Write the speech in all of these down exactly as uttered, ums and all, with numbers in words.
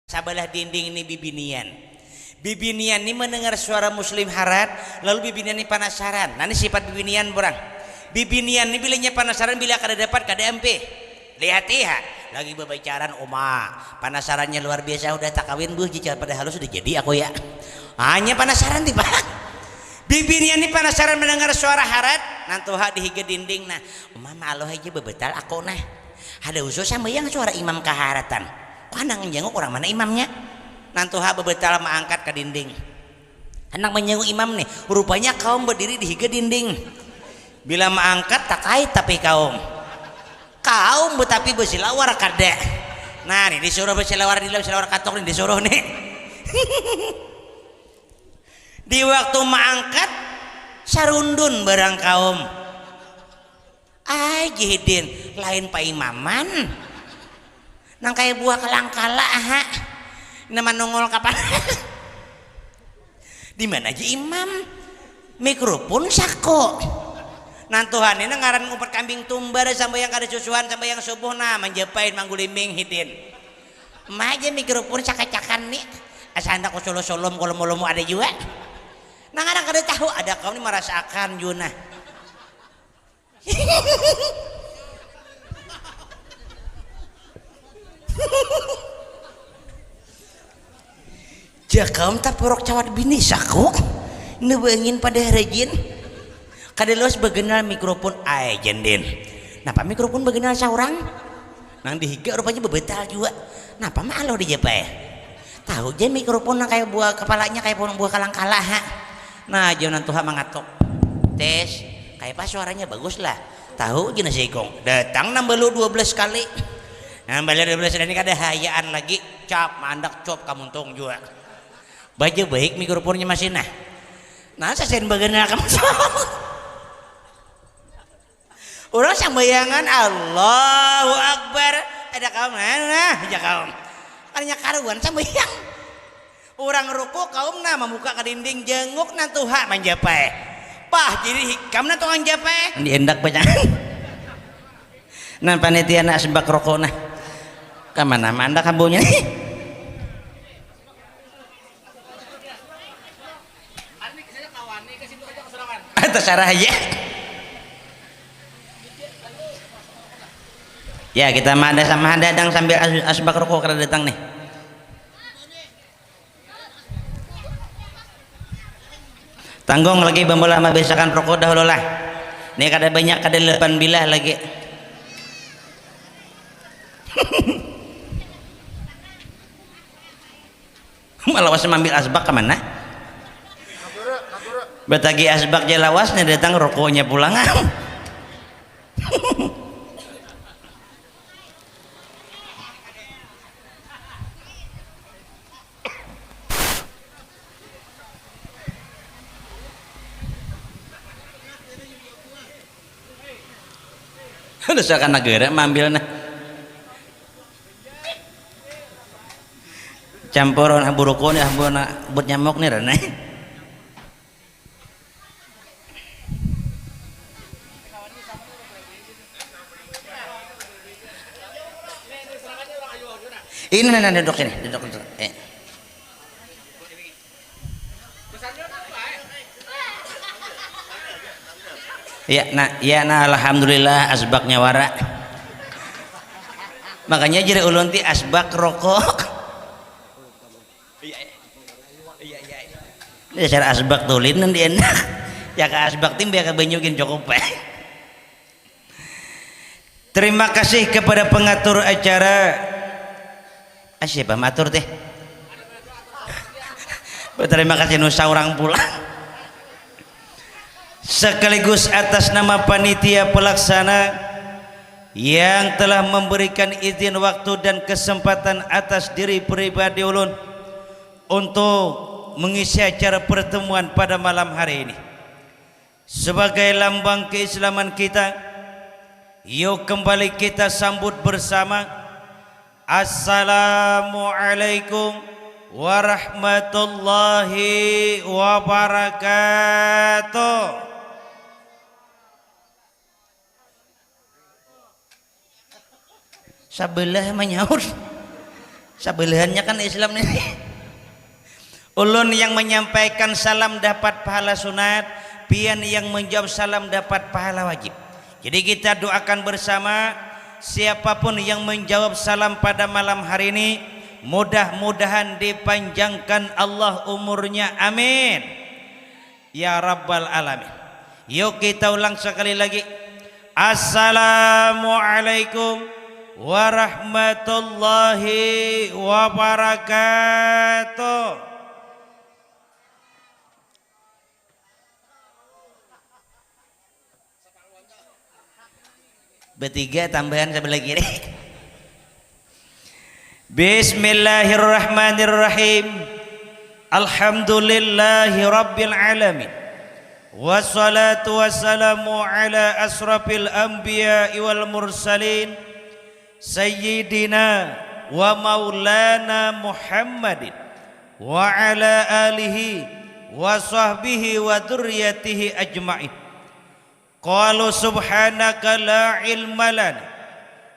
Sabalah dinding ni bibinian. Bibinian ni mendengar suara Muslim harat, lalu bibinian ni panasaran. Nah, ni sifat bibinian, burang. Bibinian ni bilanya panasaran, bila kada dapat, kada ampih. Lihati ha, lagi babacaran uma. Panasarannya luar biasa, udah takawin buh, jika padahal sudah jadi aku ya. Hanya panasaran tiba. Bibinian ni panasaran mendengar suara harat, nantuha di higa dinding nah. Uma, malu haja, babatal aku nah. Ada usul sambayang suara imam kaharatan. Kok handak menjenguk orang mana imamnya? Nantuha babatal maangkat ka dinding. Handak menjenguk imam nih, rupanya kaum berdiri di higa dinding. Bila maangkat, takait tapi kaum. Kaum betapi besilawar kada. Nah, nih disuruh besilawar, di dalam silawar katok nih disuruh nih. Di waktu maangkat, sarundun barang kaum. Ai, Jihidin, lain paimaman. Nang kaya buah kalangkala aha. Nang manungul kapala. Di mana aja imam? Mikrofon sako. Nantuhan ini ngaran umpat kambing tumbar, sambayang kada susuhan, sambayang subuh nah, manjapain mangguliming hidin. Ma aja mikrofon sakacakan ni. Asa handak usul-usulum, kolom-kolom ada jua. Nang anak kada tahu, ada kaum ni marasaakan jua nah. Jakam taporok cawat bini saku. Nebengin pada harajin. Kada luas bagenal mikrofon ai jandin. Napa mikrofon bagenal saurang? Nang dihiga rupanya bebetal jua. Napa ma aloh dijapai? Tahu ja mikrofon nang kaya buah, kepalanya kaya buah kalangkala ha. Nah, jauh nantuha mangatuk. Tes, kaya pas suaranya bagus lah. Tahu ja nasi ikung. Datang nambalu dua belas kali. Nambalu dua belas kali kada hayaan lagi. Cap, mandak cop kamuntung jua. Baja baik mikrofonnya masih nah. Nah, sasain baganal kamuntung. Urang sambayangan Allahu Akbar. Ada kaum nah, nah, aja kaum. Karena karuan sambayang. Urang ruku kaum nah mamuka ka dinding jenguk nantuha manjapai. Pah, jadi hikam nah tukang japai. Diendak banyak. Nah, panitia nak sebak rokok nah. Kamana mandak kabunya nih? Terserah aja. Ya, kita mada sama hadadang sambil as- asbak rokok kada datang nih. Tanggung lagi bambola mabisakan rokok dahulu lah. Nih kada banyak, kada delapan bilah lagi. Malawas mambil asbak ke mana? Batagi asbak ja lawas, nya datang rokoknya pulang. Dasar kana negara mambil nah. Campur nah buruku nih, ah, buat nyamuk nih, Rene. Ini nah, nah, duduk sini, duduk, duduk. Eh. Ya nah, ya nah, alhamdulillah asbaknya wara. Makanya jadi ulun ti asbak rokok. Dasar asbak tulin nanti enak. Ya ka asbak tim ya ka banyu gin cukup eh. Terima kasih kepada pengatur acara. Ah, siapa matur teh? Terima kasih nusa orang pulang. Sekaligus atas nama panitia pelaksana yang telah memberikan izin waktu dan kesempatan atas diri pribadi ulun untuk mengisi acara pertemuan pada malam hari ini. Sebagai lambang keislaman kita, yuk kembali kita sambut bersama. Assalamualaikum warahmatullahi wabarakatuh. Sabelah manyaut. Sabelahannya kan Islam ini. Ulun yang menyampaikan salam dapat pahala sunat, pian yang menjawab salam dapat pahala wajib. Jadi kita doakan bersama, siapapun yang menjawab salam pada malam hari ini, mudah-mudahan dipanjangkan Allah umurnya. Amin. Ya Rabbal Alamin. Yuk kita ulang sekali lagi. Assalamualaikum warahmatullahi wabarakatuh. Betiga tambahan sebelah kiri. Bismillahirrahmanirrahim. Alhamdulillahirabbil alamin. Wassalatu wassalamu ala asrafil anbiya wal mursalin, sayyidina wa maulana Muhammadin wa ala alihi wa sahbihi wa dzurriyyatihi ajmain. Qalu subhanaka la ilma lana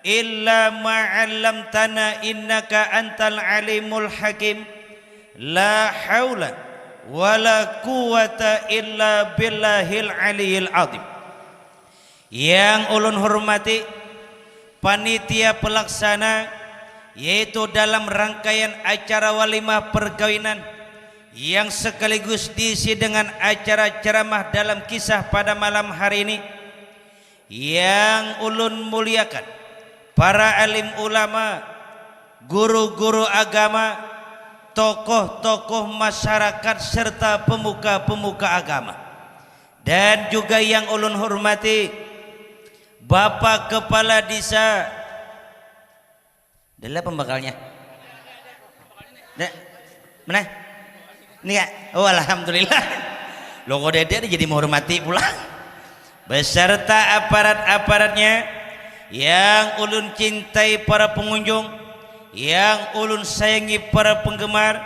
illa ma 'allamtana innaka antal alimul hakim. La haula wala quwwata illa billahil aliyil azim. Yang ulun hormati panitia pelaksana, yaitu dalam rangkaian acara walimah perkawinan yang sekaligus diisi dengan acara ceramah dalam kisah pada malam hari ini, yang ulun muliakan para alim ulama, guru-guru agama, tokoh-tokoh masyarakat serta pemuka-pemuka agama, dan juga yang ulun hormati Bapak Kepala Desa. Adalah pembakalnya. Dah. Mana? Ini ya. Oh, alhamdulillah. Lo kok dede jadi menghormati pulang. Beserta aparat-aparatnya yang ulun cintai, para pengunjung yang ulun sayangi, para penggemar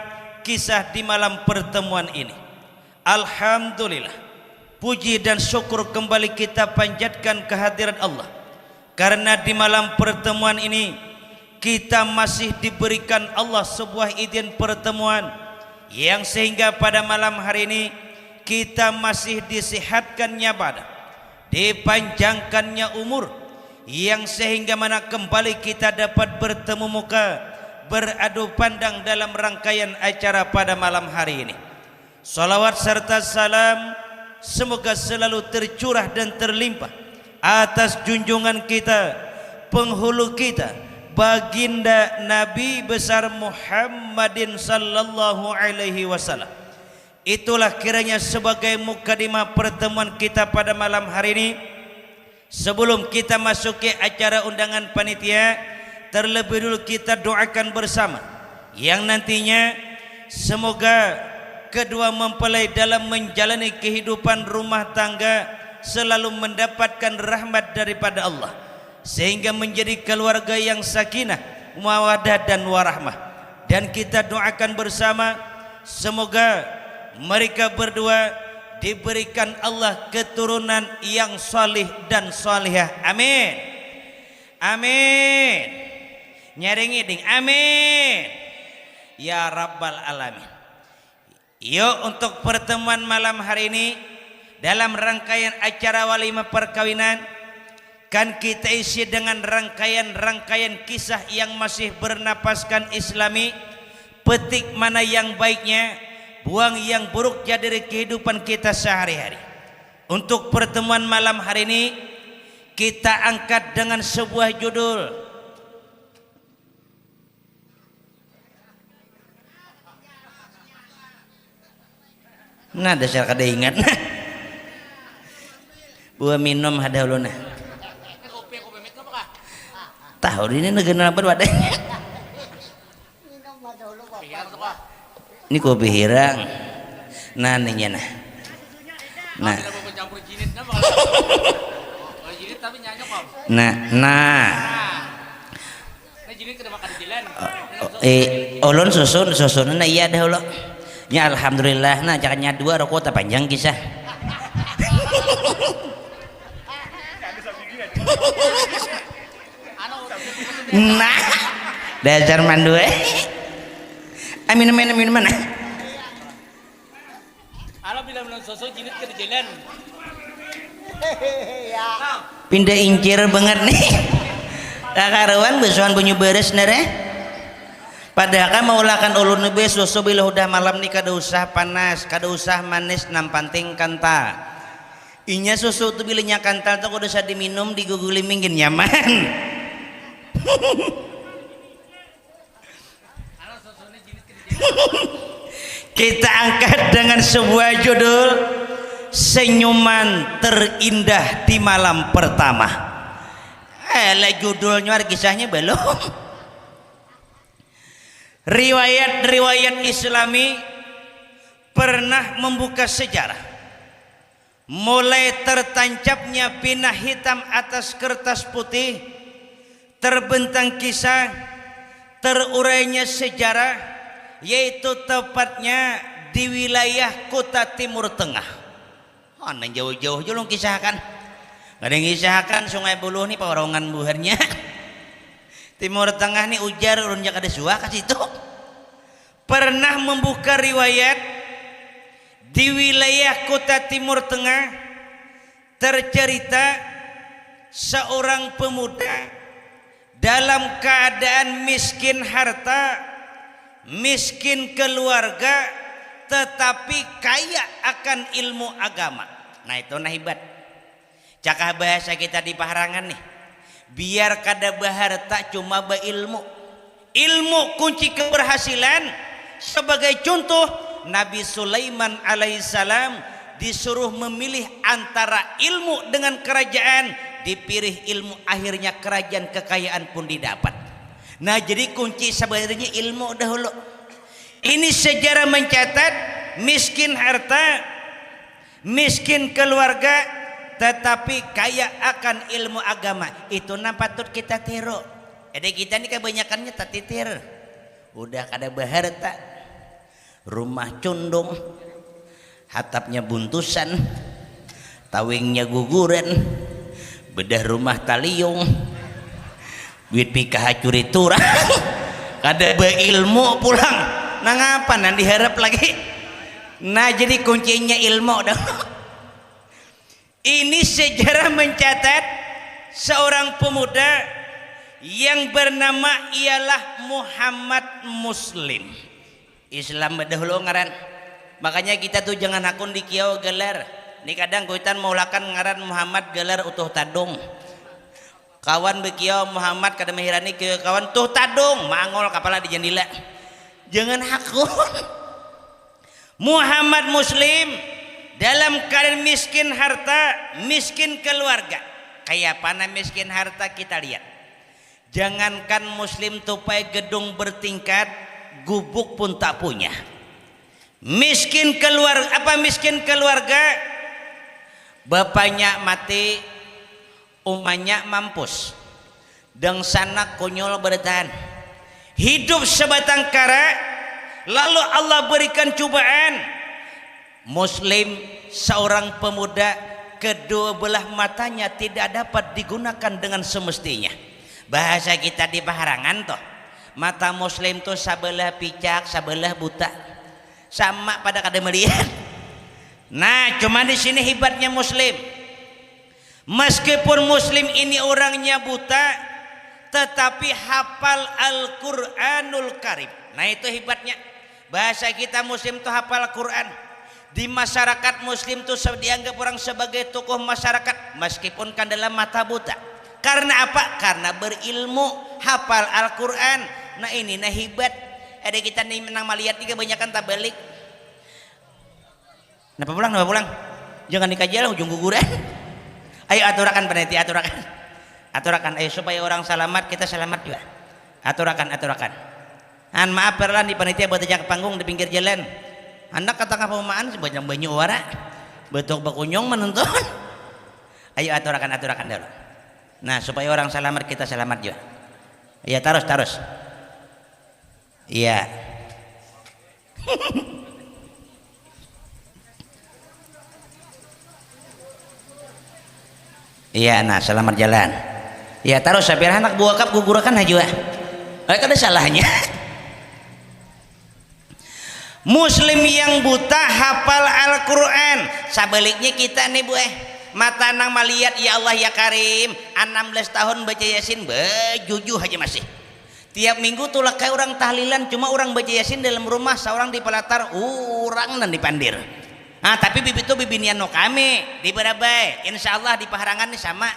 kisah di malam pertemuan ini. Alhamdulillah, puji dan syukur kembali kita panjatkan kehadirat Allah, karena di malam pertemuan ini kita masih diberikan Allah sebuah izin pertemuan yang sehingga pada malam hari ini kita masih disehatkannya badan, dipanjangkannya umur, yang sehingga mana kembali kita dapat bertemu muka, beradu pandang dalam rangkaian acara pada malam hari ini. Salawat serta salam semoga selalu tercurah dan terlimpah atas junjungan kita, penghulu kita, Baginda Nabi Besar Muhammadin sallallahu alaihi wasallam. Itulah kiranya sebagai mukadimah pertemuan kita pada malam hari ini. Sebelum kita masuki acara undangan panitia, terlebih dulu kita doakan bersama yang nantinya semoga kedua mempelai dalam menjalani kehidupan rumah tangga selalu mendapatkan rahmat daripada Allah, sehingga menjadi keluarga yang sakinah, mawadah, dan warahmah. Dan kita doakan bersama, semoga mereka berdua diberikan Allah keturunan yang salih dan salihah. Amin. Amin. Nyaringi ding. Amin. Ya Rabbal Alamin. Yuk, untuk pertemuan malam hari ini, dalam rangkaian acara walimah perkawinan, kan kita isi dengan rangkaian-rangkaian kisah yang masih bernapaskan Islami. Petik mana yang baiknya, buang yang buruknya dari kehidupan kita sehari-hari. Untuk pertemuan malam hari ini, kita angkat dengan sebuah judul. Nah, dasar kada ingat. Buah minum ada ulun nah. Tahu ini negara apa wadahnya. Ini kopi hirang. Nah, ininya nah. Nah. Nah, nah. Eh, ulun susun, susun nah iya dah ulun. Nya alhamdulillah nah, jangan nya dua rokok tapanjang kisah. Nah. Dasar mandua. Amin, amin, amin, mana? Alah, bila belum sosok jilid kada jalan. Pindah incir banget nih. Kakaruan basuhan banyu beres nih, eh. Padahal kan maulakan ulun nih, susu bila udah malam nih kada usah panas, kada usah manis, nam panting kantal. Inya susu tuh bilanya kantal tuh kada usah diminum, diguguli minggin nyaman. Kita angkat dengan sebuah judul Senyuman Terindah di Malam Pertama. Eh, lah judulnya, kisahnya belum. Riwayat-riwayat Islami pernah membuka sejarah. Mulai tertancapnya pinah hitam atas kertas putih, terbentang kisah, terurainya sejarah, yaitu tepatnya di wilayah Kuta Timur Tengah. Oh, nang jauh-jauh jua ulun kisahkan. Kada ngisahkan Sungai Buluh ni pawarongan buhannya. Timur Tengah ni ujar ulun ja kada suah ka situ. Pernah membuka riwayat di wilayah Kuta Timur Tengah, tercerita seorang pemuda dalam keadaan miskin harta, miskin keluarga, tetapi kaya akan ilmu agama. Nah, itu nah hibat. Cakah bahasa kita di paharangan nih. Biar kada baharta, cuma bailmu. Ilmu kunci keberhasilan. Sebagai contoh, Nabi Sulaiman alaihissalam disuruh memilih antara ilmu dengan kerajaan, dipilih ilmu, akhirnya kerajaan, kekayaan pun didapat. Nah, jadi kunci sebenarnya ilmu dahulu. Ini sejarah mencatat, miskin harta, miskin keluarga, tetapi kaya akan ilmu agama. Itu nang patut kita tiru. Ada kita ni kebanyakannya tatitir. Udah kada baharta, rumah cundung, hatapnya buntusan, tawingnya guguran, bedah rumah taliung, duit P K H curi turang, kada beilmu pulang. Nang apa nang diharap lagi? Nah, jadi kuncinya ilmu dong. Ini sejarah mencatat seorang pemuda yang bernama ialah Muhammad Muslim. Islam dahulu ngaran. Makanya kita tuh jangan hakun di kiau gelar. Ni kadang kuitan maulakan ngaran Muhammad gelar Utuh Tadung. Kawan bekiau Muhammad kada mehirani ke kawan Tuh Tadung, mangol kapala di jandila. Jangan hakun. Muhammad Muslim dalam keadaan miskin harta, miskin keluarga. Kaya apa nah miskin harta kita lihat. Jangankan Muslim tupai gedung bertingkat, gubuk pun tak punya. Miskin keluar apa miskin keluarga, bapanya mati, umanya mampus, dangsanak kunyul bertahan, hidup sebatang kara, lalu Allah berikan cobaan. Muslim seorang pemuda, kedua belah matanya tidak dapat digunakan dengan semestinya. Bahasa kita di paharangan tuh, mata Muslim tuh sabelah picak, sabelah buta, sama pada kada melihat. Nah, cuma di sini hebatnya Muslim. Meskipun Muslim ini orangnya buta, tetapi hafal Al-Quranul Karim. Nah, itu hebatnya. Bahasa kita Muslim tuh hafal Quran. Di masyarakat Muslim tuh se- dianggap orang sebagai tokoh masyarakat, meskipun kan dalam mata buta. Karena apa? Karena berilmu, hafal Al-Quran. Nah, ini nah hebat. Ada kita nih menang melihat ini kebanyakan tabalik. Napa pulang, napa pulang? Jangan dikaji lah ujung guguran. Ayo aturakan panitia, aturakan. Aturakan, ayo supaya orang salamat, kita salamat jua. Aturakan, aturakan. Han, maaf, perlan di panitia batajak panggung di pinggir jalan. Handak ka tangah paumaan, sebanyak banyu wara. Betuk bakunyung menonton. Ayo aturakan, aturakan dulu. Nah, supaya orang salamat, kita salamat jua. Iya, tarus, tarus. Iya. Iya, nah, salamat jalan. Iya, tarus, sapir handak buakap gugurakan ha jua. Eh, kada salahnya. Muslim yang buta hafal Al-Quran. Sabaliknya kita nih bu eh, mata nang malihat ya Allah ya Karim, enam belas tahun baca Yasin bejujuh aja masih. Tiap minggu tulak kayak orang tahlilan, cuma orang baca Yasin dalam rumah, seorang di pelatar, orang nan dipandir. Nah, tapi bibit tuh bibinian no kami di Barabai, insya Allah di Paharangan nih sama.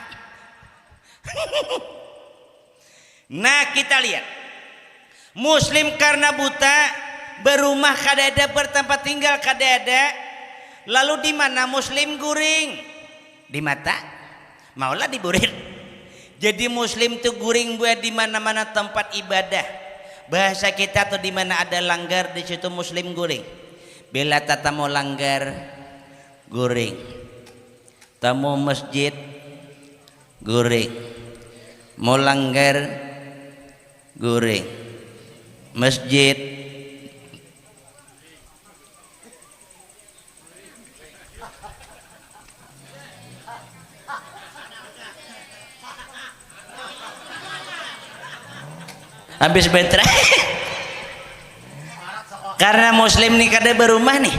Nah, kita lihat. Muslim karena buta, berumah kadada, bertempat tinggal kadada. Lalu di mana Muslim guring? Di mata? Maulah di burit. Jadi Muslim tu guring buat di mana-mana tempat ibadah. Bahasa kita tuh di mana ada langgar di situ Muslim guring. Bila tatamu langgar guring. Tamu masjid guring, mau langgar guring, masjid. Habis baterai. Karena Muslim nih kada berumah nih.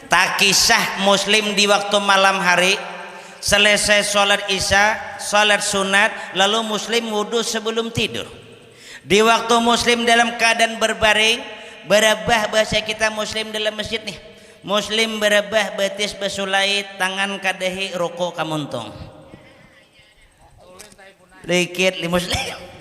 Takisah Muslim di waktu malam hari, selesai sholat isya, sholat sunat, lalu Muslim wudhu sebelum tidur. Di waktu Muslim dalam keadaan berbaring, berabah bahasa kita Muslim dalam masjid nih. Muslim berabah batis besulait, tangan kadahi, ruku kamuntung. Likit li Muslim.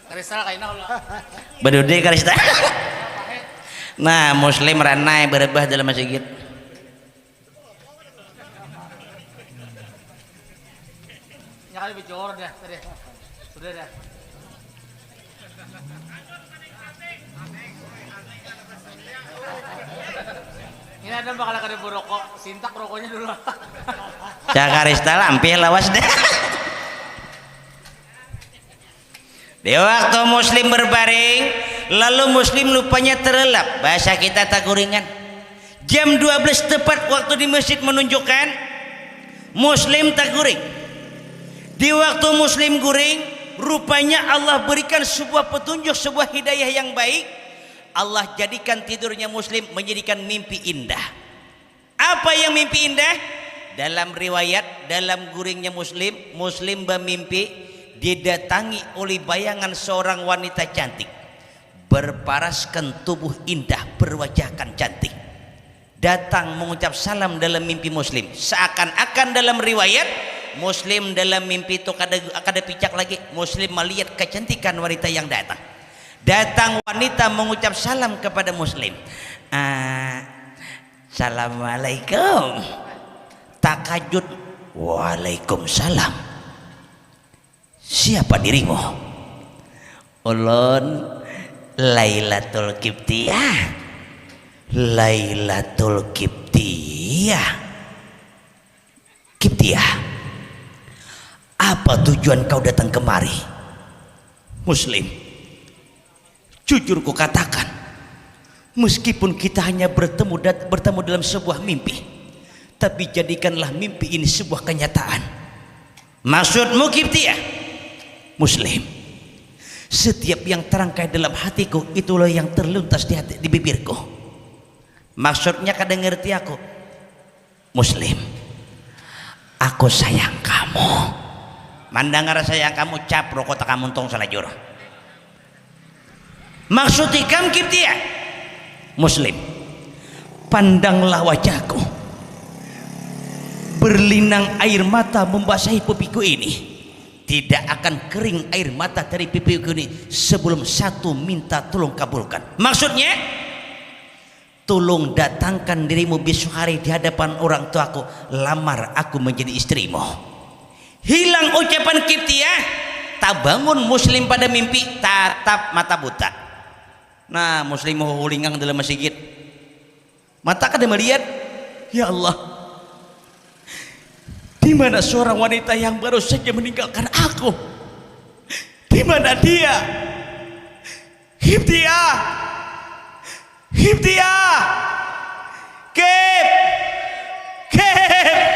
Kristal kaina ulah. Bedudi Kristal. Nah, Muslim ranai berebah dalam masjid. Nya kali bicor dah tadi. Sudah dah. Ini ada bakal kada berokok, sintak rokoknya dulu. Cakar Kristal ampih lawas dah. Di waktu Muslim berbaring, lalu Muslim lupanya terlelap. Bahasa kita taguringan. Jam dua belas tepat waktu di masjid menunjukkan Muslim taguring. Di waktu Muslim guring, rupanya Allah berikan sebuah petunjuk, sebuah hidayah yang baik. Allah jadikan tidurnya Muslim menjadikan mimpi indah. Apa yang mimpi indah? Dalam riwayat, dalam guringnya Muslim, Muslim bamimpi didatangi oleh bayangan seorang wanita cantik, berparaskan tubuh indah, berwajahkan cantik. Datang mengucap salam dalam mimpi Muslim. Seakan-akan dalam riwayat, Muslim dalam mimpi itu kada, kada picak lagi. Muslim melihat kecantikan wanita yang datang. Datang wanita mengucap salam kepada Muslim. Ah, "Assalamualaikum." Takajut, "Waalaikumsalam. Siapa dirimu?" "Ulun Lailatul Kiptiah." "Lailatul Kiptiah? Kiptiah, apa tujuan kau datang kemari?" "Muslim, jujur kukatakan, meskipun kita hanya bertemu dat-, bertemu dalam sebuah mimpi, tapi jadikanlah mimpi ini sebuah kenyataan." "Maksudmu Kiptiah?" "Muslim, setiap yang terangkai dalam hatiku, itulah yang terlintas di hati, di bibirku." "Maksudnya kada ngerti aku." "Muslim, aku sayang kamu." Mandangar sayang kamu, cap rokok takamuntung salajur. "Maksud ikam Kiptiah?" "Muslim, pandanglah wajahku. Berlinang air mata membasahi pipiku ini. Tidak akan kering air mata dari pipiku ini sebelum satu minta tolong kabulkan." "Maksudnya?" "Tulung datangkan dirimu besok hari di hadapan orang tuaku, lamar aku menjadi istrimu." Hilang ucapan Kiptiah, tabangun Muslim pada mimpi, tatap mata buta. Nah, Muslim hulingang dalam masigit. Mata kada melihat. Ya Allah, di mana seorang wanita yang baru saja meninggalkan aku? Di mana dia? Kiptiah! Kiptiah! Kip! Kip!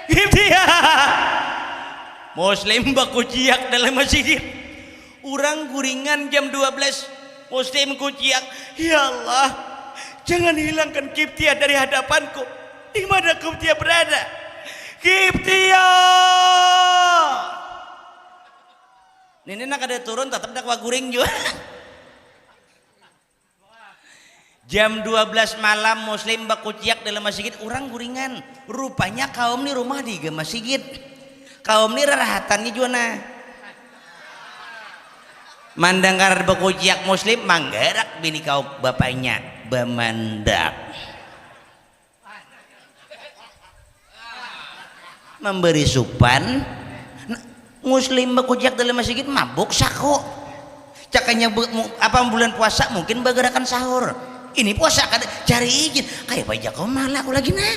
Kip dia! Muslim bakuciak dalam masjid. Urang guringan jam dua belas. Muslim kuciak. Ya Allah, jangan hilangkan Kiptia dari hadapanku. Di mana Kiptia berada? Kiptia! Nini nak ada turun tetap dakwa guring juga. Jam dua belas malam Muslim bakuciak dalam masigit, urang guringan. Rupanya kaum ni rumah di iga masigit. Kaum ni rarahatannya jua nah. Mandangar bakuciak Muslim, manggarak bini kaum bapanya bamandak. Mambari supan. Nah, Muslim bakuciak dalam masigit mabuk saku. Cakanya apa bulan puasa mungkin bagarakan sahur. Ini puasa kada cari izin. Kayak apa aja kau malah aku lagi nah.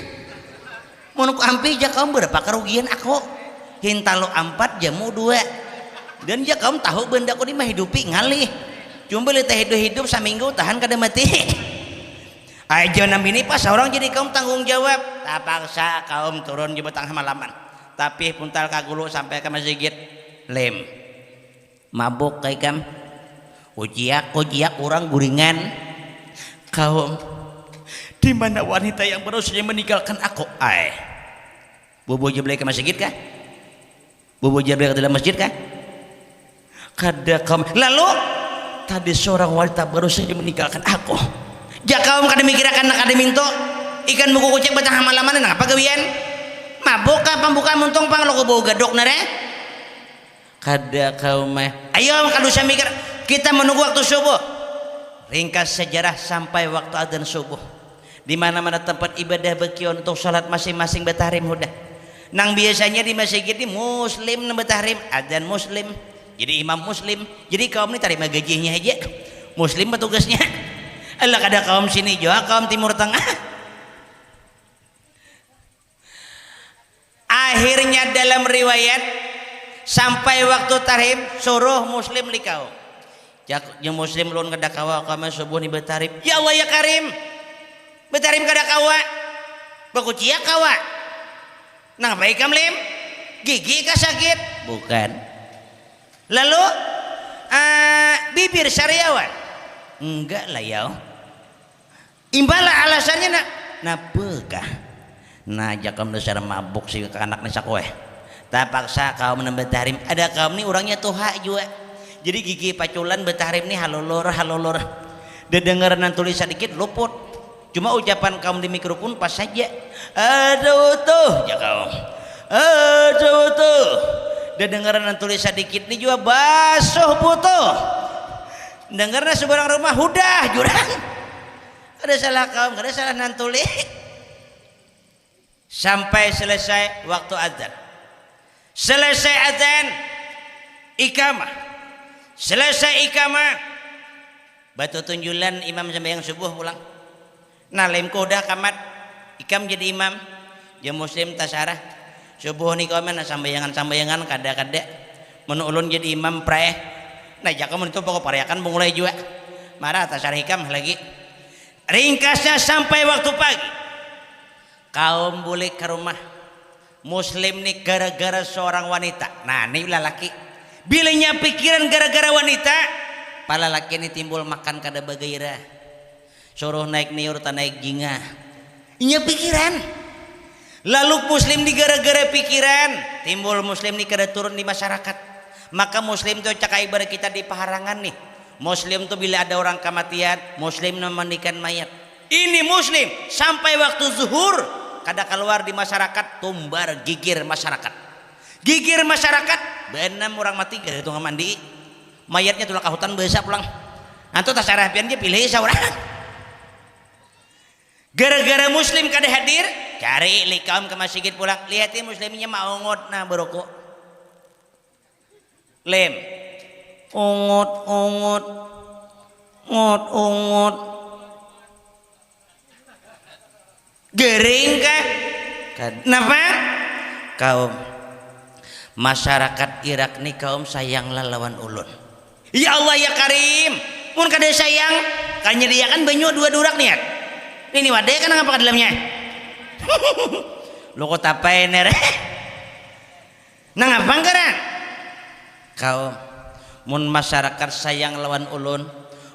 Mau aku ampi aja kau berapa kerugian aku. Hintalo ampat jamu dua. Dan ya kaum tahu benda aku ini menghidupi ngalih. Cuma boleh hidup-hidup saminggu tahan kada mati. Aja nambini pas orang jadi kaum tanggung jawab. Tapaksa kaum turun jua tangah malaman. Tapi puntal kagulu sampai ka masigit. Lim. Mabuk ka ikam. Kuciak, kuciak urang guringan. Kaum. Di mana wanita yang baru saja meninggalkan aku? Ai. Bobo aja belai ka masigit kah? Bobo aja belai ka dalam masjid kah? Kada kaum. Lalu tadi seorang wanita baru saja meninggalkan aku. Ja kaum kada mikirakan nak kada minto. Ikan buku kucing batang hamalaman nang apa gawian? Mabuk kah pambuka muntung pang loko bau gadok nare. Kada kaum eh. Ayo kada usah mikir. Kita menunggu waktu subuh. Ringkas sejarah sampai waktu adzan subuh. Di mana-mana tempat ibadah bekion untuk salat masing-masing batahrim hudah. Nang biasanya di masjid ni muslim nang batahrim, adzan muslim, jadi imam muslim. Jadi kaum ni tarima gajihnya haja. Muslim petugasnya. Alah kada kaum sini jua, kaum timur tengah. Akhirnya dalam riwayat sampai waktu tahrim suruh muslim likau. Jak jeung muslim ulun kada kawa kama subuh ni batarim. Ya Allah ya Karim. Batarim kada kawa. Bakuciak kawa. Nang apa ikam lim? Gigi kah sakit? Bukan. Lalu uh, bibir sariawan? Enggak lah yau. Imbahlah alasannya nak. Napa kah? Nah, jakam dasar mabuk si kanak ni sakueh. Tapaksa kaum nang batahrim. Ada kaum ni urangnya tuha jua. Jadi gigi paculan batahrim ni halulur halulur. Dadangaran nang tulis sadikit luput. Cuma ucapan kaum di mikrofon pas saja. Ada utuh ja kaum. Ada utuh. Dadangaran nang tulis sadikit ni jua basuh butuh. Dengarnya seberang rumah hudah jurang. Kada salah kaum, kada salah nantuli. Sampai selesai waktu adzan. Selesai adzan, ikamah. Selesai ikamah, batu tunjulan imam sembahyang subuh pulang. Nah, lain kudah kamat, ikam jadi imam, jam muslim tasarah. Subuh ni kawan nah sambayangan-sambayangan kada-kada. Mun ulun jadi imam praeh. Nah, jaka mun itu pokok pariakan bungulai jua. Marah tasarah ikam lagi. Ringkasnya sampai waktu pagi. Kaum bulik ke rumah. Muslim ni gara-gara seorang wanita. Nah, ni lalaki. Bilanya pikiran gara-gara wanita, palalaki ni timbul makan kada bagairah. Suruh naik niur tanaik jingah. Inya pikiran. Lalu muslim ni gara-gara pikiran, timbul muslim ni kada turun di masyarakat. Maka muslim tu cakap ibarat kita di paharangan nih. Muslim tu bila ada orang kamatian, muslim memandikan mayat. Ini muslim sampai waktu zuhur kada keluar di masyarakat, tumbar gigir masyarakat. Gigir masyarakat, benam orang mati kada tunga mandi. Mayatnya tulak kahutan basa pulang. Antu tasarah pian ja pilih saurang. Gara-gara muslim kada hadir, cari likaun ke masigit pulang. Lihati muslimnya maungut nah beroko. Lem. Ungut ungut. Ngut ungut. Gering kah? Kad- Napa? Kaum. Masyarakat Irak ni kaum sayang lalawan ulun. Ya Allah ya Karim, mun kada sayang, kanyediakan banyu dua durak niat. Ini wadai kan nangapa ka dalamnya? Lukut apa ini reh? Nangapa nggaran? Kaum, mun masyarakat sayang lawan ulun,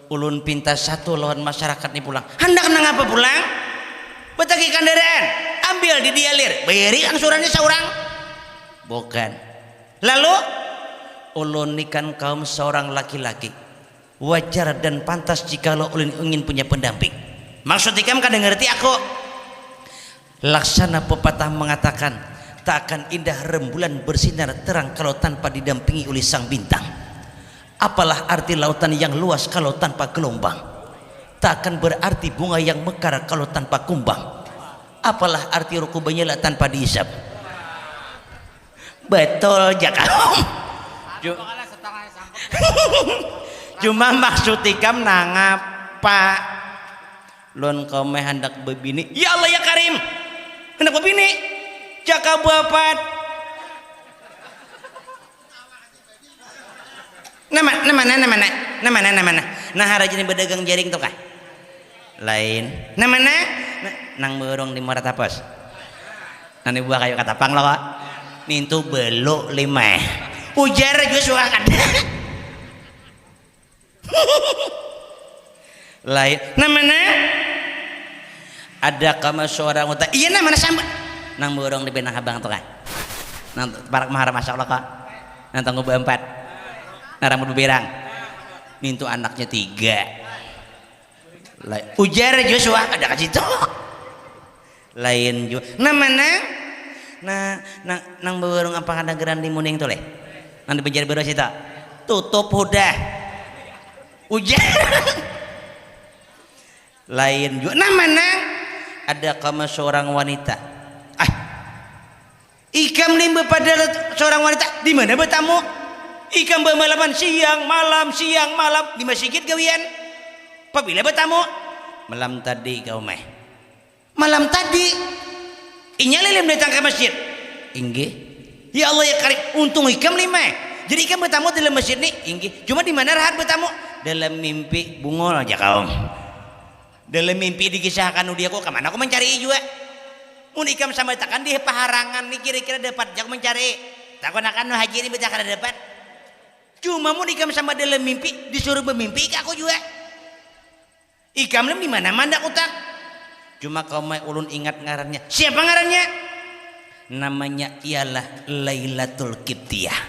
ulun pinta satu lawan masyarakat ni pulang. Handak nangapa pulang? Batagih kandaraan, ambil di dialir, bayari angsurannya saurang. Bukan. Lalu, ulun ni kan kaum seorang laki-laki. Wajar dan pantas jikalau ulun ingin punya pendamping. Maksud ikam kada ngerti aku. Laksana pepatah mengatakan, tak akan indah rembulan bersinar terang kalau tanpa didampingi oleh sang bintang. Apalah arti lautan yang luas kalau tanpa gelombang? Tak akan berarti bunga yang mekar kalau tanpa kumbang. Apalah arti ruku banyela tanpa diisap? Betul ja kaum. Ju- Cuma maksud ikam nangapa? Lon kau meh handak bebini. Ya Allah ya Karim. Handak bebini. Jaka buapat. Nama, nama, nama, nama, nama, nama, nama. Nah, harajin badagang jaring tuh kah? Lain. Nama, nah? Nah, nang burung di Muara Tapos. Nang di buah kayu katapang loh kok. Nintu belu lima. Ujar jua suah kada. Lain. Nah, mana? Ada kama seorang uta. Iya, nah, mana sambat? Nang burung di Benang Habang tuh kan. Nang parak mahar masya Allah kok. Nang tunggu beempat. Nang rambut bebirang. Nintu anaknya tiga. Lain. Ujar Joshua ada ka situ. Lain jua. Nah, mana? Nah, nang, nang bawarung apa kada geran di Muning tu leh? Nang di Banjar Baru situ. Tutup hudah. Ujar. Lain jua. Nah, mana? Ada kama seorang wanita. Ah. Ikam limba pada seorang wanita di mana batamu? Ikam bamalaman siang malam siang malam di masigit gawian. Pabila batamu? Malam tadi kau meh. Malam tadi inya lilim datang ka masjid. Inggih. Ya Allah ya Karim, untung ikam lima. Jadi ikam batamu dalam masjid ni? Inggih. Cuma di mana rahat batamu? Dalam mimpi bungul aja kaum. Dalam mimpi dikisahkan udia ku kamana ku mencari jua. Mun ikam sambatakan di paharangan ni kira-kira dapat jak mencari. Takun akan nu haji ni beda kada dapat. Cuma mun ikam sama dalam mimpi disuruh bermimpi ke aku jua. Ikam lim di mana mandak utak? Cuma kau mai ulun ingat ngarannya. Siapa ngarannya? Namanya ialah Lailatul Kiptiah.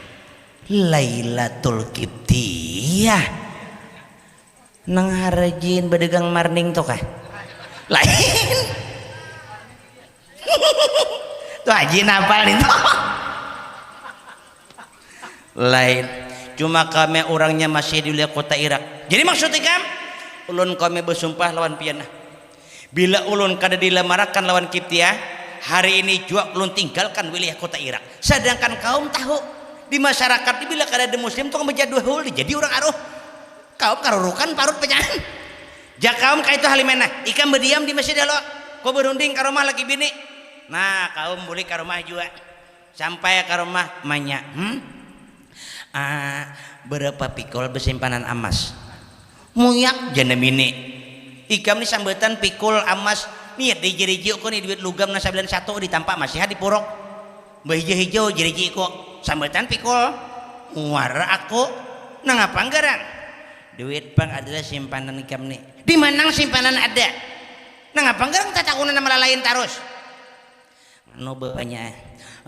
Lailatul Kiptiah. Nang harajin badagang marning tu kah? Lain. Tu haji napal nih tu. Lain. Cuma kami orangnya masih di wilayah kota Irak. Jadi maksud ikam, ulun kami bersumpah lawan pian nah. Bila ulun kada dilamarakan lawan Kiptiah, hari ini jua ulun tinggalkan wilayah kota Irak. Sedangkan kaum tahu di masyarakat ni bila kada ada muslim tukang bajaduhul jadi orang aruh. Kaum karurukan parut penyahan. Jak kaum kaitu Halimah nah, ikam badiam di masjid halo. Ko berunding ka rumah laki bini. Nah, kaum bulik ka rumah jua. Sampai ka rumah manya, hmm? Ah, berapa pikul besimpanan amas? Muyak jana bini. Ikam ni sambatan pikul amas, niat dijariji ko ni duit lugam nang sabilan satu ditampa masihat di puruk. Bahijau-hijau jariji ko. Sambatan pikul. Muara aku. Nangapa nggaran? Duit pang adalah simpanan ikam ni. Di manang simpanan ada? Nangapa nggaran tatakunan malalain tarus? Anu bapanya,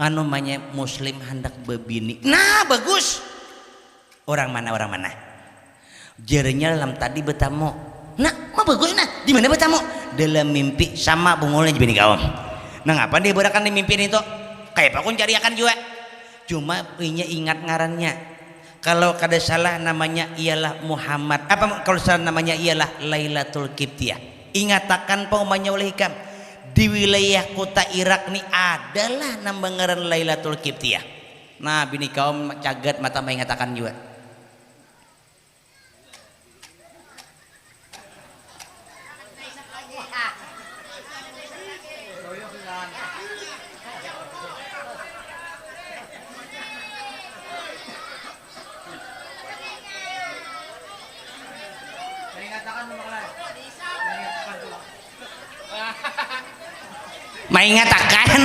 anu manya muslim handak babini. Nah, bagus. Orang mana, orang mana? Jarnya lam tadi batamu. Nah, ma bagus nah. Di mana batamu? Dalam mimpi sama bungulnya bini kaum. Nangapa dia berakan di mimpi ini tu? Kaya pakun cariakan jua. Cuma inya ingat ngarannya. Kalau kada salah namanya ialah Muhammad. Apa kalau salah namanya ialah Lailatul Kiptiah. Ingatakan paumanya oleh ikam. Di wilayah kota Irak ni adalah nang bangaran Lailatul Kiptiah. Nah, bini kaum cagat mata maingatakan jua. Maingatakan.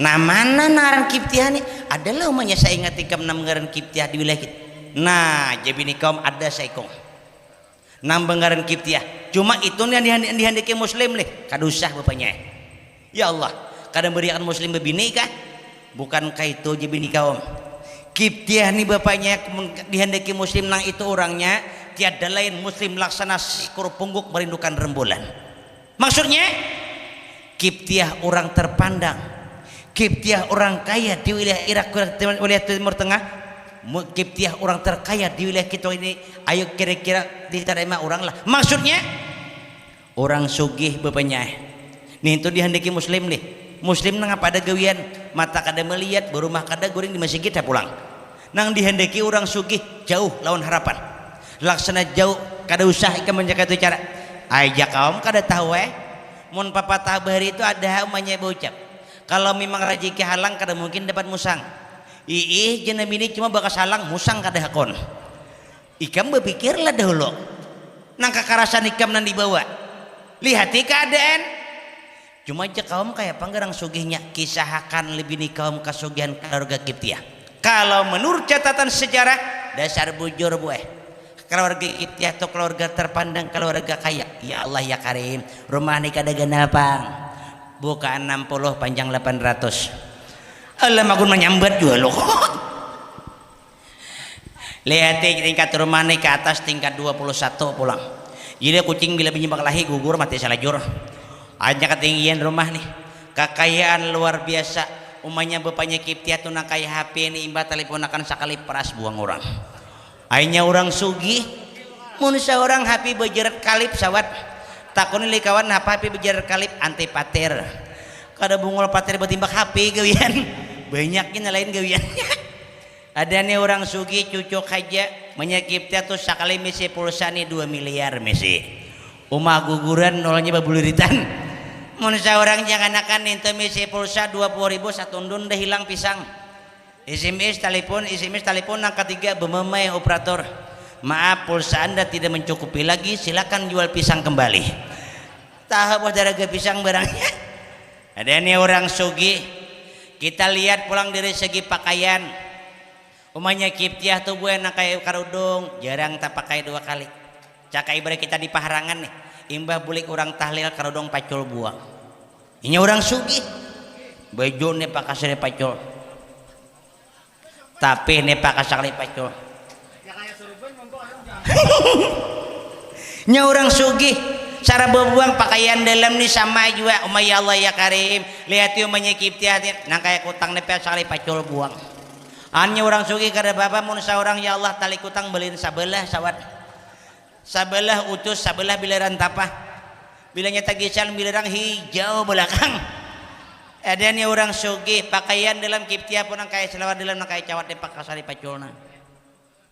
Nah, mana ngaran Kiptiah nih? Adalah umanya saya ingat ikam nang ngaran Kiptiah di wilayah kita. Nah, jadi nih kaum ada saikung nang ngaran Kiptiah. Cuma itu nih yang dihandiki muslim nih. Kada usah bapanya. Ya Allah, kada beriakan muslim bebini kah? Bukan kaitu, jadi bini kaum. Kiptiah nih bapanya dihandiki muslim nang itu orangnya tiada lain muslim laksana sikur pungguk merindukan rembulan. Maksudnya, Kiptiah orang terpandang, Kiptiah orang kaya di wilayah Irak, wilayah Timur Tengah, Kiptiah orang terkaya di wilayah kita ini. Ayo kira-kira diterima orang lah. Maksudnya, orang sugih bapanya. Nih itu dihandiki muslim nih. Muslim nang apa ada gawian, mata kada melihat, berumah kada guring di masigit pulang. Nang dihandiki orang sugih jauh lawan harapan. Laksana jauh, kada usah ikam menjaga itu cara. Aja kaum kada tahu eh. Mun papatah bahari itu ada umanya baucap. Kalau memang rajiki halang kada mungkin dapat musang. Iih, jenam ini cuma bakas halang, musang kada hakon. Ikam bapikirlah dahulu. Nang kakarasan ikam nang dibawa. Lihati keadaan. Cuma aja kaum kaya panggarang sugihnya, kisahakan lebih ni kaum kasugihan keluarga Kiptiah. Kalau menurut catatan sejarah, dasar bujur buah. Keluarga Kiptiah tu keluarga terpandang, keluarga kaya. Ya Allah ya Karim, rumah ni kada ganal pang. Buka enam puluh, panjang delapan ratus. Alah, magun manyambat jua lo. Lihati tingkat rumah ni ke atas tingkat dua puluh satu pulang. Jadi kucing bila banyu bakalahi gugur mati salajur. Hanya ketinggian rumah ni. Kakayaan luar biasa. Umanya bapanya Kiptiah tu nang kaya H P ni imbah talipunakan sakali peras buang urang. Akhirnya urang sugih. Mun saurang H P bajarat kalip sawat. Takuni lih kawan napa H P bajarat kalip, anti patir. Kada bungul patir batimbak H P gawian. Banyak gin lain gawiannya. Ada nih urang sugih cucuk haja, manya Kiptiah tu sakali misi pulsa nih dua miliar misi. Uma guguran nolnya babuliritan. Mun saurang janganakan nintu misi pulsa dua puluh ribu satundun dah hilang pisang. S M S talipun, S M S talipun nang katiga bememai operator. Maaf, pulsa Anda tidak mencukupi lagi, silakan jual pisang kembali. Tahu bos daraga pisang barangnya. Ada nih orang sugih. Kita lihat pulang dari segi pakaian. Umanya Kiptiah tu buai nang kaya karudung, jarang tapakai dua kali. Caka ibarat kita di paharangan nih, imbah bulik urang tahlil karudung pacul buang. Inya urang sugih. Baju nih pakasari pacul. Tapi nih pakasari pacul. Nya urang sugih. Cara babuang pakaian dalam nih sama jua. Umay ya Allah ya Karim. Lihati umanya Kiptiah nih, nang kaya kutang nih pakasari pacul buang. Annya urang sugih kada apa-apa mun saurang ya Allah tali kutang beliin sabelah sawat. Sabelah ucus, sabelah biliran tapah. Bilanya tagisan bilirang hijau belakang. Ada nih urang sugih, pakaian dalam Kiptiah pun nang kaya selawar dalam nang kaya cawat di pakasari paculna.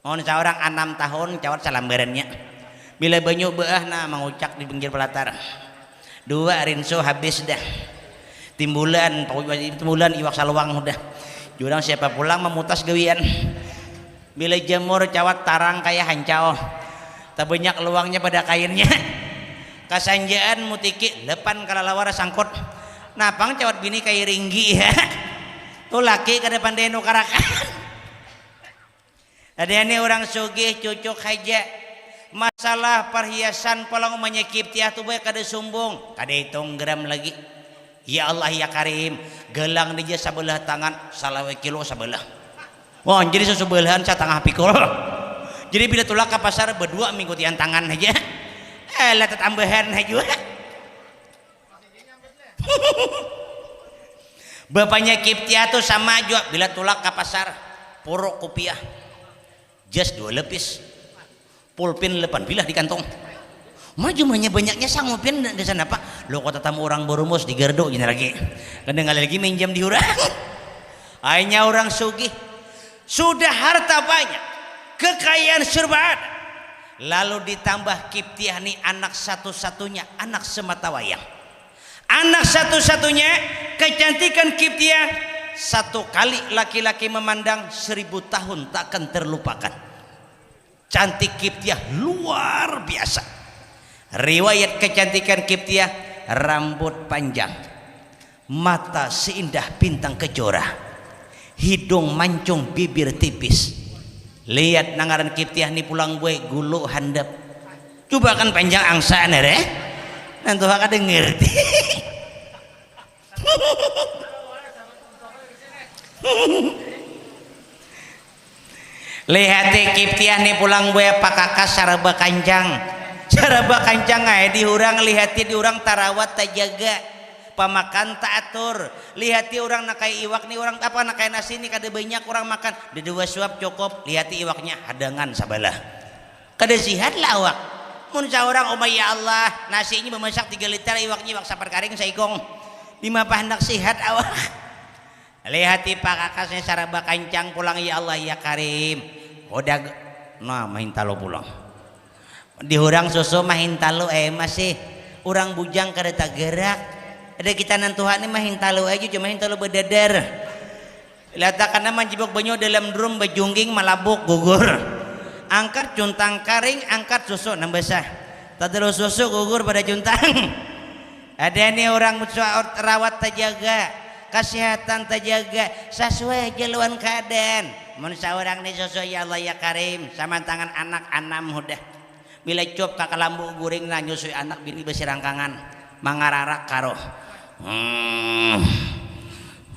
Mun saurang anam tahun cawat salambarannya. Bila banyu beah nah mangucak di pinggir pelatar. Dua rinso habis dah. Timbulan, timbulan iwak saluang udah. Jurang siapa pulang mamutas gawian. Bila jamur cawat tarang kaya hancau. Tabanyak luangnya pada kainnya. Kasanjaan mutiki lepan kalalawar sangkut. Napang cawat bini kaya ringgi ya. Tu laki kada pandai nukarakan. Ada ni orang sugih cucuk haja. Masalah perhiasan pulang umanya Kiptiah tu bae kada sumbung, kada hitung gram lagi. Ya Allah ya Karim, gelang dija sabelah tangan, salawe kilo sabelah. Wah, jadi sesebelahan satangah pikul. Jadi bila tulak ka pasar berdua mingkutian tangan aja. Eh, lah tetambahan aja. Bapanya Kiptiah tu sama jua bila tulak ka pasar, puruk kupiah, jas dua lapis, pulpin lapan bilah di kantong. Maju manya banyaknya sangupin gasan apa? Lo kok tatamu orang berumus di gardu gini lagi. Kada ngalih lagi minjam di urang. Akhirnya orang sugih. Sudah harta banyak, kekayaan serba ada. Lalu ditambah Kiptiah ni anak satu-satunya, anak semata wayang. Anak satu-satunya, kecantikan Kiptiah satu kali laki-laki memandang seribu tahun takkan terlupakan. Cantik Kiptiah luar biasa. Riwayat kecantikan Kiptiah Rambut panjang, mata seindah bintang kejora, hidung mancung, bibir tipis. Lihat nang ngaran Kiptiah ni pulang, bue, gulu handap. Cuba kan panjang angsa nere. Nantuha kada ngerti. Lihati Kiptiah ni pulang, bue, pakakas saraba kancang. Saraba kancang ai di hurang, lihati di hurang tarawat tajaga. Pamakan taatur. Lihati urang nakai iwak ni, urang apa nakai nasi ni kada banyak urang makan. Dadua suap cukup, lihati iwaknya hadangan sabalah. Kada sihat lah awak. Mun saurang uma ya Allah, nasinya bamasak tiga liter, iwaknya iwak sapar karing saikung. Dimapa handak sihat awak. Lihati pakakasnya saraba kancang pulang, ya Allah ya Karim. Hudag, nah mahintalu pulang. Di hurang susu mahintalu, eh, masih urang bujang kada tagarak. Ada kita nantuha ni mahintalu aja, cuma hintalu badadar. Lihatakan manjibuk banyu dalam drum, bajungging malabuk gugur. Angkat cuntang karing, angkat susu nang basah. Tadalu susu gugur pada cuntang. Ada ni urang rawat tajaga, kasihatan tajaga, sasuai haja lawan keadaan. Mun saurang ni susu ya Allah ya Karim, samantangan anak anam hudah. Bila cup ka kalambu guring, nah nyusui anak bini basirangkangan, mangararak karuh. Hmm.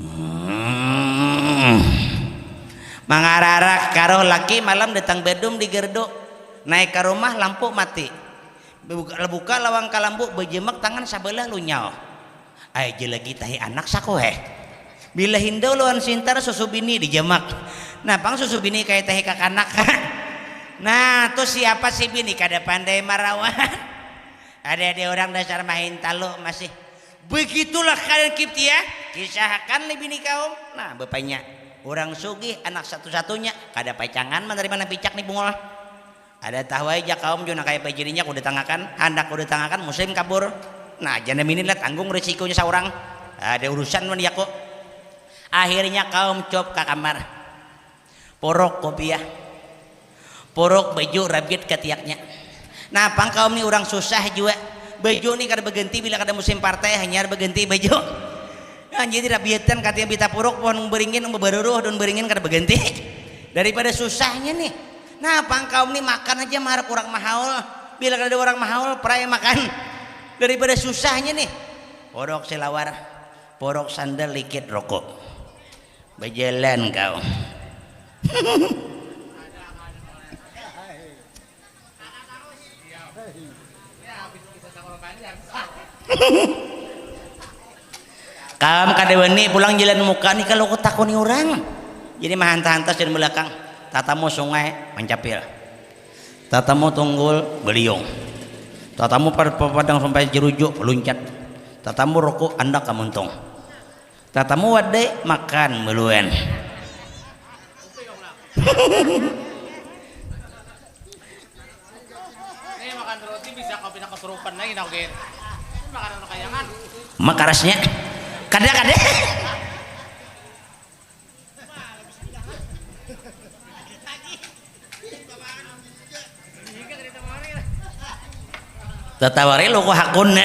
Hmm. Mangararak karuh, laki malam datang badum di gardu. Naik ka rumah, lampu mati. Buka, buka lawang kalambu, bajamak tangan sabalah lunyau. Ai jalaki tahi anak saku heh. Bila hindau lawan sintar susu bini dijamak. Nah pang susu bini kaya tahi kakanak. Nah tu siapa si bini kada pandai marawat. Ada ada orang dasar mahin talu masih. Begitulah kalian Kiptia, kisahakan ni bini kaum. Nah bapanya orang sugih anak satu-satunya kada pacangan menerima nang picak ni bungul. Ada tahu aja kaum jua nang kaya pajadinya kudatangakan, handak kudatangakan musim kabur. Nah janda mini lah tanggung risikonya saurang. Ada urusan wan yaku. Akhirnya kaum cop ka kamar. Puruk kupiah. Puruk baju rabit katiaknya. Nah pang kaum ni urang susah jua. Baju ni kada baganti bila kada musim partai hanyar baganti baju. Nah, jadi rabiatan katanya bita puruk pohon beringin babaruruh daun beringin kada baganti. Daripada susahnya nih. Nah pang kaum ni makan aja marak urang mahaul. Bila kada ada urang mahaul prai makan. Daripada susahnya nih. Puruk silawar, puruk sandal, likit rokok. Bajalan kau. Kalam kada wani pulang jalan muka ni kalau kutakuni urang. Jadi mahanta-hantas dan belakang. Tatamu sungai mancapil. Tatamu tunggul beliung. Tatamu pad- padang sampai jerujuk luncat. Tatamu ruku andak kamuntung. Tatamu wadai makan muluan. Nih makan roti bisa kau pindah kesurupan lagi nah oke. Makanan kayangan. Makarasnya. Kada kada. Tatawari lu ku hakun.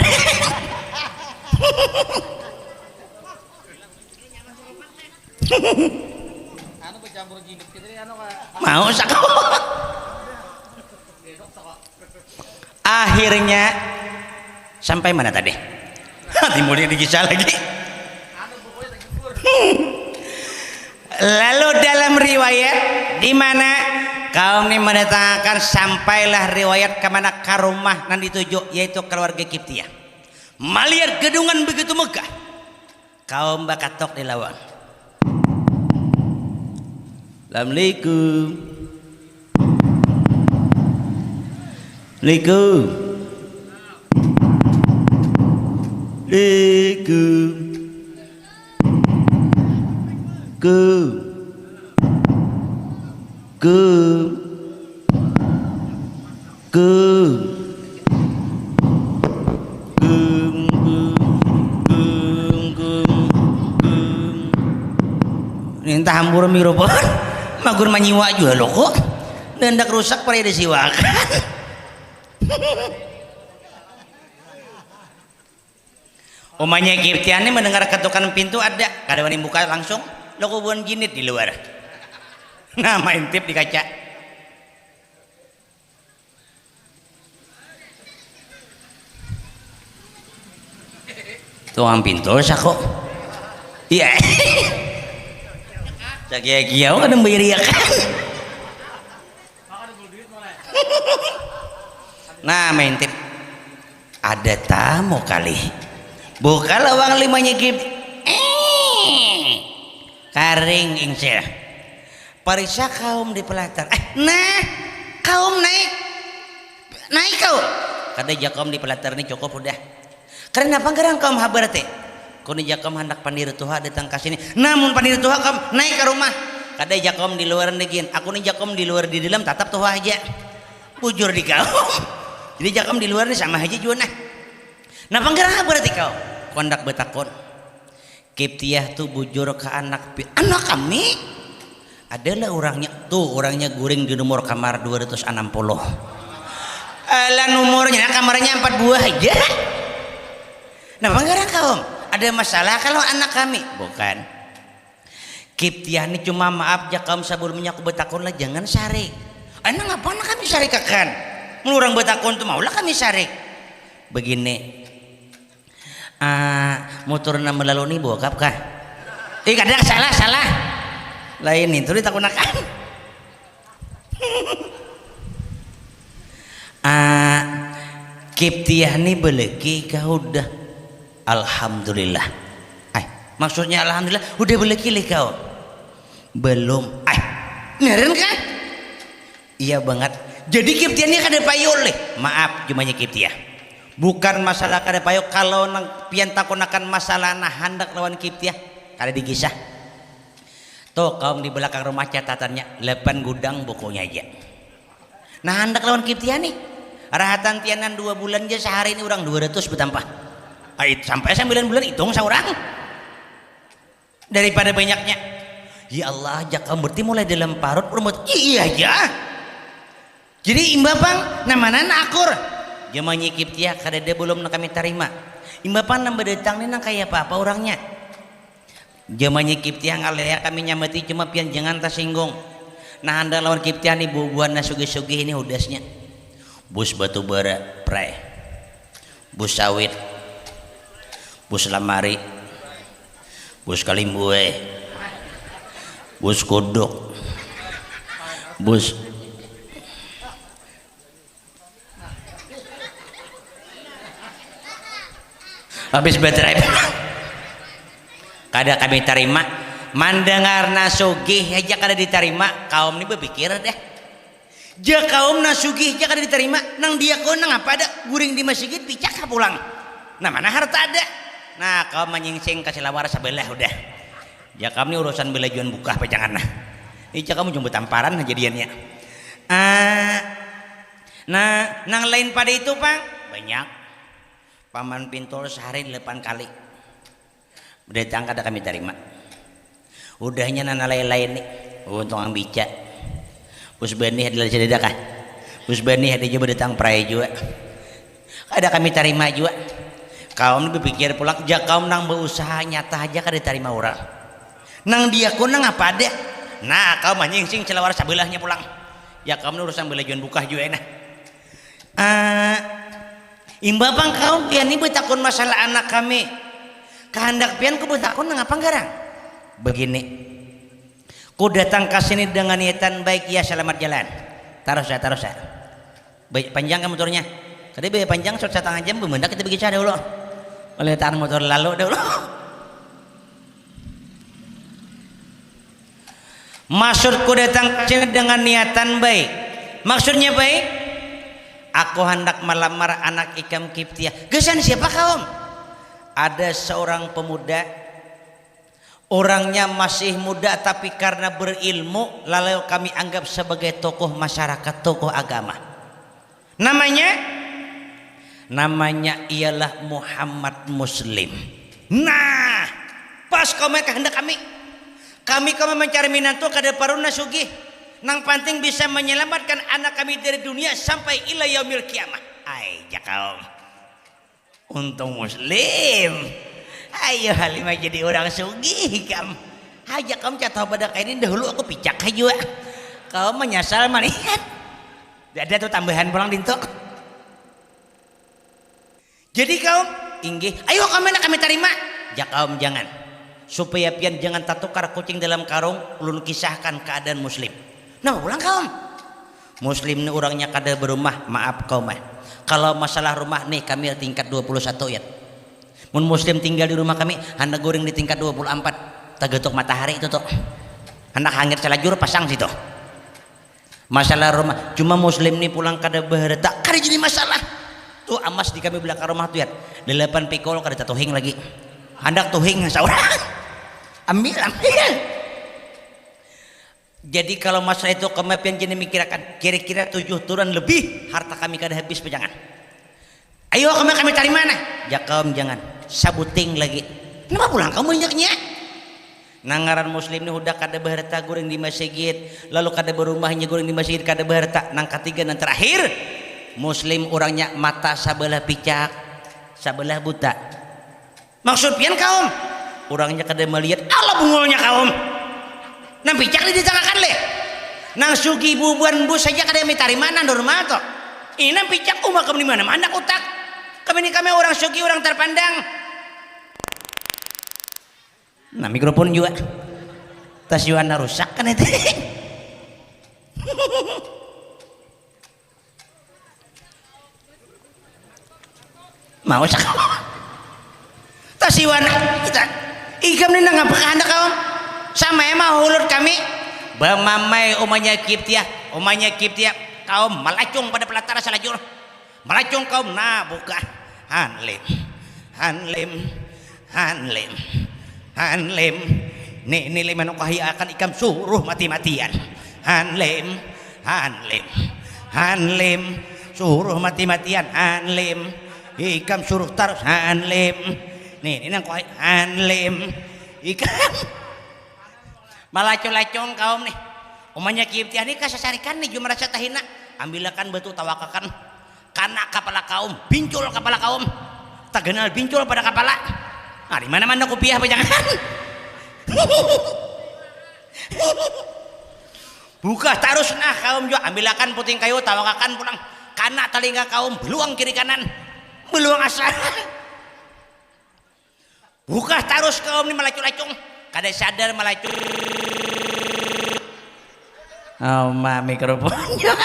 Anu bercampur jinit gitu ya anu kayak Mau sako. Akhirnya sampai mana tadi? Timbulnya dikisah lagi. Lalu dalam riwayat di mana kaum ini mendatangkan sampailah riwayat ke mana ke rumah nan dituju yaitu keluarga Kiptiah. Melihat gedungan begitu megah. Kaum bakatok di lawang. Assalamualaikum. Assalamualaikum. Assalamualaikum. Assalamualaikum. Gum. Gum. Gum, gum, gum, gum, gum. Ini entah hampur mikrofon. Magur manyiwa jua lo kok. Ndak rusak pada disiwakan. Umanya Kiptiah ni mendengar ketukan pintu ada, kada wani buka langsung, lo kubuan jinit di luar. Nah, maintip di kaca. Tuang pintu sako. Iya. Sakia-kia kada membayar iya kan. Nah, maintip. Ada tamu kali. Buka lawang limanya Kip. Eh. Karing ingsil. Parisa kaum di pelatar. Eh, nah, kaum naik. Naik kau. Kada ja kaum di pelatar ni cukup udah. Karena apa garang kaum habar teh? Kuni ja kaum handak pandir tuha datang ka sini. Namun pandir tuha kaum naik ka rumah. Kada ja kaum di luar ni gin. Aku ni ja kaum di luar di dalam tatap tuha haja. Bujur di kaum. Jadi ja kaum di luar ni sama haja jua nah. Napa garang habar teh kaum? Ku handak batakun. Kiptiah tu bujur ka anak pi-, anak kami. Adalah urangnya, tuh urangnya guring di nomor kamar dua ratus anam puluh. Alah nomornya, kamarnya empat buah aja. Napa garang kaum? Ada masalah kalau anak kami? Bukan. Kiptiah ni cuma maaf ja kaum, sebelumnya aku batakun lah jangan sarik. Anak apa anak kami sarik akan? Mun urang batakun tu maulah kami sarik. Begini. Ah, mutur nang belalu ni bokap kah? Ih, kada, salah, salah. Lain itu ditakunakan. Ah, Kiptiah ni beleki kah udah? Alhamdulillah. Ay, maksudnya alhamdulillah, udah beleki lih kau? Belum. Ay, meren kah? Iya banget. Jadi Kiptiah ni kada payu lih. Maaf, jumanya Kiptiah. Bukan masalah kada payu, kalau nang pian takunakan masalah nah handak lawan Kiptiah, kada digisah. Tuh, kaum di belakang rumah catatannya, lapan gudang bukunya aja. Nah handak lawan Kiptiah nih. Rahatan tianan dua bulan aja sehari ini orang dua ratus bertambah. Ai, sampai sembilan bulan hitung seorang. Daripada banyaknya. Ya Allah, jak kaum berarti mulai dalam parut urang buat iya aja. Jadi imbah pang, nah mana akur? Jamaah nyikip tia, kadada belum nang kami tarima. Imbah pang nang badatang ni nang kaya apa-apa urangnya. Jamaah nyikip tia, ngalih ya kami nyambati, cuma pian jangan tasinggung. Nah, handak lawan kip tia ni bubuhan nah sugih-sugih ini hudasnya. Bus batu bara, prai. Bus sawit. Bus lamari. Bus kalimbue. Bus kuduk. Bus habis baterai. Kada kami tarima. Mandangar nah sugih aja kada ditarima, kaum ni bapikir deh. Ja kaum nah sugih ja kada ditarima, nang diakun nang apa ada, guring di masigit picak ha pulang. Nah, mana harta ada. Nah, kaum manyingsing ka silawar sabalah udah. Ja kaum ni urusan balajuan bukah pacangan nah. Ini ja kaum ujung batamparan nah jadiannya. Ah, nah, nang lain pada itu pang banyak. Paman Pintul sahari delapan kali. Datang kada kami tarima. Udahnya nana lain-lain ni. Untung ambica. Bus Bani ada lagi sedada kah? Bus Bani ada jua datang perai jua. Kada kami tarima jua. Kaum ni bapikir pulang, ja kaum nang bausaha nyata haja kada tarima urang. Nang diakun nang apa ada. Nah, kaum manyingsing selawar sabelahnya pulang. Ja kaum ni urusan balajuan bukah jua nah. Ah, imbah pang kaum pian ni batakun masalah anak kami. Kahandak pian ku batakun nangapa garang? Begini. Ku datang ka sini dengan niatan baik, ya selamat jalan. Tarus ya, tarus ya. Baik, panjang ka motornya. Kada baik panjang, satangah jam, bumandak kita bagi dahulu. Oleh tahan motor lalu dahulu. Maksudku datang ke sini dengan niatan baik. Maksudnya baik? Aku hendak melamar anak ikam Kiptiah. Gasan siapa kaum? Ada seorang pemuda, orangnya masih muda tapi karena berilmu, lalu kami anggap sebagai tokoh masyarakat, tokoh agama. Namanya? Namanya ialah Muhammad Muslim. Nah, pas kau main kehendak kami. Kami kau mencari minantu kada paruna sugih. Nang penting bisa menyelamatkan anak kami dari dunia sampai ila yaumil kiamah. Ai, ja kaum. Untung Muslim. Ayo Halimah jadi orang sugih ikam. Haja kaum catahu pada kaini dahulu aku picak haja jua. Kaum manyasal malihat. Ada tuh tambahan pulang dintu. Jadi kaum, inggih, ayo kami nak kami tarima. Ja kaum jangan. Supaya pian jangan tatukar kucing dalam karung, ulun kisahkan keadaan Muslim. Napa pulang kaum? Muslim ni urangnya kada berumah, maaf kaum eh. Kalau masalah rumah nih kami tingkat dua puluh satu ya. Mun Muslim tinggal di rumah kami, handak guring di tingkat dua puluh empat. Tagatuk matahari itu tuh. Handak hangit salajur pasang situ. Masalah rumah, cuma Muslim ni pulang kada baharta, kada jadi masalah. Tuh amas di kami belakang rumah tuh ya, delapan pikul kada tatuhing lagi. Handak tuhing saurang. Ambil, ambil. Jadi kalau masalah itu kami pian jadi mikirakan, kira-kira tujuh turan lebih harta kami kada habis pajangan. Ayo kami kami tarima nah. Jakaum jangan. Sabuting lagi. Kenapa pulang kamu banyaknya? Nang ngaran muslim ni hudah kada baharta guring di masigit, lalu kada barumahnya guring di masigit kada baharta. Nang katiga nang terakhir, muslim urangnya mata sabalah picak, sabalah buta. Maksud pian kaum? Urangnya kada malihat, Allah bungulnya kaum. Nang picak ni ditangakan leh. Nang sugih bubuhan bu saja kada mitarima nang normal to. Ini nang picak uma kaum di mana mana handak utak. Kami ni kami urang sugih urang tarpandang. Nah mikrofon jua. Tas jua anda rusak kan itu. Mau sak. Tasiwan kita. Ikam ni nang apa kahandak kaum? Sama ya mau hulut kami. Bamamai umanya Kiptiah, umanya Kiptiah kaum malacung pada pelatara salajur. Malacung kaum nah buka. Hanlim. Hanlim. Hanlim. Hanlim. Ni ni lima nukahia akan ikam suruh mati-matian. Hanlim. Hanlim. Hanlim. Suruh mati-matian. Hanlim. Ikam suruh tarus. Hanlim. Ni ni nang kuai. Hanlim. Ikam. Malacung-lacung kaum nih. Umanya Kiptiah nih kasasarikan nih jua merasa tahina. Ambilakan batu tawakakan. Kana kapala kaum, bincul kapala kaum. Taganal bincul pada kapala. Nah, di mana mana kupiah pajangan. Buka tarus nah kaum jua ambilakan puting kayu tawakakan pulang. Kana talinga kaum beluang kiri kanan. Beluang asa. Bukah tarus kaum ni malacung-lacung. Kada sadar malacung. Oh, ma mikrofonnya.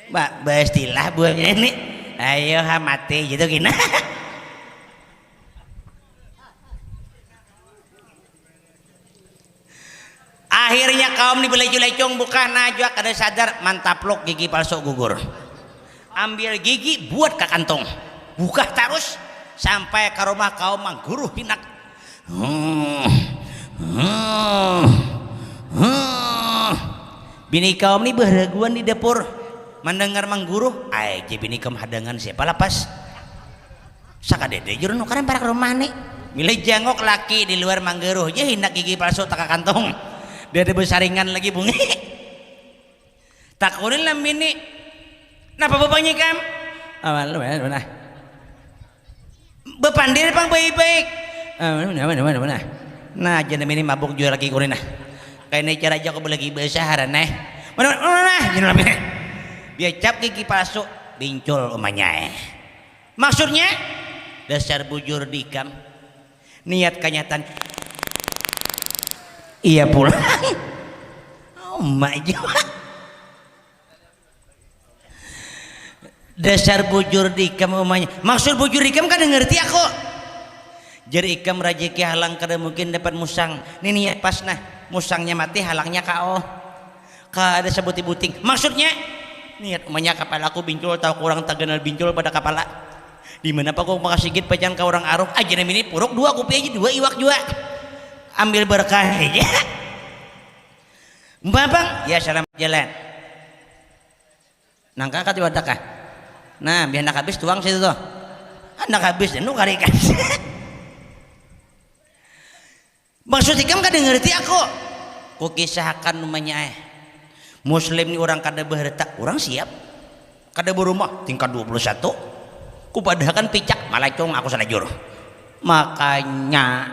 Mak, bestilah buahnya ini. Ayo ha mati gitu gina. Akhirnya kaum ni belecu-lecung bukah najwa kada sadar mantapluk gigi palsu gugur. Ambil gigi buat ka kantung. Bukah tarus sampai ka rumah kaum mangguruh hinak. Hmm. Hmm. Hmm. Bini kaum ni beheraguan di dapur. Mandangar mangguruh, ai ja bini kaum hadangan siapa lapas. Sakadede juru nukaran parak rumah ni. Milih jangok laki di luar manggaruh ja hindak gigi palsu taka kantung. Dia ada besaringan lagi bungi. Takunin lah bini. Napa bapang ikam? Aman lu ya mana? Bepandir pang baik-baik. Aman mana mana mana mana. Nah, jadi bini mabuk jua lagi kurin nah. Kayak ini cara aja aku lagi besar nah. Mana mana mana. Jadi lebih. Dia cap gigi palsu, bincul umanya. Maksudnya dasar bujur dikam niat kanyatan iya pulang oh maju dasar bujur dikam umanya maksud bujur dikam kada ngerti aku jadi ikam rajiki halang kada mungkin dapat musang ini niat pas nah musangnya mati halangnya kau kada sabuti-buting maksudnya niat umanya kapalaku bincul tahu kurang taganal bincul pada kapala di mana pakung makasigit pajan ka urang aruk aja nami ni puruk dua kupi aja dua iwak jua ambil berkah aja babang ya selamat jalan nangka kat iwak daka nah biar nak habis tuang situ tuh anak habis nu karikan Maksud ikam kada ngerti aku. Kukisahakan umanya eh. Muslim ni urang kada beharta, urang siap. Kada berumah, tingkat dua puluh satu. Kupadahakan picak, malacung aku salajur. Makanya,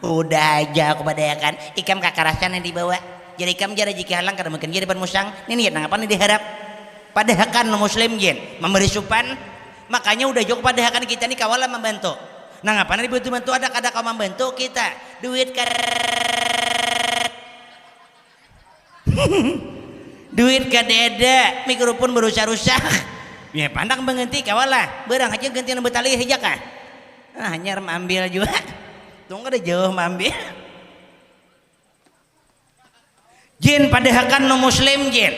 udah aja aku padahakan, ikam kakarasan yang dibawa. Jadi ikam ja rajiki halang, kada mungkin ja dapat musang. Ini niat nangapa nih diharap? Padahakan muslim jin, memberi supan. Makanya udah aja aku padahakan, kita nih kawalah membantu. Nangapa nih dibantu-bantu, ada kada kau membantu kita? Duit kar- Duit kadada, mikrofon berusak-rusak. Ya pandang mengganti kawalah, barang haja gantian betali haja kah? Ah, hanyar maambil jua. Tung kada jauh maambil. Jin, padahakan nu muslim, Jin.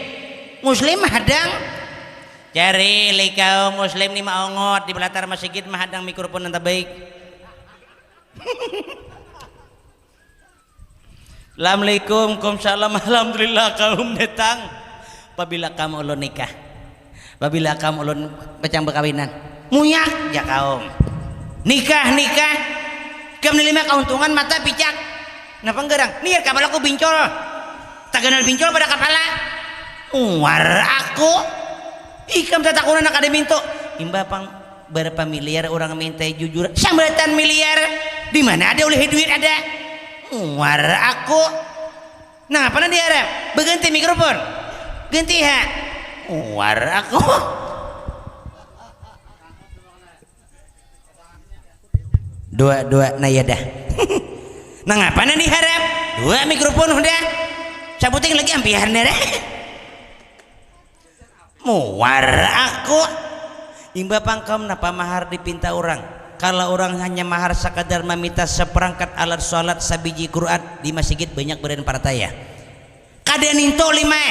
Muslim hadang. Cari likau muslim ni maongot di balatar masigit, mahadang mikrofon nang tabaik. Assalamualaikum. Kumsalam. Alhamdulillah kaum datang. Pabila kam ulun nikah? Pabila kam ulun pacang bakawinan? Munyak ja kaum. Nikah, nikah. Kam ni lima kauntungan mata picak. Napa nggarang? Niat kapalaku bincol. Taganal bincol pada kapala. Muar aku. Ikam tatakunan kada mintu. Imbah pang Berapa miliar urang mintai jujur, sambalatan miliar. Di mana ada ulihi duit ada? Muar aku. Nangapa nang diharap? Baganti mikrofon. Ganti ha. Muar aku. Dua, dua, nah ya dah. Nangapa nang diharap? Dua mikrofon hudah. Sabuting lagi ampihan dah. Muar aku. Imbah pang kam napa mahar dipinta urang? Kalo urang hanya mahar sakadar mamita saparangkat alat sholat, sabiji Quran, di masigit banyak badan partaya. Kada nintu lima.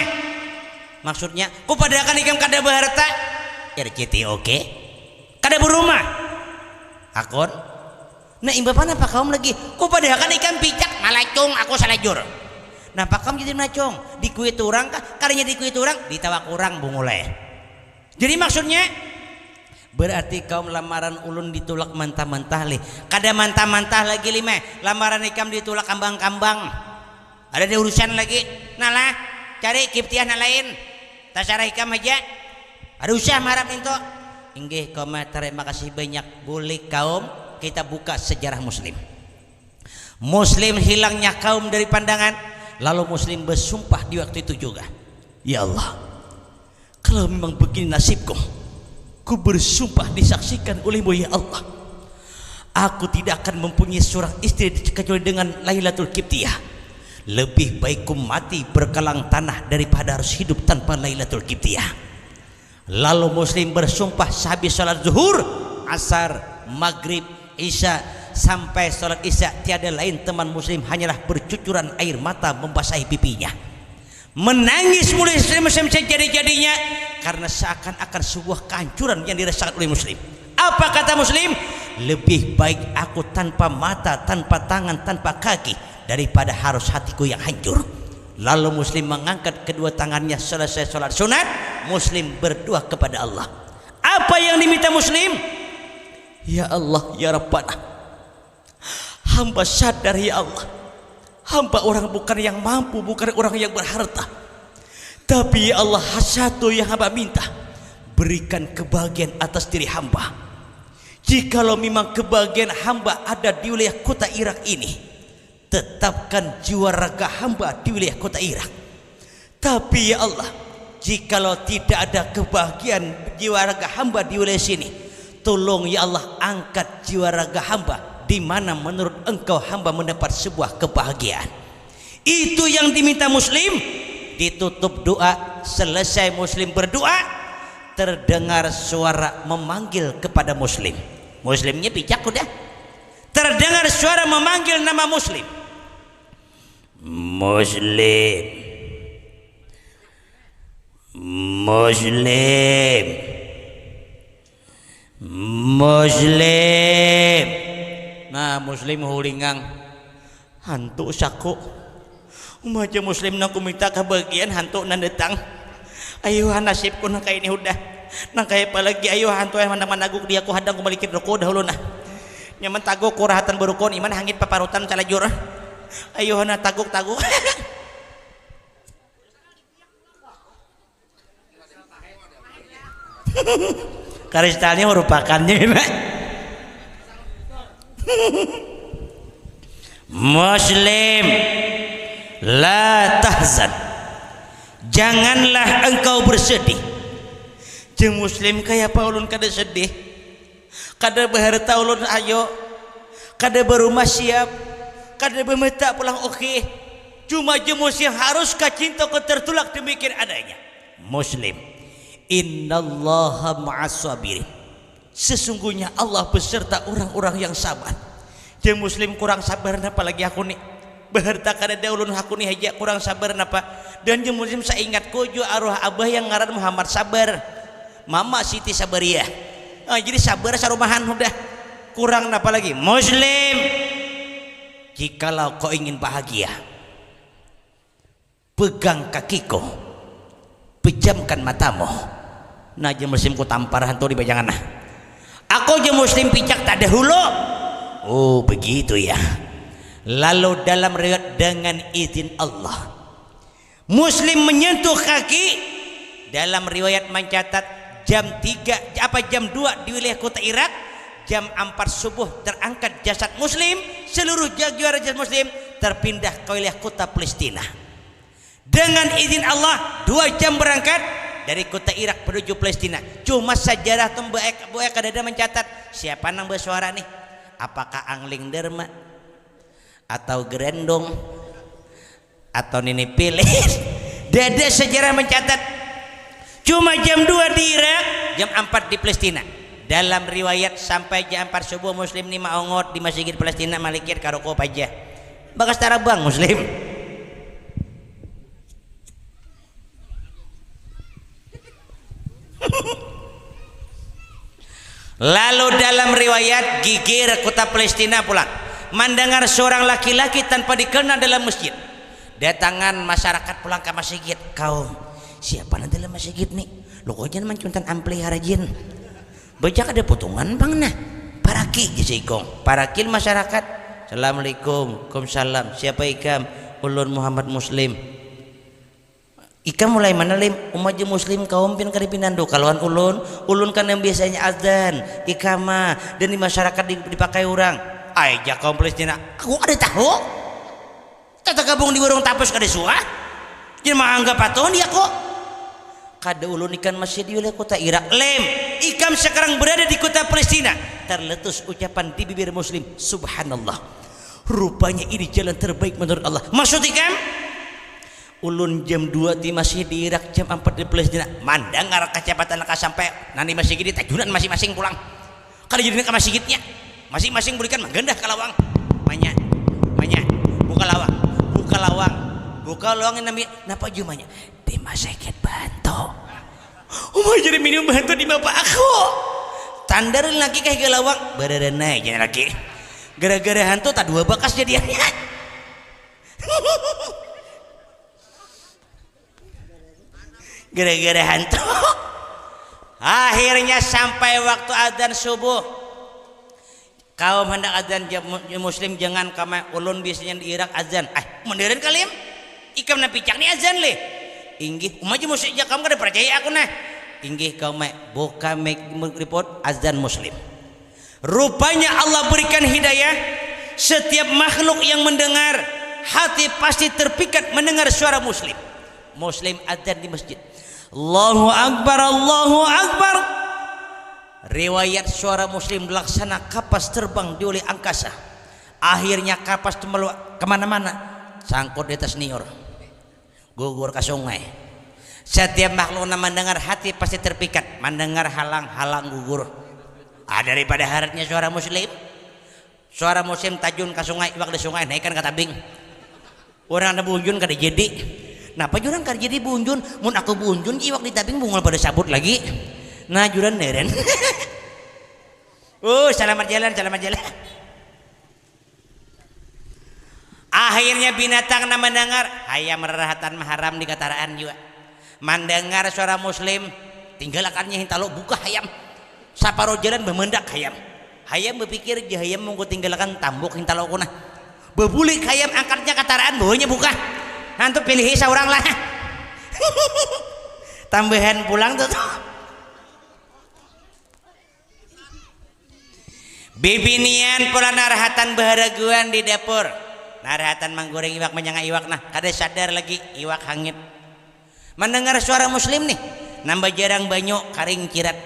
Maksudnya, kupadahakan ikam kada baharta? R C T O K. Kada barumah. Hakun. Nah, imbah panapa kaum lagi? Kupadahakan ikam picak, malacung aku salajur. Napa kaum jadi malacung? Dikuit urang kah? Kadanya dikuit urang, ditawak urang bungul ai. Jadi maksudnya, berarti kaum lamaran ulun ditulak mantah-mantah lih. Kada mantah-mantah lagi lima. Lamaran ikam ditulak kambang-kambang. Ada di urusan lagi. Nah lah, cari kiptiah nang lain. Tasarah ikam haja. Ada usah maharap nintu. Inggih, koma, tarima kasih banyak. Bulik kaum, kita buka sejarah Muslim. Muslim hilangnya kaum dari pandangan, lalu Muslim bersumpah di waktu itu juga. Ya Allah, kalau memang begini nasibku, ku bersumpah disaksikan olehmu ya Allah. Aku tidak akan mempunyai seorang istri kecuali dengan Lailatul Kiptiah. Lebih baik ku mati berkalang tanah daripada harus hidup tanpa Lailatul Kiptiah. Lalu Muslim bersumpah sehabis sholat zuhur, asar, maghrib, isya, sampai sholat isya tiada lain teman Muslim hanyalah bercucuran air mata membasahi pipinya. Menangis mulai Muslim sejadi-jadinya karena seakan-akan sebuah kehancuran yang dirasakan oleh Muslim. Apa kata Muslim? Lebih baik aku tanpa mata, tanpa tangan, tanpa kaki daripada harus hatiku yang hancur. Lalu Muslim mengangkat kedua tangannya selesai sholat sunat, Muslim berdoa kepada Allah. Apa yang diminta Muslim? Ya Allah, ya Rabbana, hamba sadar ya Allah, hamba orang bukan yang mampu, bukan orang yang berharta. Tapi ya Allah, satu yang hamba minta, berikan kebahagiaan atas diri hamba. Jikalau memang kebahagiaan hamba ada di wilayah kota Irak ini, tetapkan jiwa raga hamba di wilayah kota Irak. Tapi ya Allah, jikalau tidak ada kebahagiaan jiwa raga hamba di wilayah sini, tolong ya Allah angkat jiwa raga hamba di mana menurut engkau hamba mendapat sebuah kebahagiaan. Itu yang diminta Muslim. Ditutup doa, selesai Muslim berdoa, terdengar suara memanggil kepada Muslim. Muslimnya picak udah. Terdengar suara memanggil nama Muslim. Muslim. Muslim. Muslim. Nah, Muslim hulingang. Hantu saku. Uma ja Muslim nang kuminta kabagian hantu nang datang. Ayuha nasibku nang kaya ini hudah. Nang kaya apa lagi ayuha hantu ai handak managuk diaku hadang kubalikit ruku dahulu nah. Nyaman taguk kurahatan barukun iman hangit paparutan calajur. Ayuha nah taguk taguk. Kristalnya merupakannya, Muslim, la tahzan. Janganlah engkau bersedih. Jeng Muslim, kaya apa ulun kada sedih? Kada baharta ulun, ayo. Kada barumah, siap. Kada bamata pulang, oke. Cuma jeng Muslim harus kacinta ku tertulak demikian adanya. Muslim, innallaha ma'as sabirin. Sesungguhnya Allah beserta orang-orang yang sabar. Jeng Muslim, kurang sabar napa lagi aku ni? Baharta kadada ulun, aku ni haja kurang sabar napa? Dan jeng Muslim, saingatku jua arwah abah yang ngaran Muhammad Sabar, Mama Siti Sabariah. Ah, jadi sabar sarumahan hudah. Kurang napa lagi? Muslim, jikalau kau ingin bahagia, pegang kakiku, pejamkan matamu. Nah, jeng Muslim, ku tampar hantu di bajangan nah. Aku, jeng Muslim, pijak tak ada hulu. Oh, begitu ya. Lalu dalam riwayat dengan izin Allah, Muslim menyentuh kaki. Dalam riwayat mencatat jam tiga apa jam dua di wilayah kota Irak, jam empat subuh terangkat jasad Muslim, seluruh jaguar jasad Muslim terpindah ke wilayah kota Palestina. Dengan izin Allah, dua jam berangkat dari kota Irak menuju Palestina. Cuma sejarah tu buek, buek kadada mencatat siapa nang bersuara nih. Apakah Angling Derma? Atau Gerendong? Atau Nini Pilis? Dada sejarah mencatat. Cuma jam dua di Irak, jam empat di Palestina. Dalam riwayat sampai jam empat subuh Muslim ni maongot di masjid Palestina, malikir karukup aja. Bakas tarabang Muslim. Lalu dalam riwayat gigir kota Palestina pulang, mendengar seorang laki-laki tanpa dikenal dalam masjid. Datangan masyarakat pulang ke masjid. Kaum, siapa nanti dalam masjid ni? Lo kok jangan mancuntan ampli harajin. Bajak ada potongan pang nah. Paraki, jasa ikung. Parakin masyarakat. Assalamualaikum. Waalaikumsalam. Siapa ikam? Ulun Muhammad Muslim. Ikam mulai mana, Lim? Uma ja Muslim kaum pian kada pinandu kalawan ulun. Ulun kan yang biasanya azan, ikamah, dan di masyarakat di- dipakai urang. Ai ja kaum Palestina, aku kada tahu. Tata gabung di warung tapus kada suah. Jadi maanggap patuh ni aku. Kada ulun ikan masih di wilayah kota Irak. Lem, ikam sekarang berada di kota Palestina. Terletus ucapan di bibir Muslim. Subhanallah. Rupanya ini jalan terbaik menurut Allah. Maksud ikam? Ulun jam dua ti masih di Irak, jam empat di Palestina. Mandangar kacapatan ka sampai nang di masih gini tajunan masing-masing pulang. Kada jadi ka masigitnya. Masing-masing bulikan manggandah ka lawang. Manya, manya, buka lawang, buka lawang, buka lawang nami napa jumanya? Di masigit bahantu. Umai jadi minum bahantu di mapa aku. Tandar laki kah ke lawang? Bararanai jadi laki. Gara-gara hantu tak dua bakas jadiannya. Gara-gara hantu. Akhirnya sampai waktu adzan subuh. Kaum hendak adzan ja- mu- muslim jangan kama ulun biasanya di Irak adzan. Ah, mendirin kalim. Ikam nang picak ni adzan lih. Inggih, uma ja muslim ja kamu kada percaya aku nah. Inggih kaum mai buka mic report adzan muslim. Rupanya Allah berikan hidayah, setiap makhluk yang mendengar, hati pasti terpikat mendengar suara muslim. Muslim adzan di masjid. Allahu Akbar, Allahu Akbar. Riwayat suara muslim laksana kapas terbang di oleh angkasa. Akhirnya kapas itu meluak kemana-mana, sangkut di atas niur. Gugur ka sungai. Satiap makhluk nang mandangar hati pasti terpikat, mandangar halang-halang gugur. Ah, daripada haratnya suara muslim. Suara muslim tajun ka sungai, iwak di sungai naikan ka tabing. Urang ada bunjun kada jadi. Napa jurang kada jadi bunjun? Mun aku bunjun iwak di tabing bungul pada sabut lagi. Nah, juran neren. Uh, selamat jalan, selamat jalan. Akhirnya binatang nang mandangar, hayam rarahatan maharam di kataraan jua. Mandangar suara muslim, tinggalakannya hintalo buka hayam. Saparo jalan bamandak hayam. Hayam bapikir ja hayam mun kutinggalakan tambuk hintalo ku nah. Babulik hayam angkatnya kataraan bawanya buka. Hantu pilihi saurang lah. Tambahan pulang tuh tuh. Bibinian pola narahatan baharaguan di dapur. Narahatan mangguring iwak, manyanga iwak, nah, kada sadar lagi iwak hangit. Mandangar suara Muslim nih, nambah jarang banyu, karing cirat.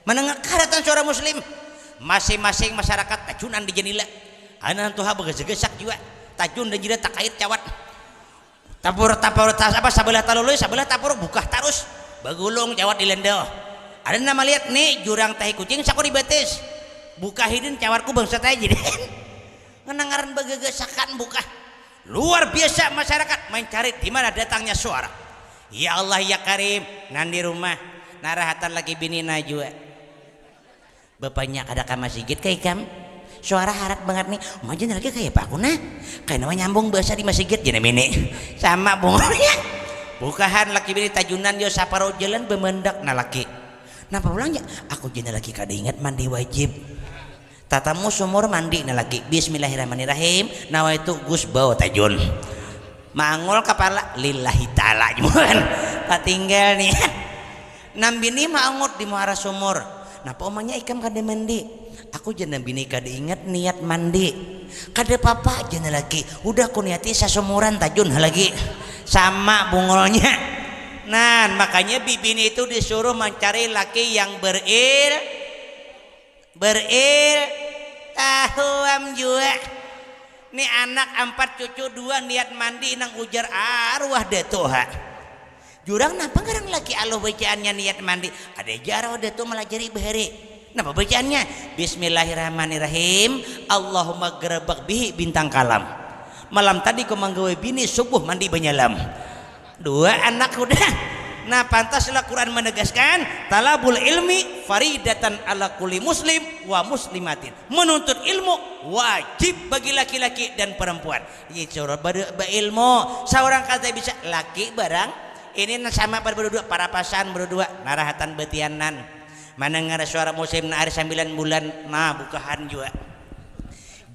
Mandangar kaharatan suara Muslim, masing-masing masyarakat tajunan di jendela. Anak tuha bagasak-gasak jua, tajun dan jendela takait cawat. Tapur, tapur, tas, apa, sabalah talului, sabalah tapur, bukah tarus. Bagulung cawat di lendau. Ada nang malihat, ni jurang tahi kucing, saku di batis. Bukah hidin cawatku bangsat aja, din. Ngenang ngaran bagagasakan bukah. Luar biasa masyarakat mencari di mana datangnya suara. Ya Allah, ya Karim, nan di rumah, narahatan laki bini najua. Bapanya kada ka masigit ka ikam. Suara harat bangat nih. Majan lagi kaya apa aku nah? Kaya nama nyambung bahasa di masigit jana mini. Sama bungulnya. Bukahan laki bini tajunan yo saparo jalan bamandak na laki. Napa pulang ya? Aku jana lagi kada ingat mandi wajib. Tatamu sumur mandi na laki. Bismillahirrahmanirrahim. Nawaitu gus bau tajun. Mangul kapala lillahi ta'ala jumuan. Patinggal nih. Nambini maangut di muara sumur. Napa umanya ikam kada mandi? Aku jana bini kada ingat niat mandi. Kada papa jana laki. Udah ku niati sasumuran tajun ha lagi. Sama bungulnya. Nah, makanya bibini itu disuruh mencari laki yang beril beril tahuam jua. Ni anak ampat cucu dua niat mandi nang ujar arwah datu ha. Jurang napa ngaran laki aluh bacaannya niat mandi? Ada ja arwah datu malajari bahari. Napa bacaannya? Bismillahirrahmanirrahim. Allahumma gerabak bihi bintang kalam. Malam tadi ku manggawi bini subuh mandi banyalam. Dua anak hudah. Nah, pantaslah Quran menegaskan talabul ilmi faridatan ala kulli muslim wa muslimatin. Menuntut ilmu wajib bagi laki-laki dan perempuan. Ini suruh ber- berilmu. Seorang kata bisa laki barang ini nah sama pada berdua, parapasan berdua, narahatan betianan. Mendengar suara musim nah hari sembilan bulan, nah bukahan juga.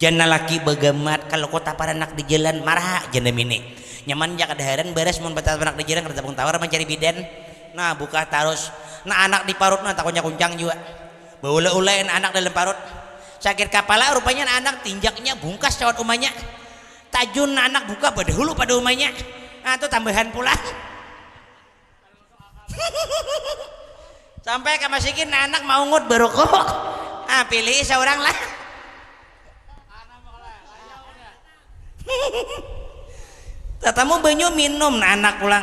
Jan laki bagamat kalau kota paranak di jalan marah jan mini. Nyaman ja kada heran beres mun batapanak di jalan kada tapung tawar mencari bidan. Nah buka tarus. Nah anak di parut nah takunya kuncang jua. Baula-ula anak dalam parut. Sakit kapala rupanya anak tinjaknya bungkas cawat umanya. Tajun anak buka badahulu pada umanya. Nah tu tambahan pulang. Sampai ka masikin anak maungut barukuk. Ah pilih seorang lah. Tatamu banyu minum nah anak pulang.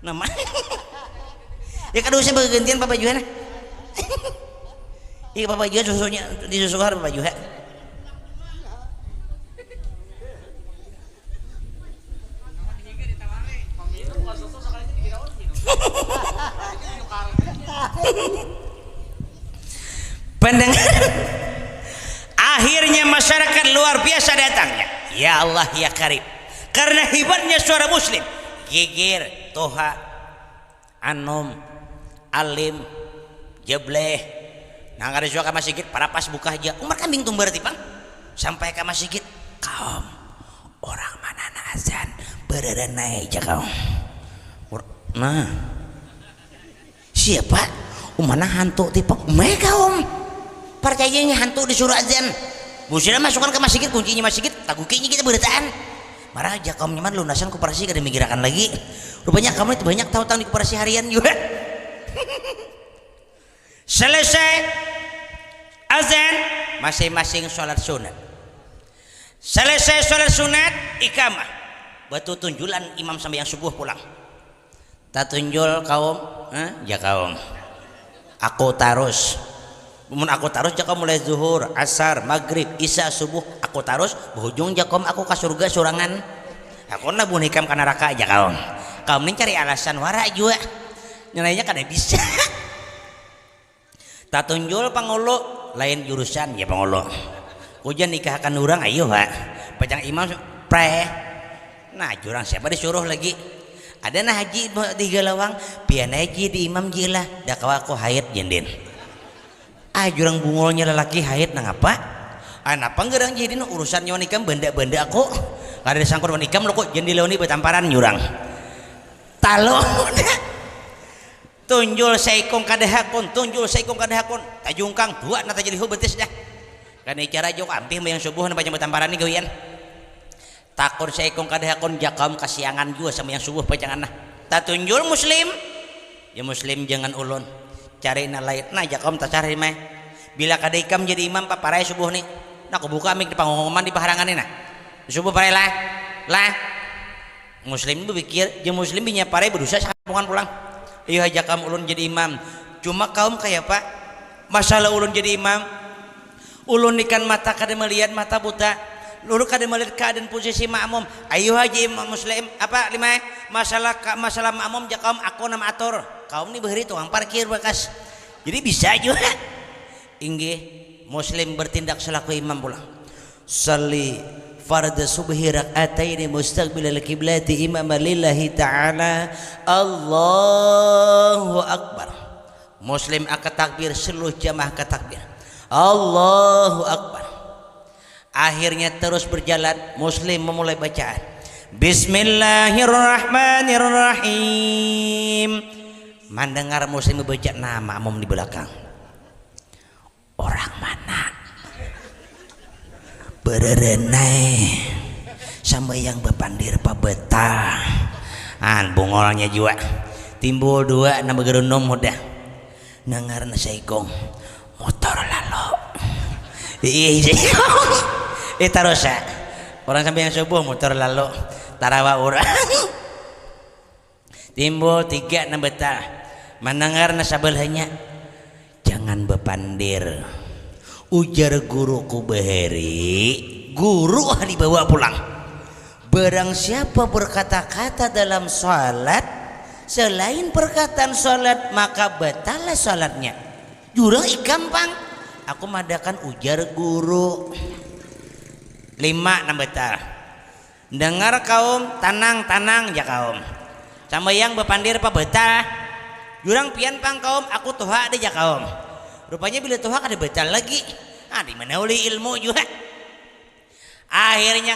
Nama? Ya kada usah bagantian papa jua nah. Iya papa jua susunya disusuhar papa jua. Pendengar. Akhirnya masyarakat luar biasa datangnya. Ya Allah ya Karim. Karena hebatnya suara muslim. Geger, toha, anom, alim, jebleh. Nah kada suka ka masigit, parapas bukah ja. Umar kambing tumbar tipang. Sampai ka masigit, kaum. Orang mana na azan bararanai ja kaum. Nah. Siapa? Umana hantu tipe. Umai kaum. Percayanya hantu disuruh azan. Mun sudah masukkan ke masjid, kuncinya masjid, tagukinya kita berataan. Marah aja kaum nyaman lunasan koperasi kada mikirakan lagi. Rupanya kamu itu banyak tahu tentang di koperasi harian juga. Selesai azan, masing-masing sholat sunat. Selesai sholat sunat, ikamah. Batu tunjulan imam sampai yang subuh pulang. Tatunjul kaum, eh, ja kaum. Aku tarus. Mun aku tarus ja kaum mulai zuhur, asar, maghrib, isya, subuh, aku tarus, bahujung ja kaum aku ka surga surangan. Aku nah buhan ikam ka naraka ja kaum. Kaum ni cari alasan wara jua. Nilainya kada bisa. Tatunjul pangulu lain jurusan ya pangulu. Ujan nikahakan urang ayo ha. Pacang imam pre. Nah jurang siapa disuruh lagi. Ada nah haji tiga lawang. Pian haji di imam jilah. Dakawa aku haid jendin. Ah jurang bungulnya lelaki haid nang apa. Ah napa gerang jadi urusan nyawa nikam benda-benda aku. Kada disangkut nikam lo kok jendil lawan betamparan jurang. Talo. Tunjul saikung kada hakun, tunjul saikung kada hakun. Tajungkang dua nang tajalihu betis dah. Kani cara juk ampih mbayang subuh nang panjang batamparan ni gawian. Takun saikung kada hakun, jakaum kasiangan jua sambayang subuh pajangan nah. Tatunjul Muslim. Ya Muslim jangan ulun. Cari nang lain. Nah jakaum tacari meh. Bila kada ikam jadi imam paparai subuh ni. Nah kubuka mik di pangumuman di paharangan ni nah. Subuh parai lah. Lah. Muslim ni bapikir, jar Muslim binya parai badusa sakampungan pulang. Ayuh haja kam ulun jadi imam. Cuma kaum kayapa? Masalah ulun jadi imam, ulun ikan mata kada malihat, mata buta. Ulun kada malihat keadaan posisi makmum. Ayuh haja imam Muslim, apa lima eh? Masalah ka, masalah makmum ja kaum aku nang maatur. Kaum ni bahari tukang parkir bakas. Jadi bisa jua. Inggih, Muslim bertindak selaku imam pulang. Salli farda subhi rak'ataini mustaqbilal kiblati imaman lillahi ta'ala. Allahu Akbar. Muslim angkat takbir, seluruh jamaah angkat takbir. Allahu Akbar. Akhirnya terus berjalan, Muslim memulai bacaan. Bismillahirrahmanirrahim. Mandangar Muslim membaca nama makmum di belakang. Orang mana? Bererenai. Sambayang bapandir pabetal. An bungolnya jua. Timbul dua nang bagerunum hudah. Nangar nang saikung. Motor lalu. Ih, eh terus ya. Orang sambayang subuh motor lalu. Tarawa orang. Timbul tiga nang batal. Mandangar nang sabelahnya. Jangan bapandir. Ujar guruku bahari, guru ha dibawa pulang. Barang siapa berkata-kata dalam salat selain perkataan salat maka batalah salatnya. Jurang ikam pang. Aku madakan ujar guru. Lima nang batal. Dengar kaum, tanang, tanang ja kaum. Sambayang bapandir pabatal. Jurang pian pang kaum, aku tuha ada ja kaum. Rupanya bila tuha kada batal lagi. Ah, di mana ulih ilmu jua. Akhirnya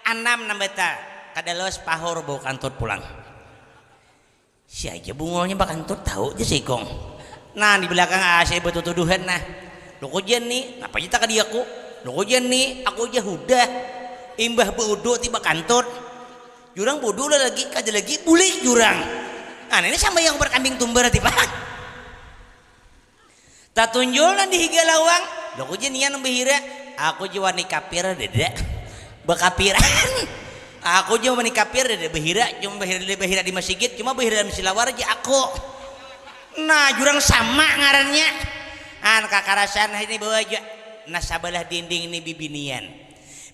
anam nang batal. Kada lawas pahur bau kantut pulang. Si aja bungulnya bakantut tahu ja si ikung. Nah di belakang A C batutuduhan nah. Luku jan ni, napa ja takadi aku. Luku jan ni, aku ja hudah. Imbah baudu tiba kantut. Jurang baudu lah lagi, kada lagi bulik jurang. Nah ini sambayang umpat kambing tumbar tiba. Tatunjul nang di higa lawang, aku ja nian nang bahira, aku ja wani kapir dada, bakapiran, aku ja wani kapir dada bahira, cuma bahira bahira di masigit, cuma bahira dalam silawar ja aku, nah jurang sama ngarannya, an kakarasan ini bawa ja, nah sabalah dinding ni bibinian.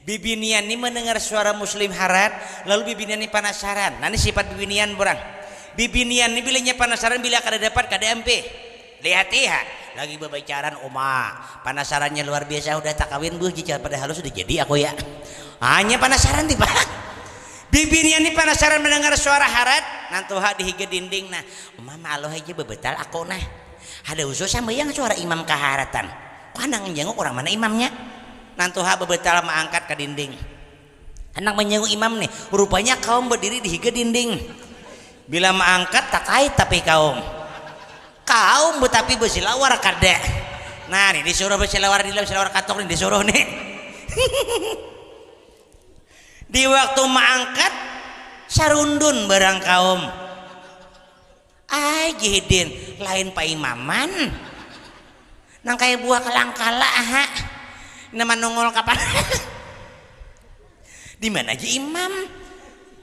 Bibinian ni mandangar suara Muslim harat, lalu bibinian ni panasaran. Nah ni sipat bibinian burang. Bibinian ni bilanya panasaran bila kada dapat kada ampih. Lihati ha, lagi babacaran uma. Panasarannya luar biasa udah takawin buh jijar padahal sudah jadi aku ya. Hanya panasaran tiba. Bibinian ni panasaran mandangar suara harat, nantuha di higa dinding nah. Uma maaluh aja babatal aku nah. Ada usul sambayang suara imam kaharatan. Kok handak manjanguk urang mana imamnya? Nantuha babatal maangkat ka dinding. Handak manjanguk imam nih, rupanya kaum badiri di higa dinding. Bila maangkat takait tapi kaum. Kaum batapi basilawar kada. Nah nih disuruh basilawar di dalam silawar katuk nih disuruh nih. Di waktu maangkat sarundun barang kaum. Ai jihidin, lain paimaman. Nang kaya buah kalangkala aha. Nang manungul kapala. Di mana ja imam?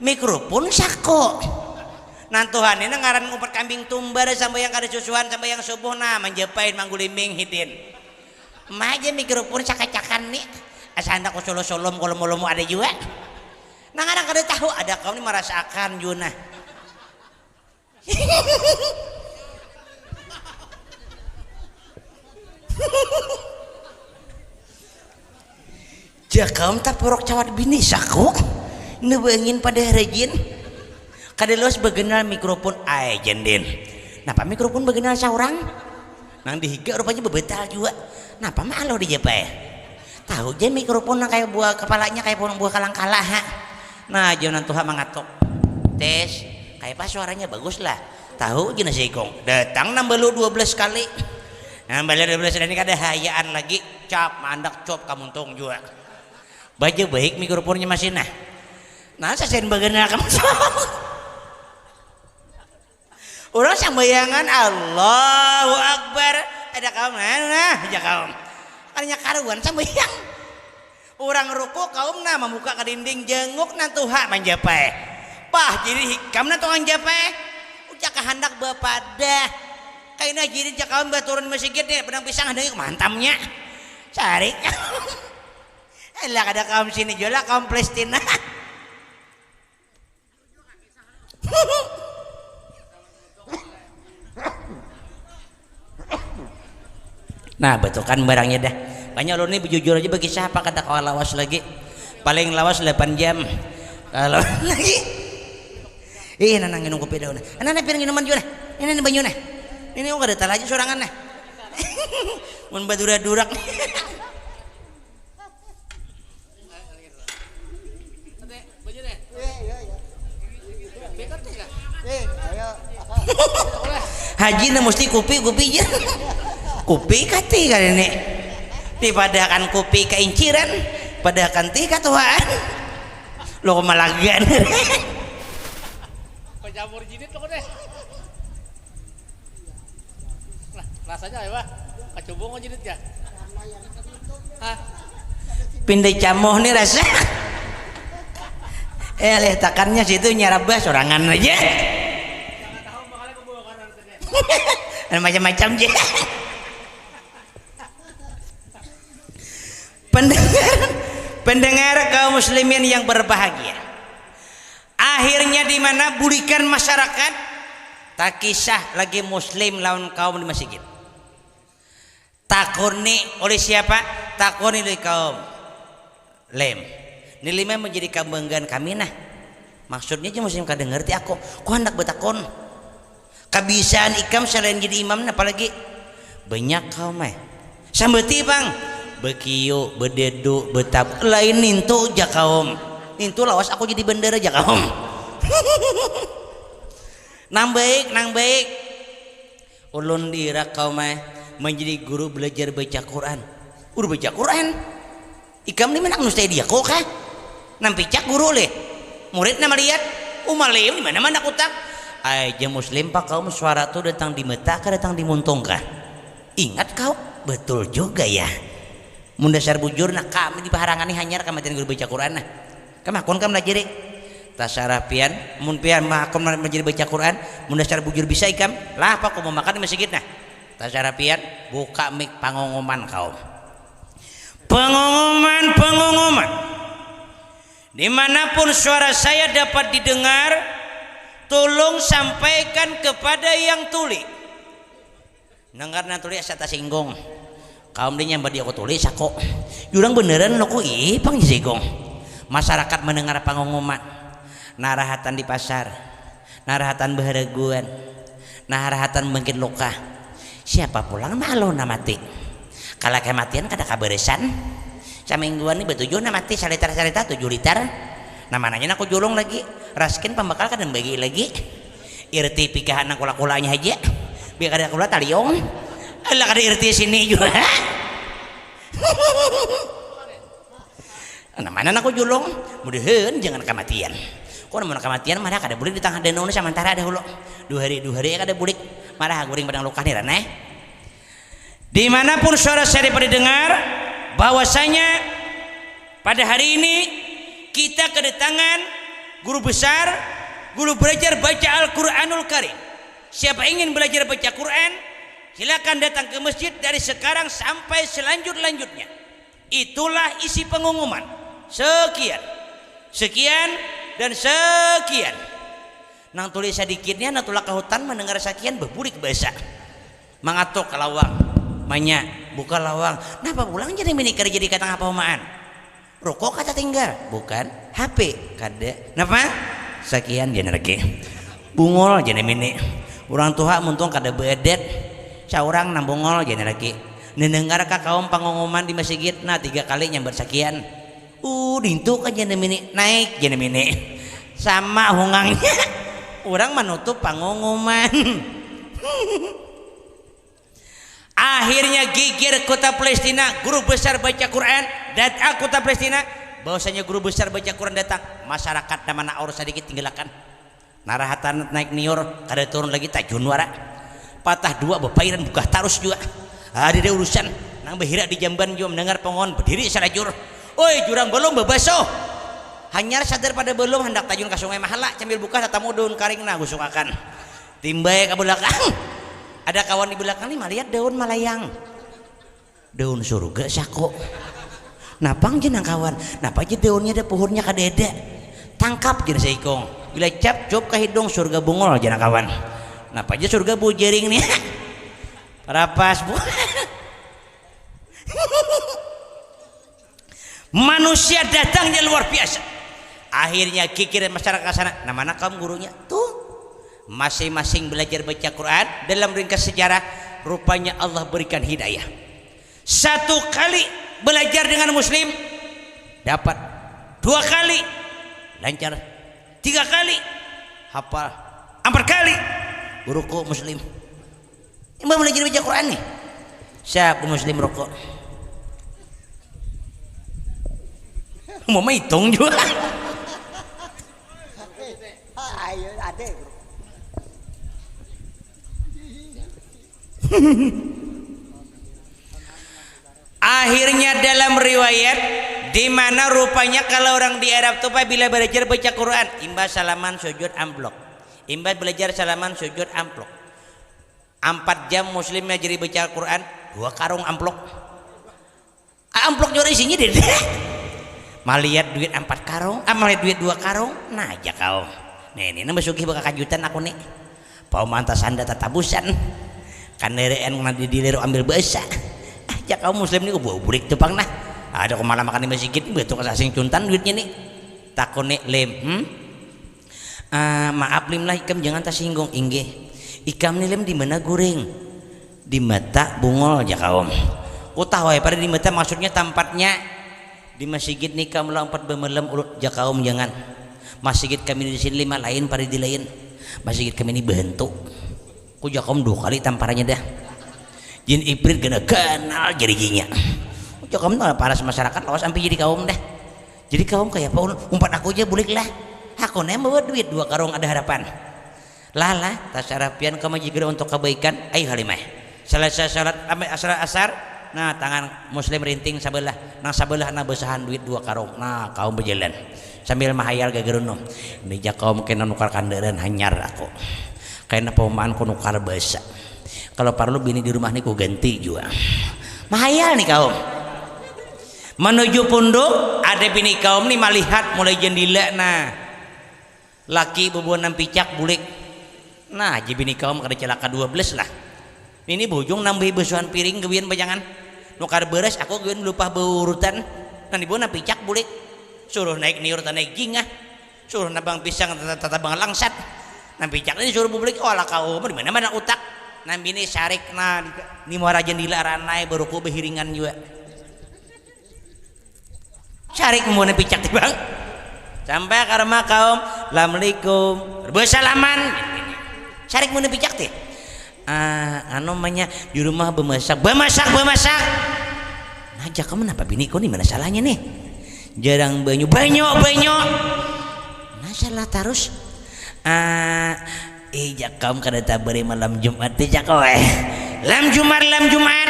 Mikrupun saku. Nang tuhan ini ngaran umpat kambing tumbar sambayang kada susuhan sambayang subuh nah manjapain mangguliming hidin. Ema ja mikrupun sakacakan ni. Asa handak usulus-ulum kulum-ulumu ada jua. Nang ngaran kada tahu ada kaum ni marasa akan jua nah. Jakaum tapuruk cawat bini saku nebeangin pada rajin. Kada luas bagenal mikrofon ai jendin. Napa mikrofon bagenal saurang? Nang dihiga rupanya babatal jua. Napa maaluh dijapai? Tahu ja mikrofon nang kaya buah kapalanya kaya buah kalangkala ha. Nah jauh nang tuha mangatuk. Tes, kayapa suaranya bagus lah. Tahu je nasi ikung. Datang nambalu dua belas kali. Nambalu dua belas kali kada hayaan lagi. Cap, mandak cop kamuntung jua. Baja baik mikrofonnya masih nah. Nah, sasain bagana kamu. Urang sambayangan Allahu Akbar. Ada kaum nah, nah, aja kaum. Hanya karuan sambayang. Urang ruku kaum nah mambuka ka dinding jenguk nah tuha manjapai. Pah jadi hikam nah tukang japai. Ucak kahandak bapadah. Kaina jadi ja kaum baturun masigit nih pedang pisang handangi mantamnya. Cari. Elah kada kaum sini jua lah kaum Palestina. Nah, batukan barangnya dah. Banyak ulun ni bujujur aja bakisah apa kada kawa lawas lagi. Paling lawas delapan jam. Kalau lagi. Ih, nanang minum kopi dahulu. Nah, nah, piring minuman juga nah. Ini nih banyu nah. Ini kok kada talah aja sorangan nah. Mun badura-durak. Haji nah mesti kupi kupi ja. Kupi kati kali ini. Dipadahakan kupi kainciran, padahakan ti katuaan. Lo malagan. Pajamur jidit lo deh. Nah, rasanya apa? Kacubung aja dit ya. Hah? Pindah camoh nih rasa. Eh, letakannya situ nyarabah sorangan aja. Dan macam-macam je. Pendengar, pendengar kaum muslimin yang berbahagia. Akhirnya di mana bulikan masyarakat takisah lagi muslim lawan kaum di masjid. Takuni oleh siapa? Takuni oleh kaum. Lem. Ni lima menjadi kebanggaan kami nah. Maksudnya aja muslim kada ngerti aku. Ku hendak bertakun. Kabisaan ikam selain jadi imam napa lagi? Banyak kaum ai. Sambati pang. Bekiu, bededu, betab, lain nintu ja kaum. Nintu lawas aku jadi bandar aja kaum. Nang baik, nang baik. Ulun diirak kaum ai menjadi guru belajar baca Quran. Guru baca Quran. Ikam ni manak nustai diaku kah? Nang picak guru leh. Murid nang malihat, uma lem di mana mana kutak. Ai ja muslim pak kaum suara tu datang di mata kah datang di muntung kah? Ingat kau, betul juga ya. Mun dasar bujur nah kami di paharangan ni hanyar kamatian guru baca Quran nah. Kam hakun kam lajari. Tasarah pian, mun pian hakun menjadi baca Quran, mun dasar bujur bisa ikam, lah apa aku mau makan di masjid nah. Tasarah pian, buka mik pangumuman kaum. Pengumuman, pengumuman. Dimanapun suara saya dapat didengar, tolong sampaikan kepada yang tuli. Nang karena tuli asa tasinggung. Kaum di nyambat aku tuli sako. Jurang beneran lo ku ih pang singgung. Masyarakat mendengar pengumuman. Narahatan di pasar. Narahatan baharaguan. Narahatan bangkit luka. Siapa pulang malu na mati. Kalau kematian kada kaberesan. Samingguan ni batujuh na mati salitar-salitar tujuh litar. Nah mananya aku julung lagi. Raskin pembakal kada bagi lagi. Irti pikahan nang kula-kulanya haja. Biar kada kula taliung. Alah kada irti sini jua. Nah mana aku julung. Mudahan jangan kamatian. Kok namun kamatian marah kada boleh di tangah danau ni samantara dahulu. Dua hari dua hari kada boleh. Marah guring padang luka ni raneh. Dimanapun suara saya dapat didengar bahwasanya pada hari ini kita kedatangan guru besar, guru belajar baca Al-Quranul Karim. Siapa ingin belajar baca Quran, silakan datang ke masjid dari sekarang sampai selanjut-lanjutnya. Itulah isi pengumuman. Sekian, sekian, dan sekian. Nang tulis sedikitnya, nang tulak ke hutan mendengar sakian bebulik bahasa. Mangatuk ka lawang, manya, buka lawang. Napa pulang jadi mini kada jadi ka tangah pahumaan? Rokok kata tinggal, bukan? H P kada. Napa? Sakian jadi lagi. Bungul jadi mini. Urang tuha muntung kada beadat. Saurang nang bungul jadi lagi. Nendengar ka kaum pangumuman di masigit, nah tiga kali nyambat sakian. Uh, dintu kan jadi mini, naik jadi mini. Sama hungangnya. Urang manutup pangumuman. Akhirnya geger kota Palestina, guru besar baca Quran datang kota Palestina, bahwasanya guru besar baca Quran datang, masyarakat nama naur sadikit tinggalakan. Narahatan naik niur, kada turun lagi tajun wara. Patah dua bepairan bukah tarus jua. Ada ada urusan, nang bahira di jamban jua mendengar pongon berdiri salajur. Oi jurang belum bebaso. Hanyar sadar pada belum hendak tajun ke sungai mahala, sambil bukah tatamu daun karing nah gusukakan. Timbai ke belakang. Ada kawan di belakang ni malihat daun malayang. Daun surga sako. Napang je nang kawan, napa je daunnya ada pohonnya kada ada. Tangkap je saikung. Bila cap cup ke hidung surga bungul je nang kawan. Napa je surga bu jaring ni. Rapas bu. Manusia datangnya luar biasa. Akhirnya kikir masyarakat sana, nah mana kaum gurunya? Tuh, masing-masing belajar baca Quran. Dalam ringkas sejarah, rupanya Allah berikan hidayah. Satu kali belajar dengan muslim, dapat. Dua kali, lancar. Tiga kali, hafal. Empat kali, ruku muslim. Imbah belajar baca Quran nih. Siap muslim rokok. Mau maitung juga. Ayo ada. Akhirnya dalam riwayat di mana rupanya kalau orang di Arab tuh Pak, bila belajar baca Quran, imbah salaman sujud amplok. Imbah belajar salaman sujud amplok. Ampat jam muslim ngajari baca Quran, dua karung amplok. Ah, amplok juara isinya deh. Malihat duit ampat karung, ah, malihat duit dua karung, nah aja kau. Nah ini nambah sugih bakakajutan aku nih. Pau mantas anda tatabusan. Kandaraan nang di diliru ambil basa. Ah, aja kau muslim nih bulik tuh pang nah. Ada aku malam makan di masjid nih betul kasasing cuntan duitnya nih. Takun nih lim, hmm? Ah, maaf lim lah ikam jangan tersinggung inggih. Ikam nih lim di mana guring? Di mata bungol ja kaum. Kutah wae pada di mata maksudnya tampatnya di masigit nih kaum lah empat bemalam ulut ja kaum jangan. Masigit kami di sini lima lain pada di lain. Masigit kami ini behentu. Ku ja kaum dua kali tamparannya dah. Jin iprit gana ganal jarijinya. Ku ja kaum paras masyarakat lawas sampai jadi kaum dah. Jadi kaum kaya apa ulun umpat aku ja bulik lah. Hakun yang bawa duit dua karung ada harapan. Lah lah, tasarah pian ka majigra untuk kabaikan, ayu Halimah. Selesai salat ambil asar asar, nah tangan muslim rinting sabelah, nang sabelah nah besahan duit dua karung, nah kaum berjalan sambil mahayal gagarunum. Ini ja kaum kena nukar kandaran hanyar aku. Kena paumaan ku nukar basa. Kalau parlu bini di rumah ni ku ganti jua. Mahayal nih kaum. Menuju punduk ada bini kaum ni malihat mulai jendela nah. Laki bubuhan nang picak bulik. Nah, aja bini kaum kada celaka dua belas lah. Nini bujung nambahi basuhan piring gawian bajangan. Nukar beras aku gawian lupah baurutan. Nang dibawa nang picak bulik. Suruh naik niur tanaik jingah. Suruh nabang pisang tata- tatabang langsat. Nang picak ni suruh bubulik oh ala kaum di mana mana utak. Nang bini sarik nah di, di muara jendela ranai baruku bahiringan jua. Sarik muna picak ti bang. Sampai ka rumah kaum, assalamualaikum. Bersalaman. Sarik muna picak ti. Ah, anu manya di rumah bemasak, bemasak, bemasak. Nah, jak kamu napa bini kau ni mana salahnya nih? Jarang banyu, banyu, banyu. Nah, salah terus. Ah, eh jak kamu kada tabari malam Jumat ti jak kau eh. Lam Jumat, lam Jumat.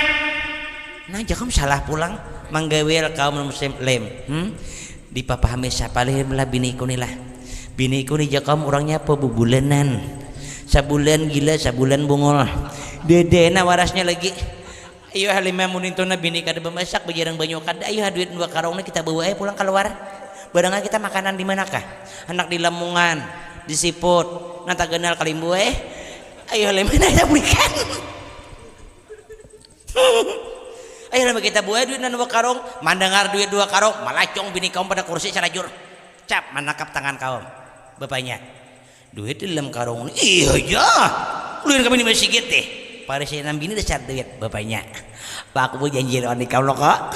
Nah, jakam salah pulang manggawil kaum muslim lem. Hmm? Dipapahami sapalih lah biniku ni lah. Biniku ni jakam urangnya apa bubulanan. Sabulan gila, sabulan bungul. Dedena warasnya lagi. Ayo Halimah munintu na bini kada bamasak bajarang banyu kada ayo duit dua karung ni kita bawa ayo pulang keluar. Barangan kita makanan di manakah? Anak di Lamungan, di Siput, nang taganal kalimbu eh. Ayo Halimah na kita belikan. Ayo lah kita buai duit nang dua karung, mandangar duit dua karung, malacung bini kaum pada kursi salajur. Cap manakap tangan kaum. Bapanya, duit di dalam karung ni, iya ja. Ulun kami di masigit deh. Parisi nang bini dasar duit, bapanya. Pak aku janji lawan ikam lo kok.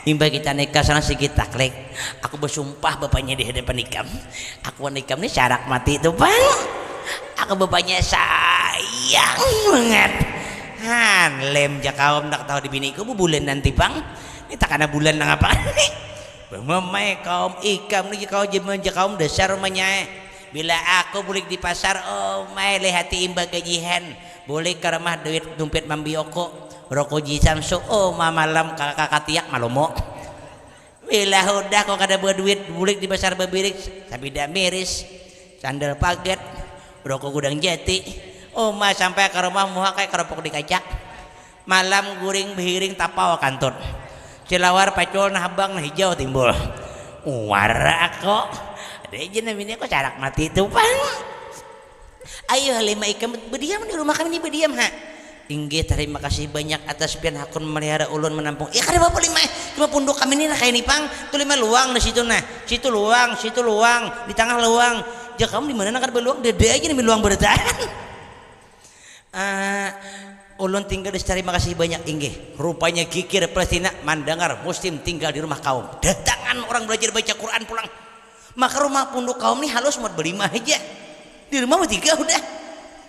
Imbah kita nikah sana sigit taklek. Aku bersumpah bapanya di hadapan ikam. Aku wan ikam ni syarak mati tu bang. Aku bapanya sayang banget. Han, lem ja kaum, ndak tahu di biniku bubulan nanti pang. Ini takana bulan nang apa nih? Bamamai kaum ikam ni, kau jaman ja kaum dasar umanya. Bila aku bulik di pasar, oh mai lihati imba gajihan. Bulik ka rumah duit dumpit mambioko. Roko ji samsu, oh mamalam kakak katiak malomo. Bila hudah kau kada baduit, bulik di pasar babirik, sabida miris, sandal paget, roko gudang jati. Uma sampai ka rumah muha kaya karopok di kaca. Malam guring behiring tapau kantut. Silawar pacul nah habang nah hijau timbul. Wara ako. Ada aja namanya kok carak mati itu pang. Ayo Halimah ikam bediam di rumah kami ni bediam ha. Inggih, tarima kasih banyak atas pian hakun memelihara ulun menampung. Ya kada apa-apa Limah, cuma punduk kami ni nah kaya ni pang. Tu Limah luang di situ nah. Situ luang, situ luang, di tangah luang. Ja kamu di mana nang kada baluang, dada aja nih luang berataan. Ah, ulun tinggal di tarima kasih banyak inggih. Rupanya kikir Palestina mandangar Muslim tinggal di rumah kaum. Datangan orang belajar baca Quran pulang. Maka rumah punduk kaum ni halus muat balima haja. Di rumah batiga hudah.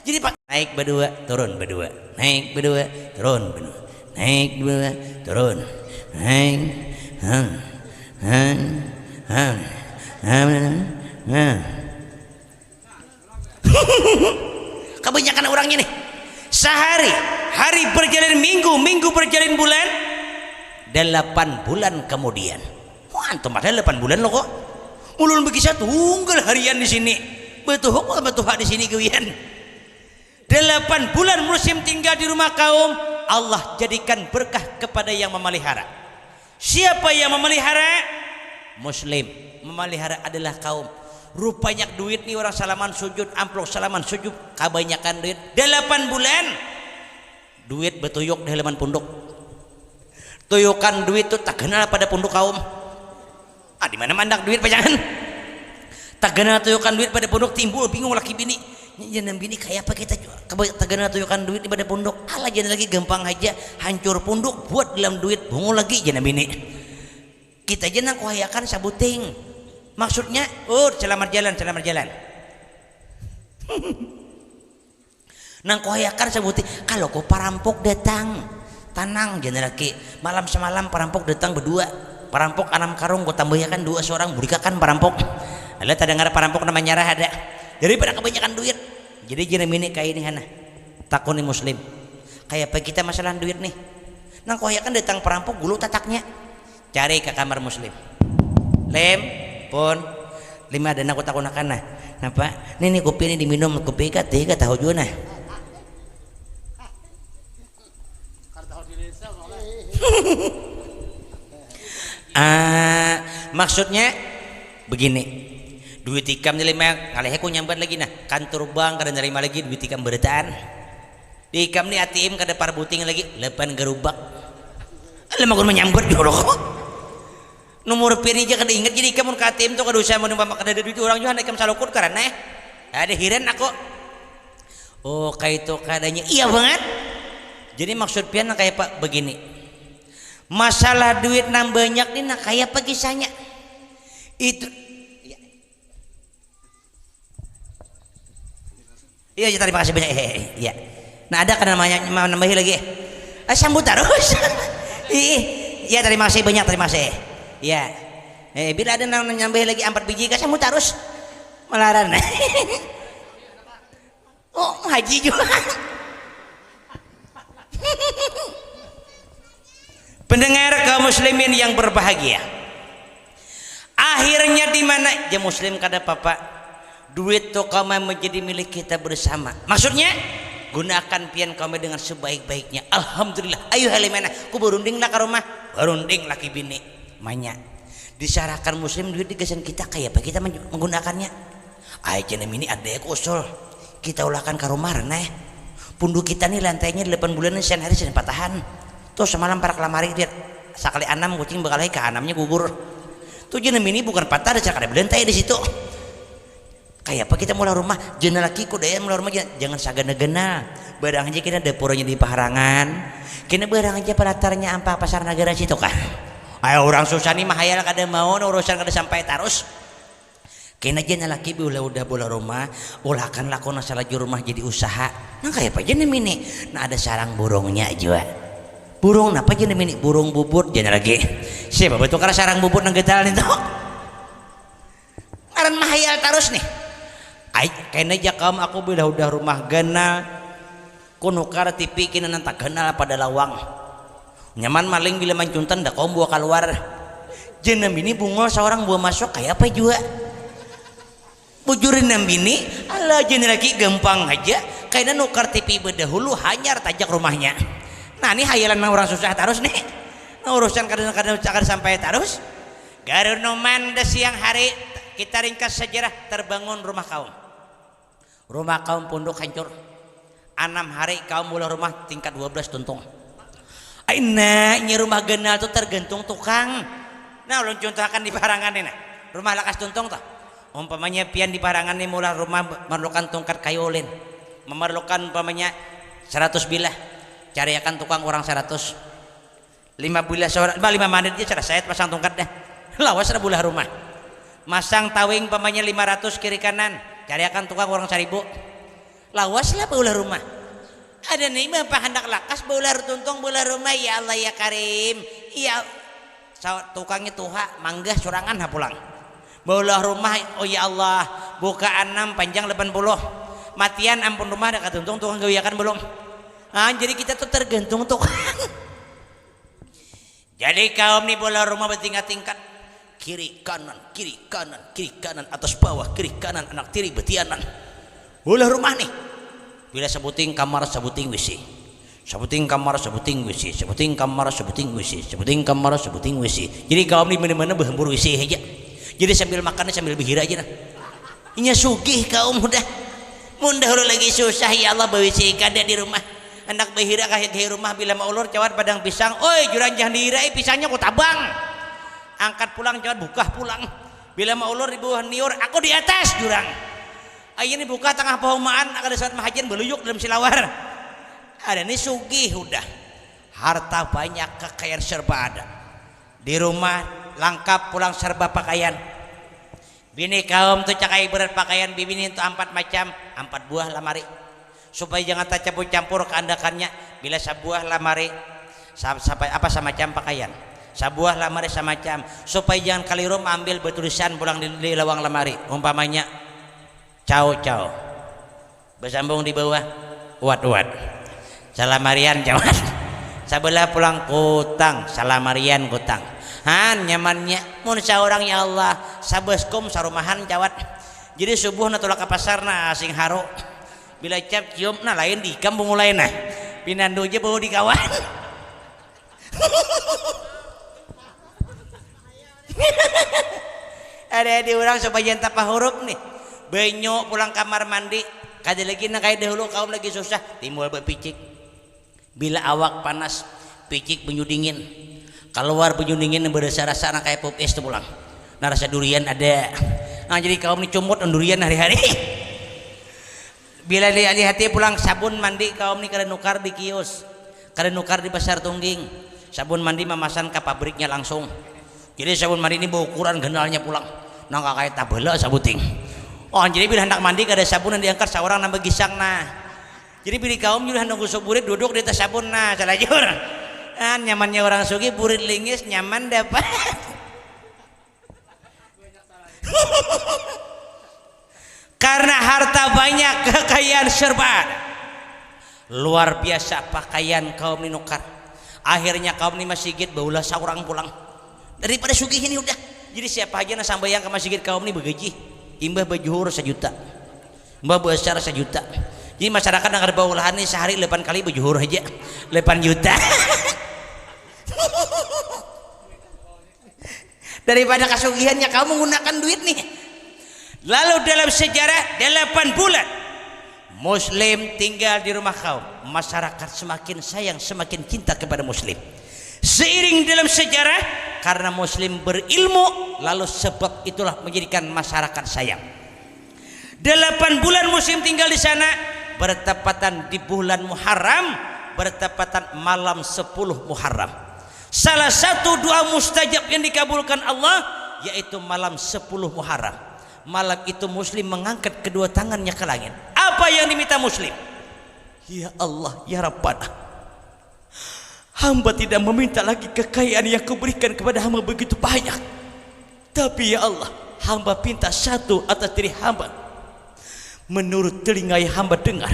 Jadi pak naik badua, turun badua, naik badua, turun badua, naik badua, turun, naik, hang, hang, hang, hang, hang, hang. Kabanyakan urangnya nih. Sahari, hari berjalin minggu, minggu berjalin bulan, dalapan bulan kemudian. Wah, antum ada dalapan bulan lo kok. Ulun bakisah tunggal harian di sini. Batuhuk lah batuha di sini gawian. Dalapan bulan Muslim tinggal di rumah kaum, Allah jadikan berkah kepada yang memelihara. Siapa yang memelihara? Muslim. Memelihara adalah kaum. Rupanya duit nih orang salaman sujud, amplop salaman sujud, kabanyakan duit. Dalapan bulan, duit betuyuk di halaman punduk. Tuyukan duit tuh tak kenal pada punduk kaum. Ah, di mana mandak duit pajangan? Taganal tuyukan duit pada pondok timbul bingung laki bini. Jangan bini kayak apa kita taganal tuyukan duit pada pondok. Alah jangan lagi gampang aja hancur pondok buat dalam duit bungul lagi jangan bini. Kita aja nang kuhayakan sabuting. Maksudnya, oh selamat jalan, selamat jalan. Nang kuhayakan sabuti, kalau ku parampok datang, tanang jar laki, malam semalam parampok datang berdua, parampok anam karung ku tambahiakan dua seorang burikakan parampok, ala tadangar parampok nama nyarah ada, daripada kebanyakan duit, jadi jina mini kaya ini hana, takuni muslim, kaya apa kita masalah duit nih, nang kuhayakan datang parampok gulu tataknya. Cari ka kamar Muslim. Lim, Pun, lima dana ku takunakan nah. Napa? Nini kupi ni diminum kupi ka tih ka tahu jua nah. Ah, maksudnya begini. Duit ikam ni lima ngalihe ku nyambat lagi nah. Kantor bank kada nerima lagi duit ikam berataan. Di ikam ni A T M kada parbuting lagi, lapan garubak. Lama gun manyambat jua lo. Nomor pin aja kada ingat jadi ikam mun ka A T M tu kada usah mun umpama kada ada duit orang jua handak ikam salukut karana eh. Ada hiran aku. Oh, kaitu keadaannya. Iya banget. Jadi maksud pian nang kaya apa begini. Masalah duit nang banyak ni nang kaya apa kisahnya. Itu Iya, iya, terima kasih banyak. Eh, eh, eh, iya. Nah, ada kan namanya mau nambahi lagi. Eh, sambut terus. Ih, iya terima kasih banyak, terima kasih. Iya. Eh, bila ada nang nambahi lagi empat biji, kan sambut terus. Malaran. Oh, haji juga. Pendengar kaum muslimin yang berbahagia. Akhirnya di mana ja muslim kada papa. Duit tu kami menjadi milik kita bersama. Maksudnya gunakan pian kami dengan sebaik-baiknya. Alhamdulillah. Ayo halimana. Ku berunding lah ke rumah. Berunding laki bini. Manya. Diserahkan muslim duit di gasan kita kayak apa kita menggunakannya. Ai jenam ini ada aku usul. Kita ulahkan ke rumah reneh. Punduk kita nih lantainya delapan bulan sen hari sen patahan. Tuh semalam parak lamari dia sakali anam kucing bakal ke anamnya gugur. Tuh jenam ini bukan patah ada sakada belantai di situ. Kayak apa kita mulai rumah? Jenal lagi kok daya mulai rumah jangan sagana-gana. Barang aja kena dapurnya di paharangan. Kena barang aja pelatarnya ampa pasar negara situ kah? Ayo orang susah nih mahayal kada mau urusan kada sampai terus. Kena ja nalaki beulah udah bola rumah, ulahakan lakon nang salajur rumah jadi usaha. Nang kaya apa ja nang mini? Nah, ada sarang burungnya jua. Burung napa ja nang mini? Burung bubut ja nang lagi. Siapa batukar sarang bubut nang getal nintu? Ngaran mahayal tarus nih. Ai, kena ja kam aku beulah udah rumah ganal. Ku nukar tipi kina nang taganal pada lawang. Nyaman maling bila mancuntan da kaum buah kaluar. Jenam ini bungul saurang buah masuk kaya apa jua. Bujur jenam bini, ala jenam lagi gampang haja. Kaina nukar tipi bedahulu hanyar tajak rumahnya. Nah, ini hayalan nang urang susah tarus nih. Nah, urusan kada kada kada sampai tarus. Garunuman da siang hari kita ringkas sejarah terbangun rumah kaum. Rumah kaum punduk hancur. Anam hari kaum ulah rumah tingkat dua belas tuntung. Aina nya rumah ganal tu tergantung tukang. Nah, ulun contohakan di parangan ni nah. Rumah lakas tuntung tuh. Umpamanya pian di parangan ni maulah rumah memerlukan tungkat kayu ulin. Memerlukan umpamanya seratus bilah. Cariakan tukang urang seratus. Lima bulan seorang, bah, lima menit aja selesai pasang tungkat dah. Lawas lah beulah rumah. Masang tawing umpamanya lima ratus kiri kanan, cariakan tukang urang saribu. Lawas lah beulah rumah. Ada nih mah handak lakas beulah tuntung beulah rumah, ya Allah ya Karim. Ya, tukangnya tuha, manggah surangan ha pulang. Beulah rumah, oh ya Allah, buka anam panjang lapan puluh. Matian ampun rumah ada katuntung tukang gawiakan belum? Ah, jadi kita tuh tergantung tukang. Jadi kaum ni bola rumah bertingkat-tingkat. Kiri kanan, kiri kanan, kiri kanan, atas bawah, kiri kanan, anak tiri betianan. Bola rumah nih. Bila sabuting kamar, sabuting WC. Sabuting kamar, sabuting WC, sabuting kamar, sabuting WC, sabuting kamar, sabuting WC. Jadi kaum ni mana-mana berhembur WC aja. Jadi sambil makan sambil berhira aja nah. Inya sugih kaum udah. Mun dahulu lagi susah ya Allah bawisi kada di rumah. Anak bahira kahit kahit rumah bila maulur cawat padang pisang. Oi juranjah diirai pisangnya ku tabang. Angkat pulang cawat bukah pulang. Bila maulur di bawah niur aku di atas jurang. Ayo ni bukah tengah pahumaan kada sawat mahajan baluyuk dalam silawar. Ada ni sugih udah. Harta banyak kekayaan serba ada. Di rumah langkap pulang serba pakaian. Bini kaum tu cakap ibarat pakaian bibini tu ampat macam, ampat buah lamari. Supaya jangan tacampur-campur kaandakannya bila sabuah lamari sa- sapa- apa samacam pakaian. Sabuah lamari samacam supaya jangan kaliru maambil batulisan pulang di, di lawang lamari. Umpamanya cau-cau. Basambung di bawah, uat-uat. Salamarian cawat. Sabelah pulang kutang, salamarian kutang. Han nyamannya, mun saurang ya Allah, sabaskom sarumahan cawat. Jadi subuh na tulak ka pasar na asing haru. Bila cap cium na lain di ikam bungulai nah. Pinandu ja bau di kawan. Ada di urang sabagian tapa hurup nih. Banyu pulang kamar mandi. Kada lagi nang kaya dahulu kaum lagi susah timbul bapicik. Bila awak panas picik banyu dingin. Kaluar banyu dingin nang berasa-rasa nang kaya pop es tu pulang. Nah rasa durian ada. Nah jadi kaum ni cumut durian hari-hari. Bila dilihat-lihati pulang sabun mandi kaum ni kada nukar di kios, kada nukar di pasar tungging. Sabun mandi mamasan ka pabriknya langsung. Jadi sabun mandi ni baukuran ganalnya pulang. Nang kakaya tabala sabuting. Oh, jadi bila handak mandi kada sabun nang diangkat saurang nang bagisang nah. Jadi bila kaum jua handak gosok burit duduk di atas sabun nah salajur. Ah, nyamannya orang sugih burit lingis nyaman dapat. Karena harta banyak, kekayaan serba ada. Luar biasa pakaian kaum ni nukar. Akhirnya kaum ni masigit baulah saurang pulang. Daripada sugih ini udah. Jadi siapa aja nang sambayang ke masigit kaum ni bagaji. Imbah bajuhur sajuta. Imbah basar sajuta. Jadi masyarakat nang kada baulahan ni sehari delapan kali bajuhur aja. Delapan juta. Daripada kasugihannya kamu menggunakan duit nih. Lalu dalam sejarah delapan bulan Muslim tinggal di rumah kaum, masyarakat semakin sayang, semakin cinta kepada Muslim. Seiring dalam sejarah, karena Muslim berilmu, lalu sebab itulah menjadikan masyarakat sayang. Delapan bulan Muslim tinggal di sana, bertepatan di bulan Muharram, bertepatan malam sepuluh Muharram. Salah satu doa mustajab yang dikabulkan Allah yaitu malam sepuluh Muharram. Malam itu Muslim mengangkat kedua tangannya ke langit. Apa yang diminta Muslim? Ya Allah, ya Rabbana, hamba tidak meminta lagi kekayaan yang kau berikan kepada hamba begitu banyak. Tapi ya Allah, hamba pinta satu atas diri hamba. Menurut telinga yang hamba dengar,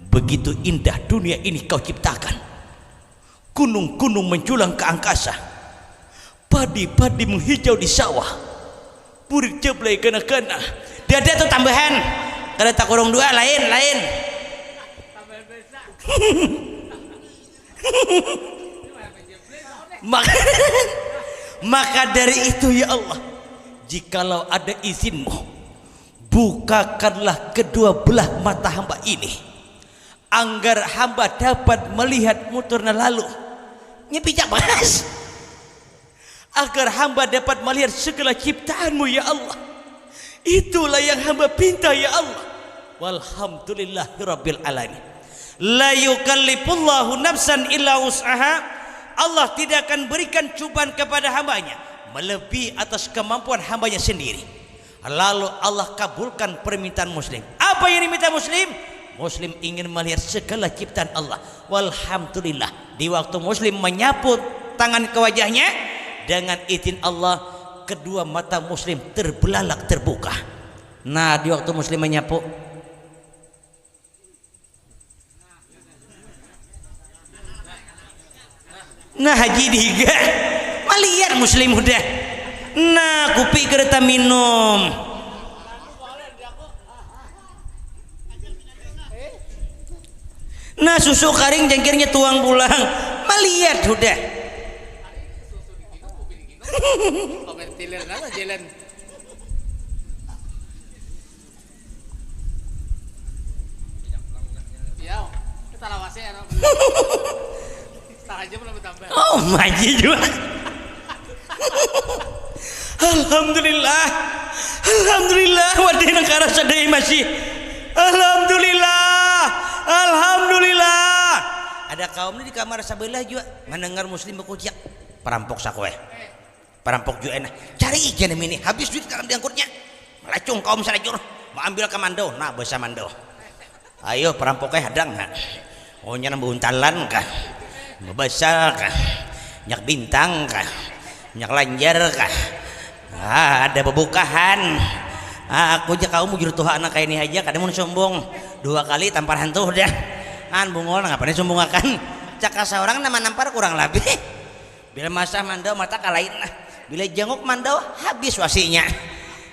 begitu indah dunia ini kau ciptakan. Gunung-gunung menjulang ke angkasa. Padi-padi menghijau di sawah. Burit jablay gana-gana. Dada tu tambahan. Kada takurung dua, lain, lain. Maka, maka dari itu, ya Allah, jikalau ada izinmu, bukakanlah kedua belah mata hamba ini, anggar hamba dapat melihat muturna lalu. Nya picak bakas. Agar hamba dapat melihat segala ciptaanmu, ya Allah. Itulah yang hamba pinta, ya Allah. Walhamdulillahirabbil alamin. La yukallifullahu nafsan illa wus'aha. Allah tidak akan berikan cobaan kepada hambanya melebihi atas kemampuan hambanya sendiri. Lalu Allah kabulkan permintaan Muslim. Apa yang diminta Muslim? Muslim ingin melihat segala ciptaan Allah. Walhamdulillah, di waktu Muslim menyapu tangan ke wajahnya, dengan izin Allah, kedua mata Muslim terbelalak terbuka. Nah, di waktu Muslim menyapu, nah, Haji dihiga, maliar Muslim hudah. Nah, kupi kada taminum. Nah, susu karing jangkirnya tuang pulang. Maliat hudah. Komen tilir nana jalan. Ya, kita lawasnya ya. Setengah jam lah bertambah. Oh, maji juga. Alhamdulillah. Alhamdulillah, wadih nang karasa deh masih. Alhamdulillah. Alhamdulillah. Ada kaum ni di kamar sebelah juga mendengar Muslim berkuciak. Perampok saku eh. Perampok juga nah. Cari ikan ini, habis duit dalam diangkutnya. Melacung kaum salajur, mau ambil ke Mando. Nah, bahasa Mando. Ayo, perampoknya hadang, ha. Oh, nya nang beuntalan kah? Bebasal kah? Nyak bintang kah? Nyak lanjar kah? Ah, ada bebukahan. Ah, aku ja kaum bujur tuha anak kayak ini aja, kada mun sombong. Dua kali tampar hantu dah. An bungol, ngapa nih sombong akan? Cakasa orang nama nampar kurang lebih. Bila masah mandau mata kalain nah. Bila jenguk mandau habis wasinya.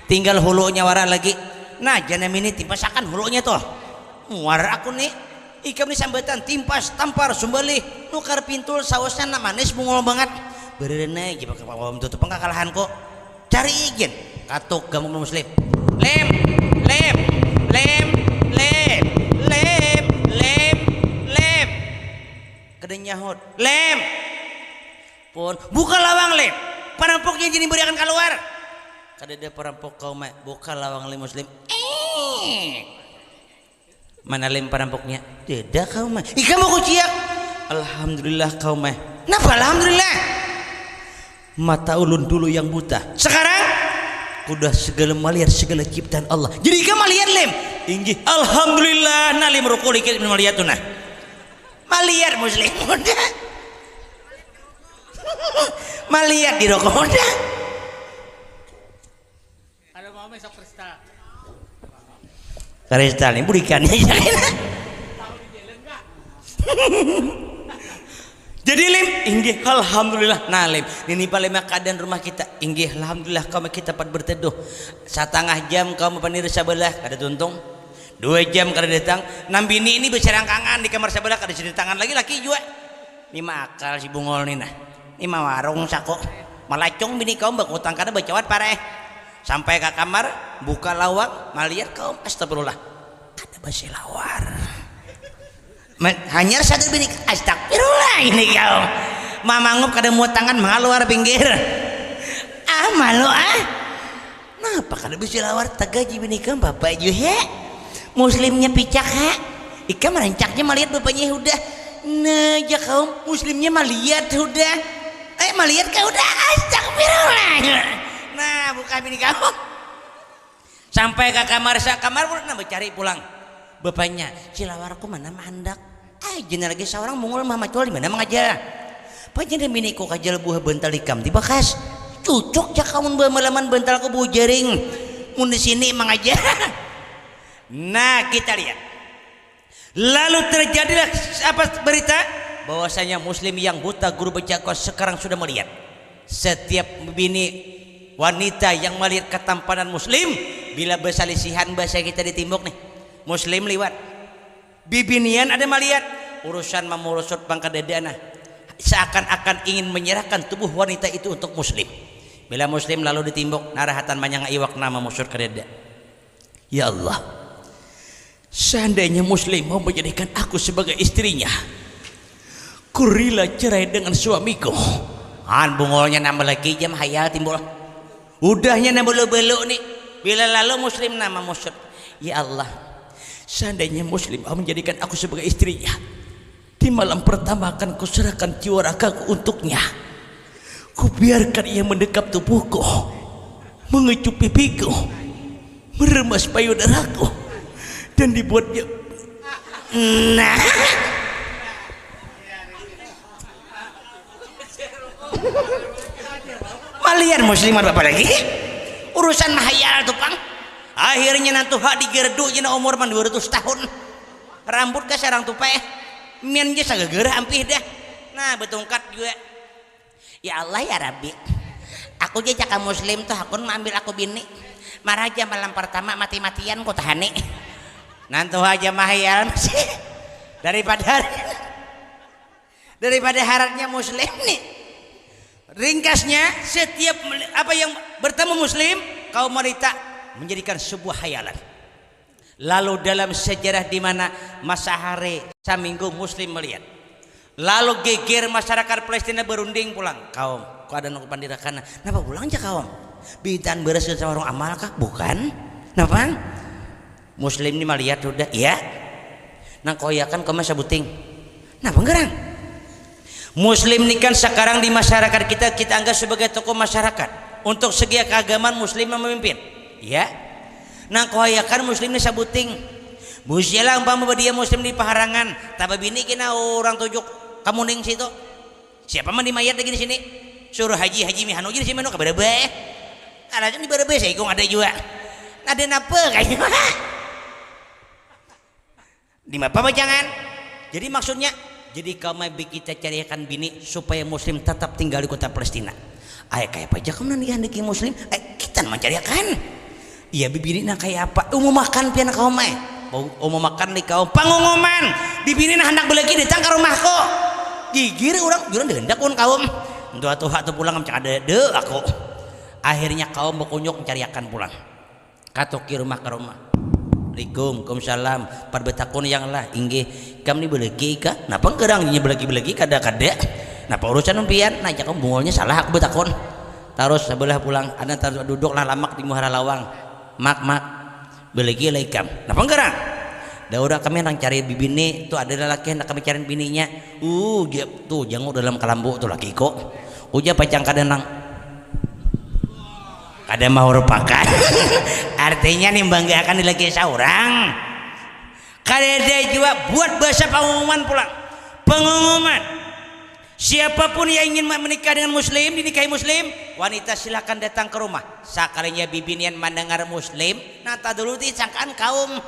Tinggal hulunya wara lagi. Nah, janam ini timpasakan hulunya tuh. Muar aku nih. Ikam nih sambatan timpas tampar sumbalih nukar pintul sausnya nak manis bungul banget. Berenai aja pakai pawam tutup pengkakalahanku. Cari izin. Katuk ganggu muslim. Lem, lem, lem, lem, lem, lem, lem. Kada nyahut. Lem. Pun, buka lawang leh, parampoknya jadi beriakan keluar. Kadada parampok kau mah, buka lawang leh muslim. Eh. Mana lem parampoknya? Tidak kau mah. Ikam mau kuciak. Alhamdulillah kau mah. Napa alhamdulillah? Mata ulun dulu yang buta. Sekarang udah segala melihat segala ciptaan Allah. Jadi ikam melihat lem. Inggih. Alhamdulillah. Nah lem rukul ikit melihat tuh nah. Maliat muslim muda. Maliat di rokok muda. Ada mau besok kristal. Kristal ini budikan ya. Jadi lim, inggih alhamdulillah. Nah lim, ini paling keadaan rumah kita. Inggih alhamdulillah kami kita dapat berteduh. Setengah jam kami panir sebelah kada tuntung. Dua jam kada datang, nang bini ini beserangkangan di kamar sebelah kada bisa ditangan lagi laki jua. Ni maakal si bungol ni nah. Ni mawarung sako. Malacung bini kaum bakutang kada bacawat pareh. Sampai ka kamar, buka lawang, malihat kaum astagfirullah. Kada basilawar. Hanyar satu bini astagfirullah ini kaum. Mamangup kada muat tangan mangaluar pinggir. Ah malu ah. Napa kada bisi lawar tagaji bini ikam bapa ju he. Muslimnya picak ha. Ikam rancaknya malihat bapanya hudah. Nah ja kaum muslimnya malihat hudah. Eh malihat ka hudah astagfirullah. Nah buka bini kaum. Sampai ka kamar, sa kamar pulang, nah, bacari pulang. Bapanya, "Silawarku mana mahandak?" Ai, jina lagi saurang bungul mah macul di mana mangajar. Panya dan biniku kajal buah bantal ikam di bakas. Cucuk ja kamun bamalaman bantalku buah jaring. Mun di sini mangajar. Nah, kita lihat. Lalu terjadilah apa berita? Bahwasanya Muslim yang buta guru bejako sekarang sudah melihat. Setiap bini wanita yang melihat ketampanan Muslim, bila bersalisihan bahasa kita di timbuk nih, Muslim liwat. Bibinian ada melihat urusan mamurusut pangkadada nah. Seakan-akan ingin menyerahkan tubuh wanita itu untuk Muslim. Bila Muslim lalu di timbuk, narahatan manyanga iwak nama musut kadada. Ya Allah, seandainya Muslim mau menjadikan aku sebagai istrinya, ku rila cerai dengan suamiku. An bungulnya nambah lagi jam hayal timbul. Udahnya nambah belu ni. Bila lalu Muslim nama musut. Ya Allah, seandainya Muslim mau menjadikan aku sebagai istrinya, di malam pertama akan kuserahkan jiwa ragaku untuknya. Kubiarkan ia mendekap tubuhku, mengecup pipiku, meremas payudaraku, dan dibuatnya. Nah. Malian muslimat apa lagi? Urusan mahayal tu pang. Akhirnya nantuha digerdu jina umur man dua ratus tahun. Rambut ka sarang tupai. Mian ja sagagara ampih dah. Nah, betungkat jua. Ya Allah ya Rabbi. Aku ja caka muslim tuh hakun maambil aku bini. Maraja malam pertama mati-matian ku tahani. Nantuha ja mahayal masih. Daripada daripada haratnya muslim nih. Ringkasnya, setiap apa yang bertemu muslim, kaum wanita menjadikan sebuah hayalan. Lalu dalam sejarah di mana masa hari saminggu muslim melihat. Lalu geger masyarakat Palestina berunding pulang. Kaum, kok ada nang pandirakan? Napa pulang ja kaum? Bintan beres ke warung amal kah? Bukan. Napa? Muslim ni malihat sudah, iya. Nang koyakan kau masa buting. Napa garang? Muslim ni kan sekarang di masyarakat kita, kita anggap sebagai tokoh masyarakat. Untuk segi keagamaan Muslim yang memimpin. Ya. Nang koyakan Muslim ni sabuting. Busialah umpama dia Muslim di paharangan, tababini kena orang tujuk kamuning situ. Siapa mandi mayat lagi di sini? Suruh haji, haji mihanu jadi sini manu kabarabah. Ada di barabah saya ada juga. Ada napa kayaknya? Di apa jangan? Jadi maksudnya, jadi kau mau kita cariakan bini supaya muslim tetap tinggal di kota Palestina. Ay, kayak apa aja kamu nanti handiki muslim? Eh, kita mencariakan. Iya bibini nah kayak apa? Umum makan pian kau mai. Umum makan di kau pengumuman. Bibini nah hendak belagi datang ke rumahku. Gigir orang, orang hendak pun kaum. Dua tuha tu pulang macam ada de aku. Akhirnya kaum berkunjuk mencariakan pulang. Katuki rumah ke rumah. Assalamualaikum, waalaikumsalam. Pad betakun yang lah, inggih. Kam ni belegi kah? Napa gerang inya belegi-belegi kada kada. Napa urusan umpian? Nah, cakap bungulnya salah aku betakun. Tarus sebelah pulang, ada tarus duduk lah lamak di muhara lawang. Mak, mak, belegi lah ikam. Napa gerang? Daura kami nang cari bibini, tu ada lelaki hendak kami cari bininya. Uh, dia tu janguk dalam kalambu tu lagi kok. Ujar pacang kada nang. Kada mahurupakan. Artinya nimbang akan dilagi saurang. Kada ada jua buat bahasa pengumuman pulang. Pengumuman. Siapapun yang ingin menikah dengan muslim, dinikahi muslim, wanita silakan datang ke rumah. Sakalinya bibinian mendengar muslim, nah taduluti sangkaan kaum.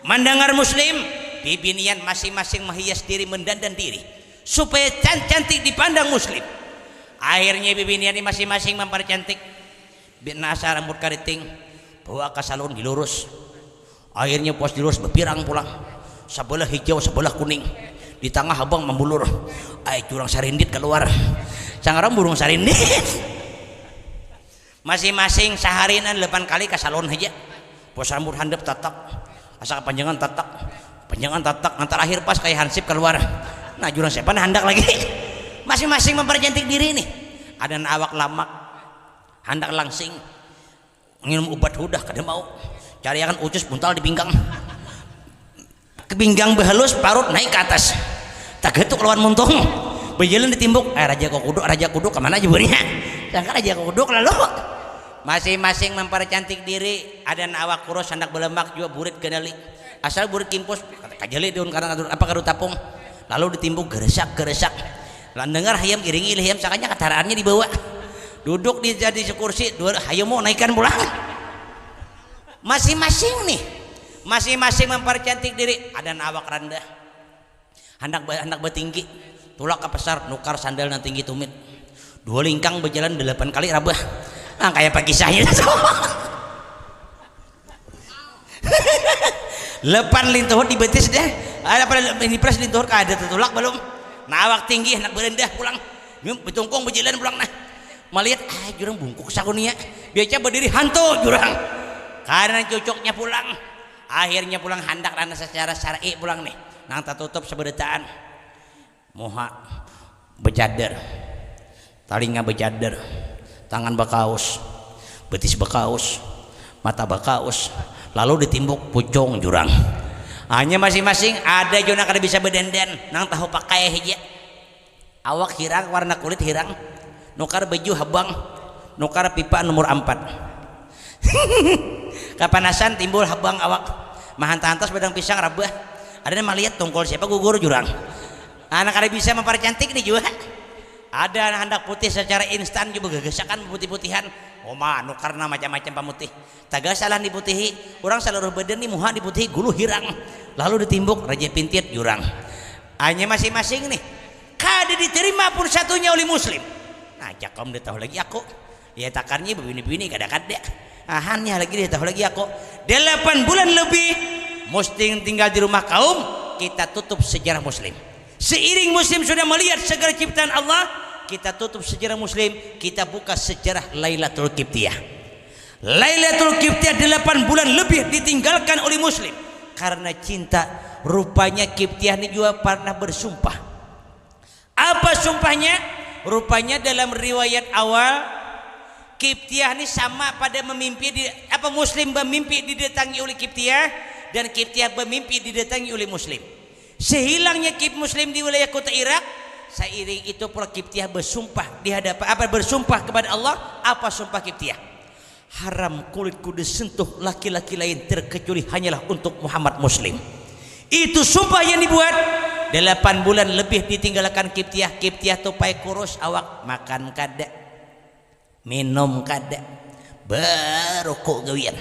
Mendengar muslim, bibinian masing-masing menghias diri, mendandan diri supaya can cantik dipandang muslim. Akhirnya bibinian ini masing-masing mempercantik. Bina asa rambut kariting, bawa ka salon dilurus. Akhirnya puas dilurus bepirang pulang. Sebelah hijau, sebelah kuning. Di tengah abang membulur. Ai curang sarindit keluar. Sangaran burung sarindit. Masing-masing seharian delapan kali ke salon aja. Puas rambut handap tatak. Asa kepanjangan tatak. Panjangan tatak. Nanti terakhir pas kayak hansip keluar. Nah jurang siapa nah handak lagi. Masing-masing mempercantik diri nih. Ada awak lamak. Handak langsing. Nginum ubat hudah kada mau. Cari akan ucus buntal di pinggang. Ke pinggang behalus, parut naik ke atas. Tagatuk lawan muntung. Berjalan di timbuk. Eh raja kok kuduk, raja kuduk kemana aja buahnya? Sangka raja kok kuduk lalu. Masing-masing mempercantik diri. Ada awak kurus handak balamak jua burit ganali. Asal burit kimpus, kajali daun karang apa kadu tapung. Lalu ditimbuk geresak geresak. Lah dengar hayam iringi ilih hayam sakanya kataraannya dibawa. Duduk di jadi kursi, dua hayam mau naikan pulang. Masing-masing nih. Masing-masing mempercantik diri. Ada awak rendah. Handak handak batinggi, tulak ka pasar nukar sandal nang tinggi tumit. Dua lingkang bajalan dalapan kali rabah. Nah, kaya pakisahnya tu. Lepan lintuhut di betis deh. Ada pada ini pres lintuhut kada tatulak balum. Nah, awak tinggi handak barendah pulang. Nyum betungkung bajalan pulang nah. Malihat ah jurang bungkuk sakunia. Biaca badiri hantu jurang. Karena cucuknya pulang. Akhirnya pulang handak rana secara syar'i pulang nih. Nang tatutup sabarataan. Muha bacadar, talinga bacadar, tangan bakaus, betis bakaus, mata bakaus, lalu ditimbuk pucung jurang. Hanya masing-masing ada jua nang kada bisa badandan, nang tahu pakai haja. Awak hirang, warna kulit hirang, nukar baju habang, nukar pipa nomor ampat. Kapanasan timbul habang awak. Mahantas-hantas badang pisang rabah. Ada nang malihat tungkul siapa gugur jurang. Anak kada bisa mempercantik nih jua. Ada anak handak putih secara instan juga gagasakan putih-putihan. Oma nukar nang macam-macam pamutih. Taga salah diputihi. Orang seluruh badan nih muha diputihi gulu hirang. Lalu ditimbuk raja pintit jurang. Hanya masing-masing nih. Kada diterima pun satunya oleh muslim. Nah, cakam dia tahu lagi aku. Ya takarnya bini-bini kada kada. Ahannya lagi dia tahu lagi aku. Delapan bulan lebih musting tinggal di rumah kaum, kita tutup sejarah muslim. Seiring muslim sudah melihat segala ciptaan Allah, kita tutup sejarah muslim, kita buka sejarah Lailatul Qibtiyah. Lailatul Qibtiyah delapan bulan lebih ditinggalkan oleh muslim karena cinta. Rupanya Qibtiyah ini juga pernah bersumpah. Apa sumpahnya? Rupanya dalam riwayat awal Qibtiyah ni sama pada memimpi di, apa muslim bermimpi didatangi oleh Qibtiyah dan Qibtiyah bermimpi didatangi oleh muslim. Sehilangnya Qib muslim di wilayah kota Irak, seiring itu pula Qibtiyah bersumpah di hadapan apa bersumpah kepada Allah, apa sumpah Qibtiyah? Haram kulitku disentuh laki-laki lain terkecuali hanyalah untuk Muhammad Muslim. Itu sumpah yang dibuat. Delapan bulan lebih ditinggalkan Kiptiah. Kiptiah tupai kurus awak, makan kada, minum kada, baruku gawian.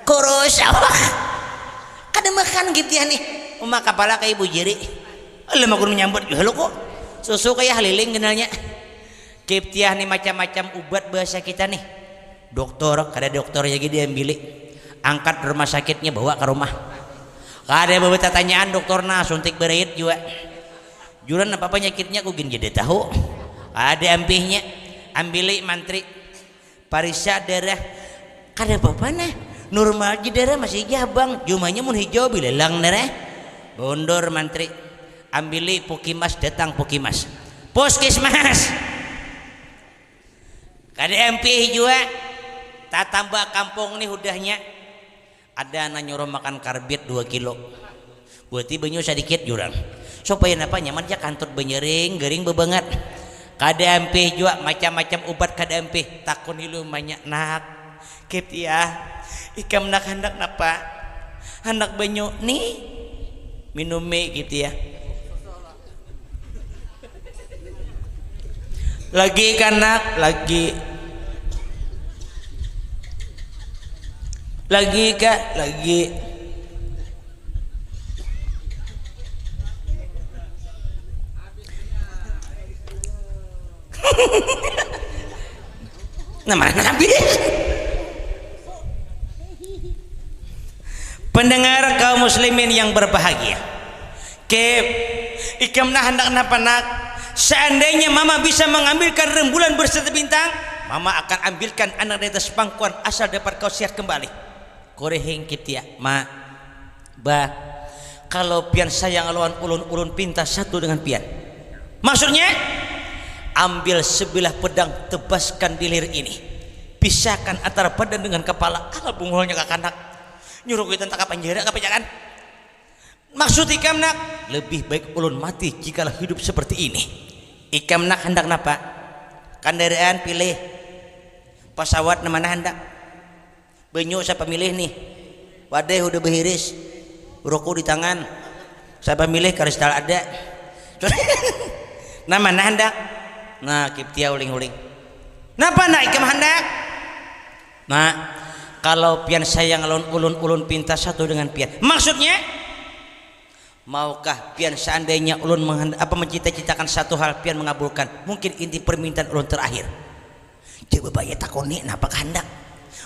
Kurus awak. Kada makan Kiptiah nih. Uma kapala kaya ibu jiri. Alah makun menyambut jua lo ko. Susu kaya haliling kenalnya. Kiptiah ni macam-macam ubat bahasa kita nih. Doktor, kada doktor lagi diambili. Angkat rumah sakitnya bawa ke rumah. Kada bawa tatanyaan doktor nah suntik berait jua. Juran apa penyakitnya ku gin jadi tahu. Ada ampihnya. Ambili mantri. Parisa darah. Kada apa-apa nah. Normal ji darah masih jabang. Jumanya mun hijau bilelang darah. Bondur mantri. Ambili pukimas datang pukimas. Puskesmas. Kada ampih jua. Tatamba kampung ni hudahnya. Ada nang nyuruh makan karbit dua kilo. Buati banyu sadikit jurang. Supaya napa nyaman ja kantut banyaring garing babangat. Kada ampih jua macam-macam ubat kada ampih. Takun ilu umanya nak. Kiptiah, ikam nak handak napa? Handak banyu ni. Minumi Kiptiah. Lagi kanak lagi. Lagi kak lagi. Nah mana habis. Pendengar kaum muslimin yang berbahagia. Kep, ikam nah handak napa nak? Seandainya mama bisa mengambilkan rembulan berserta bintang, mama akan ambilkan anak di atas pangkuan asal dapat kau sehat kembali. Kurihing Kiptia, ma, ba, kalau pian sayang lawan ulun, ulun pinta satu dengan pian. Maksudnya, ambil sebilah pedang tebaskan di leher ini. Pisahkan antara badan dengan kepala. Ala bungulnya kakanak. Nyuruh kita tak penjara apa jangan. Maksud ikam nak, lebih baik ulun mati jikalau hidup seperti ini. Ikam nak handak napa? Kandaraan pilih. Pasawat nang mana handak? Banyu siapa milih nih? Wadai udah behiris, rokok di tangan, siapa milih, karistal ada. Nah, mana handak? Nah, Kiptia uling-uling. Napa nak ikam handak? Nah, kalau pian sayang lawan ulun, ulun pinta satu dengan pian. Maksudnya? Maukah pian seandainya ulun menghend- apa mencita-citakan satu hal, pian mengabulkan? Mungkin inti permintaan ulun terakhir. Coba banyak takoni napa kehendak.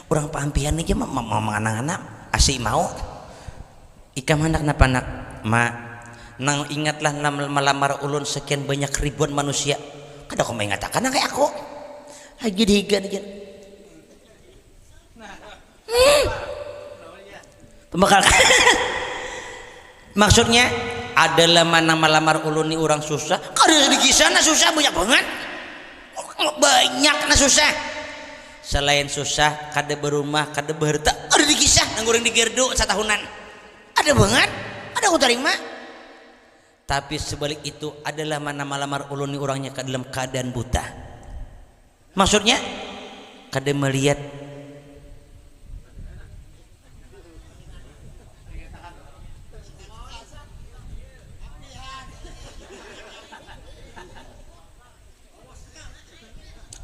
Orang pampian aja ma- ma- ma- manang-anang asi mau. Ikam hendak napa nak? Ma, nang ingatlah lam- melamar ulun sekian banyak ribuan manusia. Kada kau mengatakan kayak aku. Lagi dihigan aja. Pembekal. Maksudnya adalah mana melamar ulun ni orang susah. Kada di kisah nah susah banyak banget. Banyak nah susah. Selain susah, kada berumah, kada berta, kada di kisah nang goreng di gerdu satahunan. Ada banget. Ada aku terima. Tapi sebalik itu adalah mana melamar ulun ni orangnya ke dalam keadaan buta. Maksudnya kada melihat.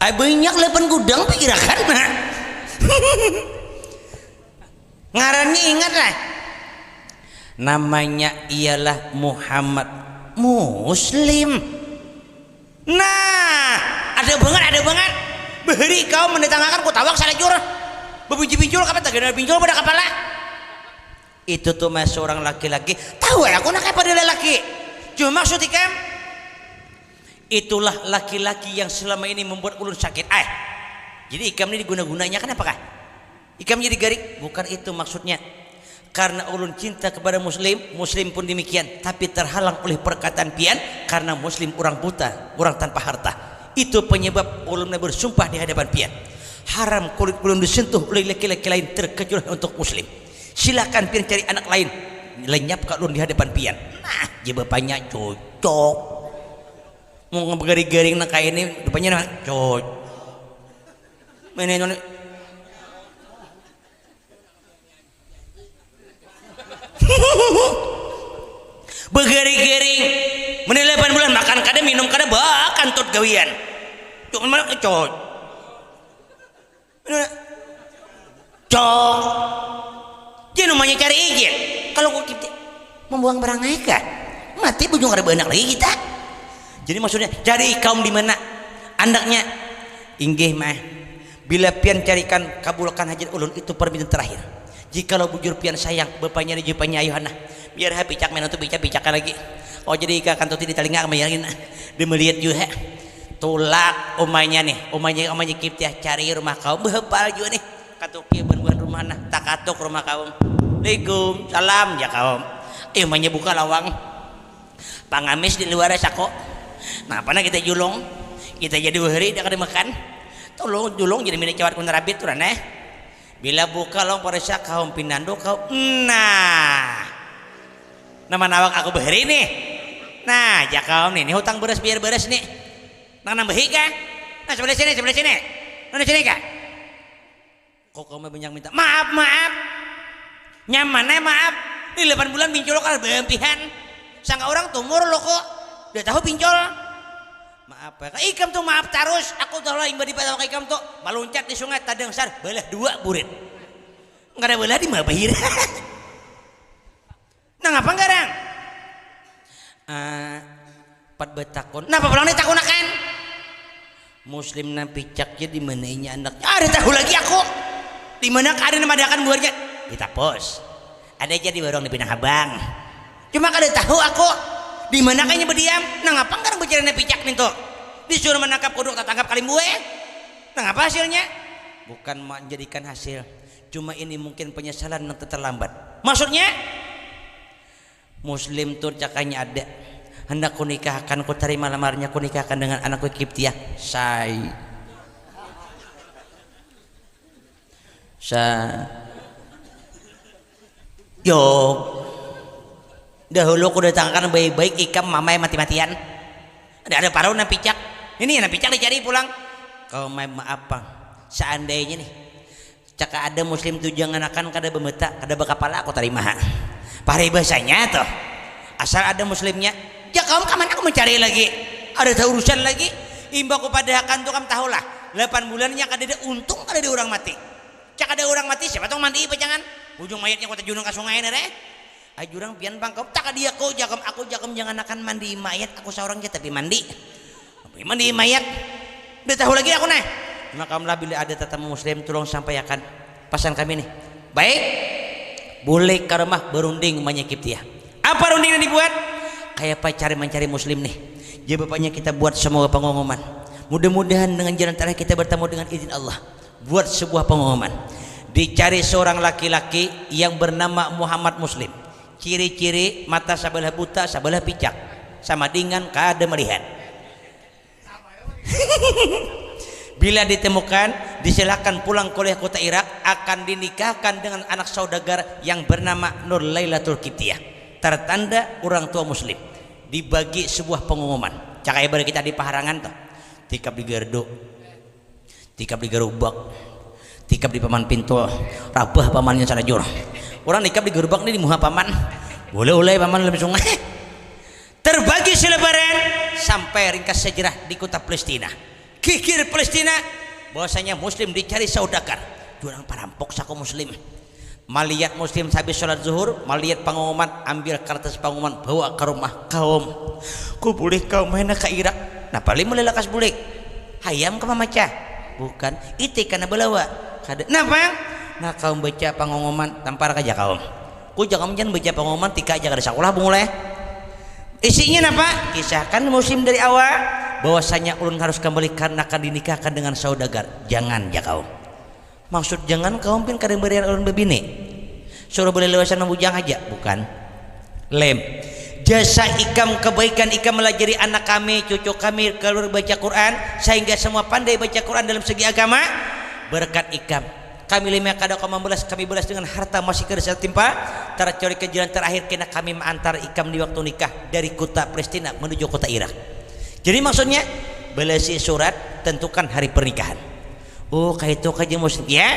Ay, banyak lapan gudang pikirakan nah. Ngarannya ingat lah. Namanya ialah Muhammad Muslim. Nah, ada banget, ada banget. Bahari kau mendatangkan kutawak salajur. Babiji pincul kapa tagana pincul pada kepala. Itu tuh mas seorang laki-laki. Tahu ya aku nak pada lelaki. Cuma maksud ikam itulah laki-laki yang selama ini membuat ulun sakit. Eh, jadi ikam ini diguna-gunanya kenapa kah? Ikam jadi garik, bukan itu maksudnya. Karena ulun cinta kepada muslim, muslim pun demikian, tapi terhalang oleh perkataan pian karena muslim orang buta, orang tanpa harta. Itu penyebab ulun bersumpah di hadapan pian. Haram kulit ulun disentuh oleh laki-laki lain terkecuali untuk muslim. Silakan pian cari anak lain, lenyap kalau di hadapan pian. Nah, jebapanya cocok. Mau ngebegari-garing nak kayak ini, rupanya nah, cocok. Mana itu nih? Begari-gari. Meni delapan bulan makan kada, minum kada, bakantut gawian. Cuma malah kecot. Cok. Jangan umanya cari izin. Kalau kau kita membuang barang aja kah? Mati bujung kada beranak lagi kita. Jadi maksudnya cari kaum di mana? Andaknya inggih mah. Bila pian carikan kabulkan hajat ulun itu permintaan terakhir. Jikalau bujur pian sayang, bapanya di jupanya ayuhan nah. Biar ha picak mena tu picak picakan lagi. Oh jadi ika kantuti di talinga kemayan lagi nah. Dia melihat juga. Tulak umanya nih, umanya umanya kiptiah cari rumah kaum behebal juga nih. Katuki ban buhan rumah nah, takatuk rumah kaum. Assalamualaikum, salam ya kaum. Eh umanya buka lawang. Pangamis di luar sako. Napa nah kita julung? Kita jadi wahri dah kada makan. Tulung julung jadi mini cawat kun rabit tu nah. Bila buka lawang parisa kaum pinandu kaum. Nah. Nama nawak aku bahari nih. Nah, ja kaum nih, ini hutang beres biar beres nih. Nang nambahi kah? Nah, sebelah sini, sebelah sini. Nah, sini kah? Kok kamu banyak minta maaf, maaf. Nyaman eh maaf. Di delapan bulan pincul kalau berhentian. Sangka orang tumur lo kok. Udah tahu pincul. Maaf ya. Ikam tuh maaf terus. Aku tuh lah imba di pasal ikam tuh meluncat di sungai tadang sar belah dua burit. Enggak ada belah di mabahir. Nang apa garang? Ah, pat batakun. Napa pulang ditakunakan? Muslim nang picaknya di mana inya anaknya? Ada tahu lagi aku. Di mana ada yang madakan buahnya? Di tapos. Ada aja di warung di Pinang Habang. Cuma kada tahu aku di mana kayaknya berdiam. Nang apa garang bicara nang picak nih tuh? Disuruh menangkap kodok tak tangkap kalimbue. Nang apa hasilnya? Bukan menjadikan hasil. Cuma ini mungkin penyesalan yang terlambat. Maksudnya? Muslim tuh cakanya ada. Hendak kunikahakan, ku tarima lamarnya, kunikahakan dengan anakku Kiptiah. Say. Sa. Yo. Dahulu ku datangkan baik-baik ikam mamai mati-matian. Ada ada parau nang picak. Ini nang picak dicari pulang. Kau main apa? Seandainya nih Caka ada muslim tu jangan akan kada bemeta, kada bakapala aku tarima ha. Paribasanya tuh. Asal ada muslimnya, ya kaum kaman aku mencari lagi. Ada urusan lagi. Imba ku padahakan tu kam tahulah. Lapan bulannya kada ada untung kada ada orang mati. Cak ada orang mati siapa tuh mandi pacangan. Ujung mayatnya kota junung ka sungai nere. Ai jurang pian pangkop tak dia ko jakom aku jakom jangan akan mandi mayat aku seorang ja tapi mandi. Tapi mandi mayat. Udah tahu lagi aku nah. Makamlah bila ada tatamu muslim tolong sampaikan pasan kami nih. Baik. Boleh ke rumah berunding menyakip dia. Apa runding yang dibuat? Kayak apa cari mencari muslim nih. Jadi bapaknya kita buat semua pengumuman. Mudah-mudahan dengan jalan terakhir kita bertemu dengan izin Allah. Buat sebuah pengumuman. Dicari seorang laki-laki yang bernama Muhammad Muslim. Ciri-ciri mata sabalah buta, sabalah picak. Sama dengan kada melihat. Bila ditemukan, disilahkan pulang kuliah kota Irak akan dinikahkan dengan anak saudagar yang bernama Nur Lailatul Kiptiah. Tertanda orang tua muslim. Dibagi sebuah pengumuman. Cakaya bari kita di paharangan tuh. Tikap di gardu. Tikap di garubak. Tikap di paman pintul. Rabah pamannya salajur. Orang nikap di garubak nih di muha paman. Boleh-oleh paman dalam sungai. Terbagi selebaran sampai ringkas sejarah di kota Palestina. Kikir Palestina bahwasanya muslim dicari saudagar. Jurang parampok saku muslim. Malihat muslim habis sholat zuhur, malihat pengumuman, ambil kertas pengumuman, bawa ke rumah kaum. Ku boleh kaum mana ke Irak. Nah paling mulai lakas bulik. Hayam ke mamaca? Bukan. Iti kana balawa. Kada. Napa? Nah kaum baca pengumuman, tampar kaja kaum. Ku jangan jangan baca pengumuman, tika aja kada sakulah bungul eh. Isinya napa? Kisahkan muslim dari awal bahwasanya ulun harus kembali karena akan dinikahkan dengan saudagar. Jangan ja kaum. Maksud jangan kaum pin kada barian ulun babini. Suruh belilewasan mambujang haja, bukan. Lem. Jasa ikam kebaikan ikam melajari anak kami, cucu kami, keluar baca Quran, sehingga semua pandai baca Quran dalam segi agama. Berkat ikam. Kami lima kada kau membalas, kami balas dengan harta masih kada satimpa. Tercuri ke jalan terakhir kena kami mengantar ikam di waktu nikah dari kota Palestina menuju kota Irak. Jadi maksudnya, balasi surat, tentukan hari pernikahan. Oh, kaitu kaji muslim. Ya.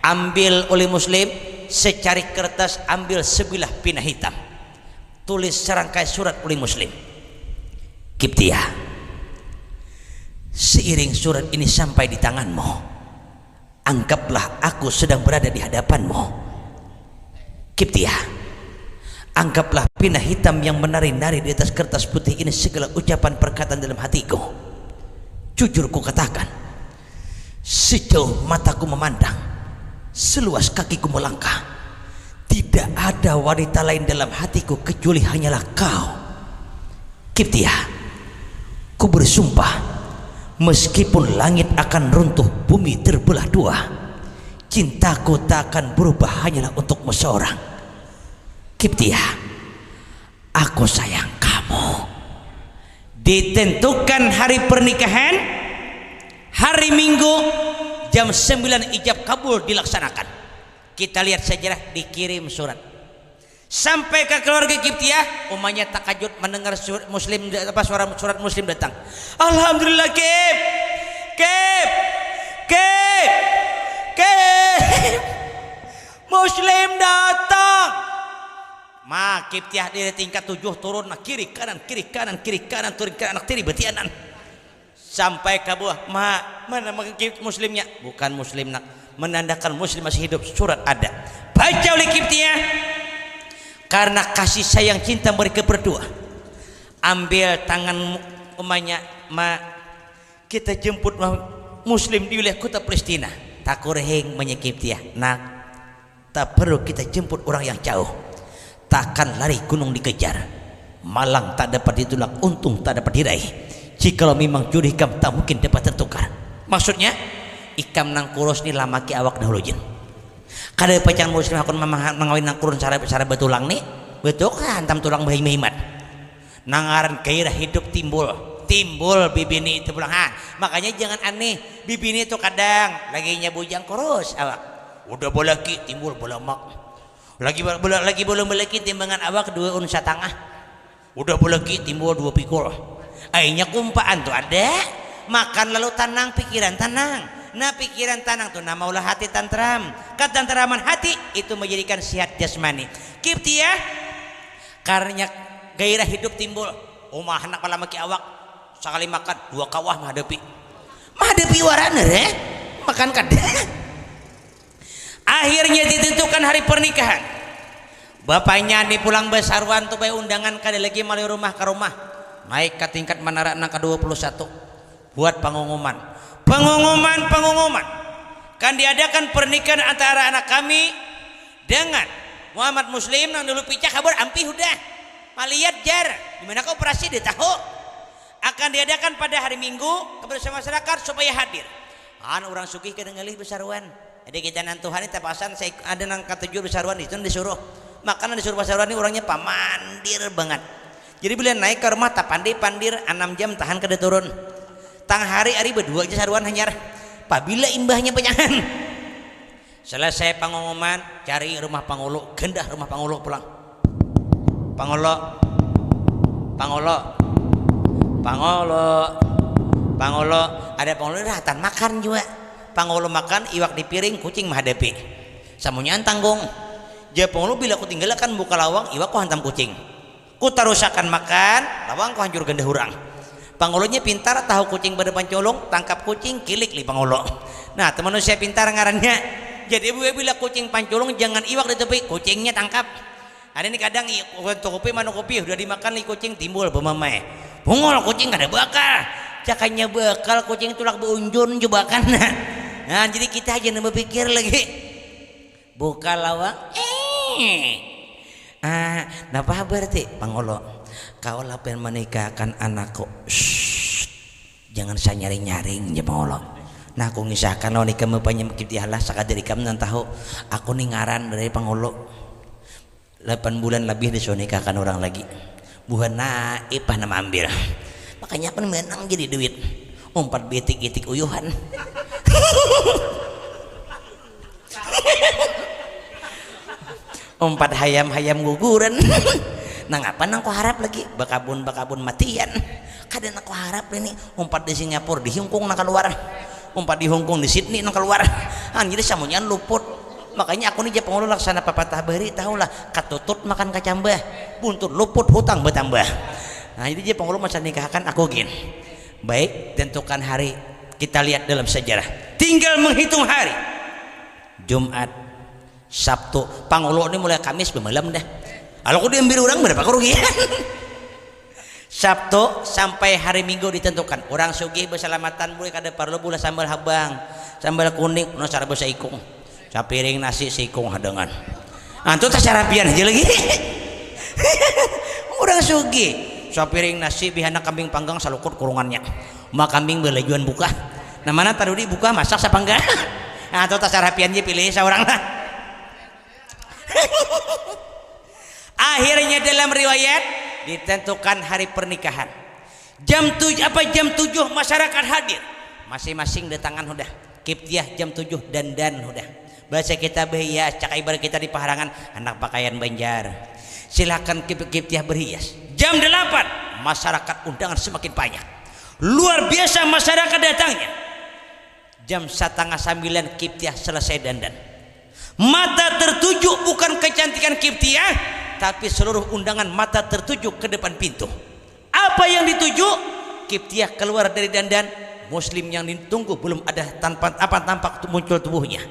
Ambil oleh muslim secari kertas, ambil sebilah pina hitam. Tulis serangkai surat oleh muslim. Kiptiah. Seiring surat ini sampai di tanganmu, anggaplah aku sedang berada di hadapanmu. Kiptiah. Anggaplah pina hitam yang menari-nari di atas kertas putih ini segala ucapan perkataan dalam hatiku. Jujur ku katakan, sejauh mataku memandang, seluas kakiku melangkah, tidak ada wanita lain dalam hatiku kecuali hanyalah kau. Kiptiah, ku bersumpah, meskipun langit akan runtuh, bumi terbelah dua, cintaku tak akan berubah hanyalah untukmu seorang. Kiptiah, aku sayang kamu. Ditentukan hari pernikahan, hari Minggu, jam sembilan ijab kabul dilaksanakan. Kita lihat sejarah dikirim surat. Sampai ke keluarga Kiptiah, umanya takajut mendengar surat muslim apa suara surat muslim datang. Alhamdulillah Kip. Kip. Kip. Kip. Muslim datang. Ma, Kiptiah dari tingkat tujuh turun, nah, kiri kanan kiri kanan kiri kanan turun ke anak tiri betianan. Sampai ka bawah, ma, mana muslimnya? Bukan muslim nak, menandakan muslim masih hidup. Surat ada, baca oleh Kiptiah. Karena kasih sayang cinta mereka berdua, ambil tangan umanya, ma, kita jemput muslim di wilayah kota Palestina. Takurhing menyekip dia, nak. Tak perlu kita jemput orang yang jauh. Takkan lari gunung dikejar. Malang tak dapat ditolak, untung tak dapat diraih. Jikalau memang jodoh ikam tak mungkin dapat tertukar. Maksudnya, ikam nang kurus ni lamaki awak dahulu jin. Kada pacang muslim hakun mangawin nang kurun sara sara batulang ni. Betul kah hantam tulang bahimat. Nang ngaran gairah hidup timbul. Timbul bibini itu pulang ha. Makanya jangan aneh. Bibini itu kadang lagi nya bujang kurus awak. Udah balaki timbul balamak. Lagi bala, lagi balum balaki timbangan awak dua unsa tangah. Udah balaki timbul dua pikul. Ainya kumpaan tu ada. Makan lalu tanang pikiran tanang. Nah, pikiran tanang tu nah maulah hati tantram. Katantaraman hati itu menjadikan sihat jasmani. Kiptiah, karena gairah hidup timbul. Uma handak malamaki awak, sakali makan dua kawah mahadapi. Mahadapi wara nar eh, makan kada. Akhirnya ditentukan hari pernikahan. Bapanya ni pulang basaruan tu bae undangan kada lagi malui rumah ka rumah. Naik ka tingkat manara nang ka dua puluh satu. Buat pangumuman. Pangumuman, pangumuman. Kan diadakan pernikahan antara anak kami dengan Muhammad Muslim nang dulu picak habar ampih hudah. Maliat jar. Di mana ka operasi dia tahu. Akan diadakan pada hari Minggu kepada semua masyarakat supaya hadir. An urang sugih kada ngalih basaruan. Jadi kita nang Tuhan ni tapasan saik-, ada nang katuju basaruan itu disuruh. Makanan disuruh basaruan ni urangnya pamandir bangat. Jadi bila naik ka rumah tapandi-pandir anam jam tahan kada turun. Tang hari ari badua ja saruan hanyar. Pabila imbahnya panyangan. Selesai pangumuman, cari rumah pangulu, gendah rumah pangulu pulang. Pangulu, pangulu, pangulu, pangulu. Ada pangulu rahatan makan jua. Pangulu makan, iwak di piring, kucing mahadapi. Samunyaan tanggung. Jar pangulu, bila kutinggalakan buka lawang, iwak kuhantam kucing. Kutarusakan makan, lawang kuhancur gendah urang. Pangulunya pintar, tahu kucing pada panculung, tangkap kucing, kilik li pangulu. Nah, tu manusia pintar ngarannya. Jadi, bila kucing panculung, jangan iwak di tepi, kucingnya tangkap. Ada ni kadang i-, tukupi manukupi, hudah dimakan li kucing, timbul bamamai. Bungul kucing kada bakal. Cakanya bakal, kucing tulak baunjun jua bakal. Nah, jadi kita haja nang bapikir lagi. Buka lawang, eh. Ah, napa habar ti? Pangulu. Kawa lah pian manikahakan anakku. Sst, jangan sanyaring-nyaring, jar pangulu. Nah, aku ngisahkan lawan ikam bapanya Kiptiah lah, sakadar ikam nang tahu. Aku ni ngaran dari pangulu. Lapan bulan labih disuruh nikahkan urang lagi. Buhan naipah nang maambil. Makanya aku ni manang jadi duit. Umpat baitik-itik uyuhan. Umpat hayam-hayam guguran. Nangapa nang kuharap lagi? Bakabun-bakabun matian. Kada nang kuharap ini. Umpat di Singapura, di Hongkong nang kaluar. Umpat di Hongkong, di Sydney nang kaluar. Anjir, samunyaan luput. Makanya aku ni, jar pangulu, laksana papatah bahari, tahulah, katutut makan kacambah, buntut luput hutang batambah. Nah, jadi, jar pangulu, masa nikahakan aku gin. Baik, tentukan hari, kita lihat dalam sejarah. Tinggal menghitung hari. Jumat, Sabtu, pangulu ni mulai Kamis bamalam dah. Kalau aku diambil orang, berapa kerugian? Sabtu sampai hari Minggu ditentukan. Urang sugih basalamatan, bui, kada parlu bulah sambal habang, sambal kuning, nang saraba saikung. Sapiring nasi saikung hadangan. Antu tasarapian haja lagi. Urang sugih, sapiring nasi, bihana kambing panggang salukut kurungannya. Ma kambing balajuan buka. Nah, mana tadudi buka, masak sapanggang. Antu tasarapian ja pilih saurang lah. Akhirnya dalam riwayat ditentukan hari pernikahan. Jam tujuh, apa, jam tujuh masyarakat hadir. Masing-masing datangan hudah. Kiptiah jam tujuh dandan hudah. Bahasa kita bahias, cak ibarat kita di paharangan, handak pakaian Banjar. Silakan Kip-, Kiptiah berhias. Jam delapan, masyarakat undangan semakin banyak. Luar biasa masyarakat datangnya. Jam satangah sambilan Kiptiah selesai dandan. Mata tertuju bukan kecantikan Kiptiah, tapi seluruh undangan mata tertuju ke depan pintu. Apa yang dituju? Kiptiah keluar dari dandan, Muslim yang ditunggu belum ada tanpa, apa, tampak tu-, muncul tubuhnya.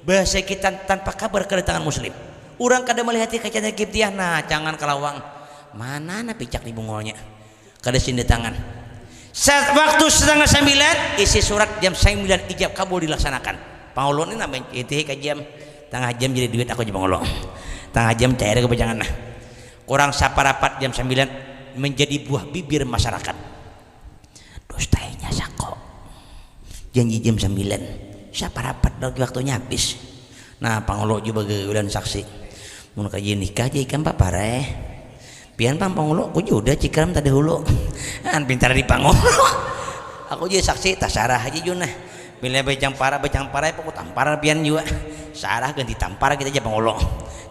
Bahasa kita tanpa kabar kedatangan Muslim. Urang kada malihati kecantikan Kiptiah, nah, cangan ka lawang. Mana na picak di bungulnya? Kada sini tangan. Sa-, waktu setengah sambilan, isi surat, jam sambilan ijab kabul dilaksanakan. Pangulu ni nambah itihi ka jam. Tangah jam jadi duit aku, jar pangulu. Tangah jam cair aku bajangan nah. Kurang saparapat jam sambilan menjadi buah bibir masyarakat. Dustainya sako. Janji jam sambilan. Saparapat lagi waktunya habis. Nah, pangulu jua bagagalan saksi. Mun kaji nikah ja ikam papara eh. Pian pang pangulu, aku jua udah cikram tadahulu. An pintar di pangulu. Aku jua saksi, tasarah aja jua nah. Bila bacang para, bacang para, aku tampar pian jua. Sarah ganti tampar kita aja pangulu.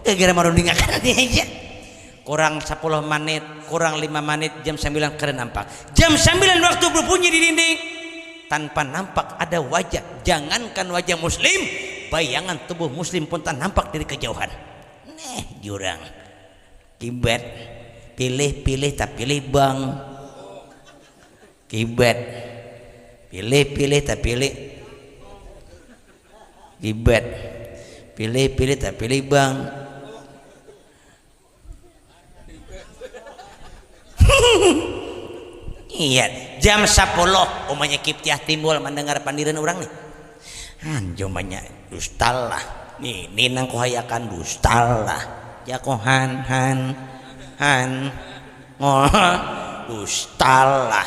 Gara-gara marunding akan aja. Kurang sapuluh manit, kurang lima manit, jam sambilan kada nampak. Jam sambilan waktu berbunyi di dinding. Tanpa nampak ada wajah, jangankan wajah muslim, bayangan tubuh muslim pun tak nampak dari kejauhan. Neh, jurang. Kibat, pilih-pilih tak pilih bang. Kibat, pilih-pilih tak pilih. Kibat, pilih-pilih tak pilih bang. Iya, jam sepuluh umanya Kiptiah timbul mendengar pandiran orang nih. Han, jumanya dustalah. Nih, ini nang kuhayakan dustalah. Jakohan, han, han. Oh, dustalah.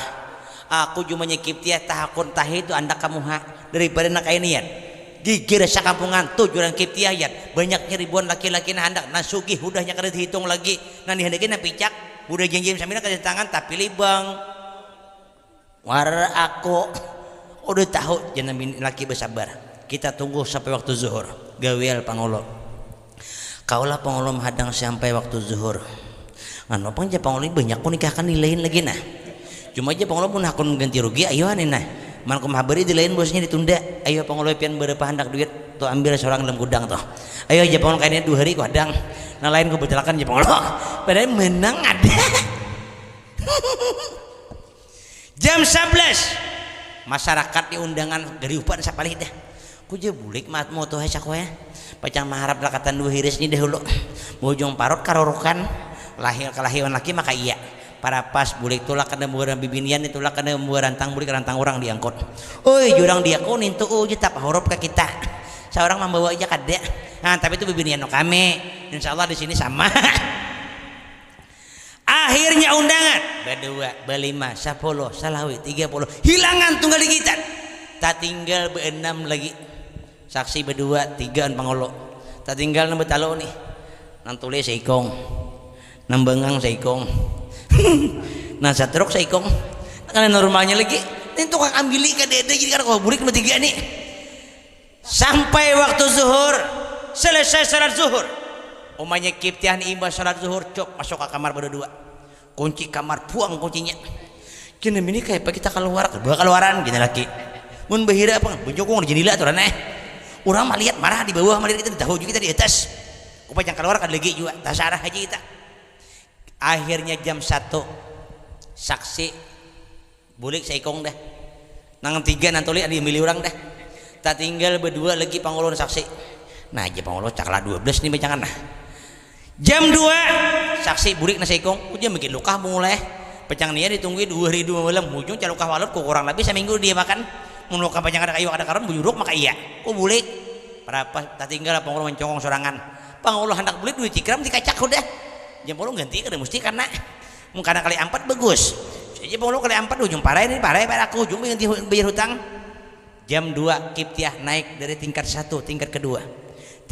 Aku jumanya Kiptiah tahakun tahi tu andak kamuha daripada nak kainian. Gigir sakampungan tu jurang Kiptiah yat. Banyaknya ribuan laki-laki nah handak nah sugih hudahnya kada dihitung lagi. Nang dihandaki nang picak, budak jam-jam sambilan kada tangan tapi libang. War aku. Udah tahu jangan bini laki bersabar. Kita tunggu sampai waktu zuhur. Gawel pangolo. Kaulah pangolo mahadang sampai waktu zuhur. Nganu pang ja pangolo banyak ku nikahkan di lain lagi nah. Cuma aja pangolo pun hakun ganti rugi ayo ani nah. Man ku mahabari di lain bosnya ditunda. Ayo pangolo pian berapa handak duit tu ambil seorang dalam gudang tuh. Ayo aja pangolo kayaknya dua hari ku hadang. Nah lain ku betulakan aja pangolo. Padahal menang ada. Jam sebelas masyarakat di undangan gariupan sapalih dah. Kuja bulik maat mau tuh saku ya. Pacang maharap lakatan dua hiris ni dahulu. Bujung parut karurukan. Lahir kelahiran laki maka iya. Parapas bulik tulak kada membawa bibinian ni tulak kada membawa rantang bulik rantang orang diangkut. Oi jurang dia kau nintu uji tapa huruf ke kita. Seorang membawa aja kada. Nah, tapi itu bibinian kami. Insya Allah di sini sama. Akhirnya undangan badua, balima, sapuluh, salawi, tiga puluh, hilangan tunggal digitan. Tatinggal beenam lagi. Saksi badua, tigaan pangulu. Tatinggal nang batalu nih. Nang tuli saikung. Nang bangang saikung. Nang satruk saikung. Nang kada normalnya lagi. Nih tukang ambili kada ada jadi kada kawa bulik nang batiga nih. Sampai waktu zuhur, selesai salat zuhur. Umanya Kiptiah ni imbah salat zuhur, cuk, masuk ka kamar badua-dua. Kunci kamar, puang kuncinya. Gina bini kayapa kita kaluar, kadua kaluaran, gina laki. Mun bahira apa, bunyukung di jendela tu raneh. Urang malihat marah di bawah, malihat kita di tahu jua kita di atas. Kupacang kaluar kada lagi jua, tasarah haja kita. Akhirnya jam satu, saksi Bulik saikung dah. Nang tiga nang tuli ada milih urang dah. Tatinggal badua lagi pangulu saksi. Nah aja pangulu caklah dua belas nih bacangan nah. Jam dua saksi bulik nah saikung. Ujar bikin lukah mengulai. Pecang nia ditungguin dua hari dua malam. Hujung calukah walut ku kurang lebih saminggu dia makan. Mun lukah pecang ada kayu ada karon bujuruk maka iya. Ku bulik. Berapa tatinggal pangulu mencongkong sorangan. Pangulu handak bulik duit tikram dikacak udah. Jam puluh ganti kada mesti karena Mun kada kali ampat bagus. Saja pangulu kali ampat ujung parai ni parai parai aku ujung bayar, bayar hutang. Jam dua Kiptiah naik dari tingkat satu tingkat kedua,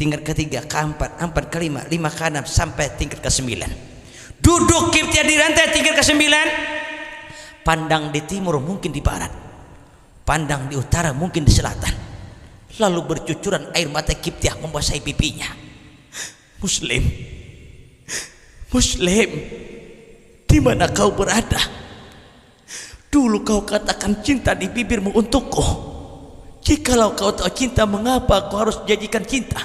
tingkat ketiga, keempat, empat, kelima, lima, keenam sampai tingkat kesembilan. Duduk Kiptiah di rantai tingkat kesembilan. Pandang di timur mungkin di barat. Pandang di utara mungkin di selatan. Lalu bercucuran air mata Kiptiah membasahi pipinya. Muslim, Muslim, di mana kau berada? Dulu kau katakan cinta di bibirmu untukku. Jikalau kau tahu cinta, mengapa kau harus janjikan cinta?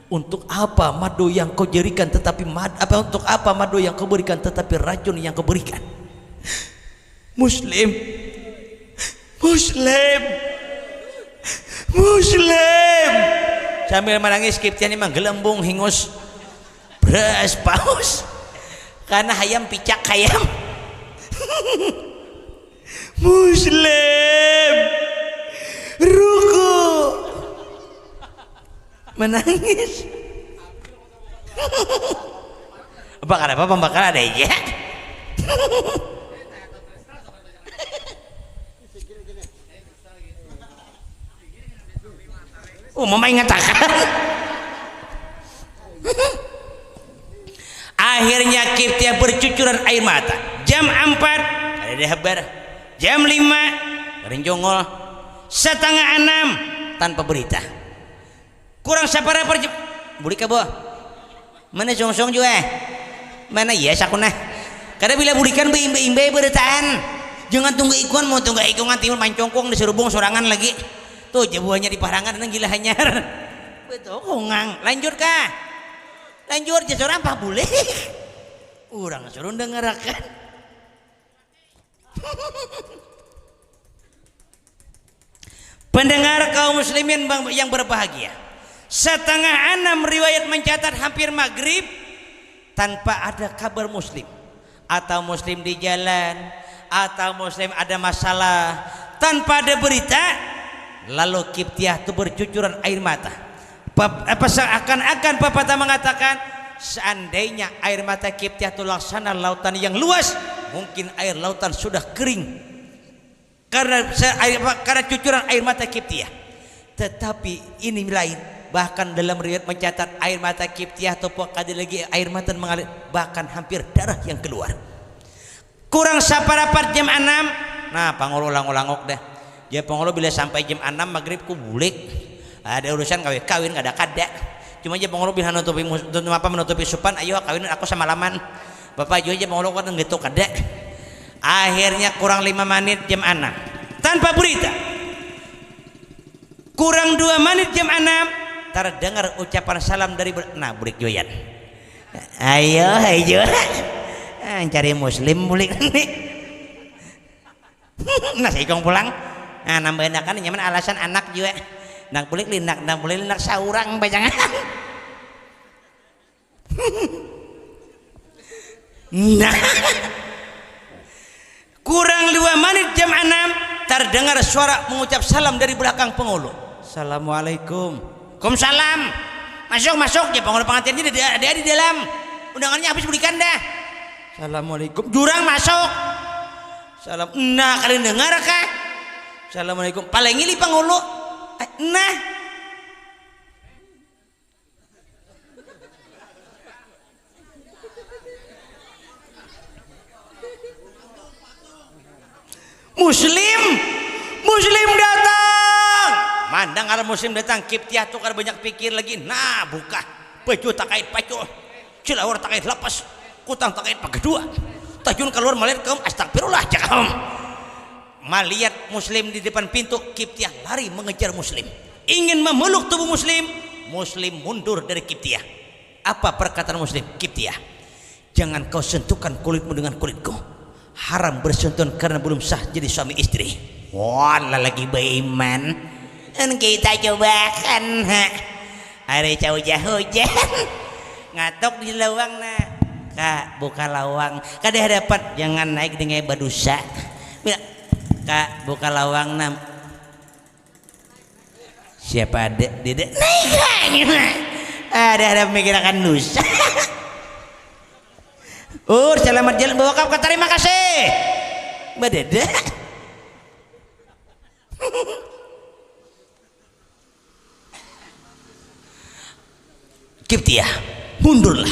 Untuk apa madu yang kau jerikan tetapi mad, apa untuk apa madu yang kau berikan tetapi racun yang kau berikan? Muslim, Muslim, Muslim. Sambil menangis Kiptian ini menggelembung hingus. Beras paus. Karena hayam picak hayam. Muslim. Ruku. Menangis. Apa kada apa pembakar ada aja. Oh, mama ingatakan. Akhirnya Kiptia bercucuran air mata. Jam empat ada habar. Jam lima rinjongol. Setengah enam tanpa berita. Kurang sapara per bulik ka boh. Mana songsong jua? Mana iya sakuna? Kada bila bulikan beimbai-imbai berataan. Jangan tunggu ikuan, mau tunggu ikungan timbul mancungkung di serubung sorangan lagi. Tuh, jabuannya di parangan nang gila hanyar. Betul, hungang. Lanjut kah? Lanjut, jar orang apa boleh. Orang suruh dengarakan. Pendengar kaum muslimin bang-, yang berbahagia. Setengah enam riwayat mencatat hampir maghrib tanpa ada kabar Muslim. Atau Muslim di jalan, atau Muslim ada masalah, tanpa ada berita, lalu Kiptiah tu bercucuran air mata. Pep-, apa, seakan-akan pepatah mengatakan, seandainya air mata Kiptiah tu laksana lautan yang luas, mungkin air lautan sudah kering. Karena se-, air, apa, karena cucuran air mata Kiptiah. Tetapi ini lain. Bahkan dalam riwayat mencatat air mata Kiptiah tu kada lagi air mata mengalir, bahkan hampir darah yang keluar. Kurang saparapat jam anam, nah, pangulu languk-languk dah. Jar pangulu bila sampai jam anam maghrib ku bulik. Ada urusan kawin, kawin kada, kada. Cuma jar pangulu bila nutupi mus-, nutup apa, menutupi supan, ayo kawin aku samalaman. Bapak jua jar pangulu kan gitu kada. Akhirnya kurang lima menit jam anam. Tanpa berita. Kurang dua menit jam anam, terdengar ucapan salam dari bel-, nah, bulik jua yan. Ayo, ayo. Ah, cari Muslim bulik ni. Nah, saikung pulang. Nah, nambah enakan nyaman alasan anak jua. Nang bulik linak, nang bulik linak saurang bajangan. Nah. Kurang dua menit jam anam, terdengar suara mengucap salam dari belakang pengulu. Assalamualaikum. Waalaikumsalam. Masuk, masuk, jar pengulu pengantin, ada, ada di dalam. Undangannya habis bulikan dah. Assalamualaikum. Jurang masuk. Salam. Nah, kalian dengar kah? Assalamualaikum. Paling ngili pengulu. Eh, nah. Muslim, Muslim datang. Mandangar Muslim datang, Kiptiah tu kada banyak pikir lagi. Nah, buka. Baju takait pacuh. Cilawar takait lapas. Kutang takait pagadua. Tajun kaluar malihat kaum, astagfirullah, cakam. Malihat Muslim di depan pintu, Kiptiah lari mengejar Muslim. Ingin memeluk tubuh Muslim, Muslim mundur dari Kiptiah. Apa perkataan Muslim? Kiptiah, jangan kau sentuhkan kulitmu dengan kulitku. Haram bersentuhan karena belum sah jadi suami istri. Wah, lelaki beriman. Dan kita cobakan, ha. Hari cau hujan. Ngatok di lawang, nah. Kak, buka lawang. Kada dapat, jangan naik dengan badusa. Bila, Kak, buka lawang, nah. Siapa ada? Dede. Naik lagi, nah. Ada, ada memikirkan dosa. Oh, selamat jalan, bawa kap ke terima kasih. Badada. Kiptiah, mundurlah.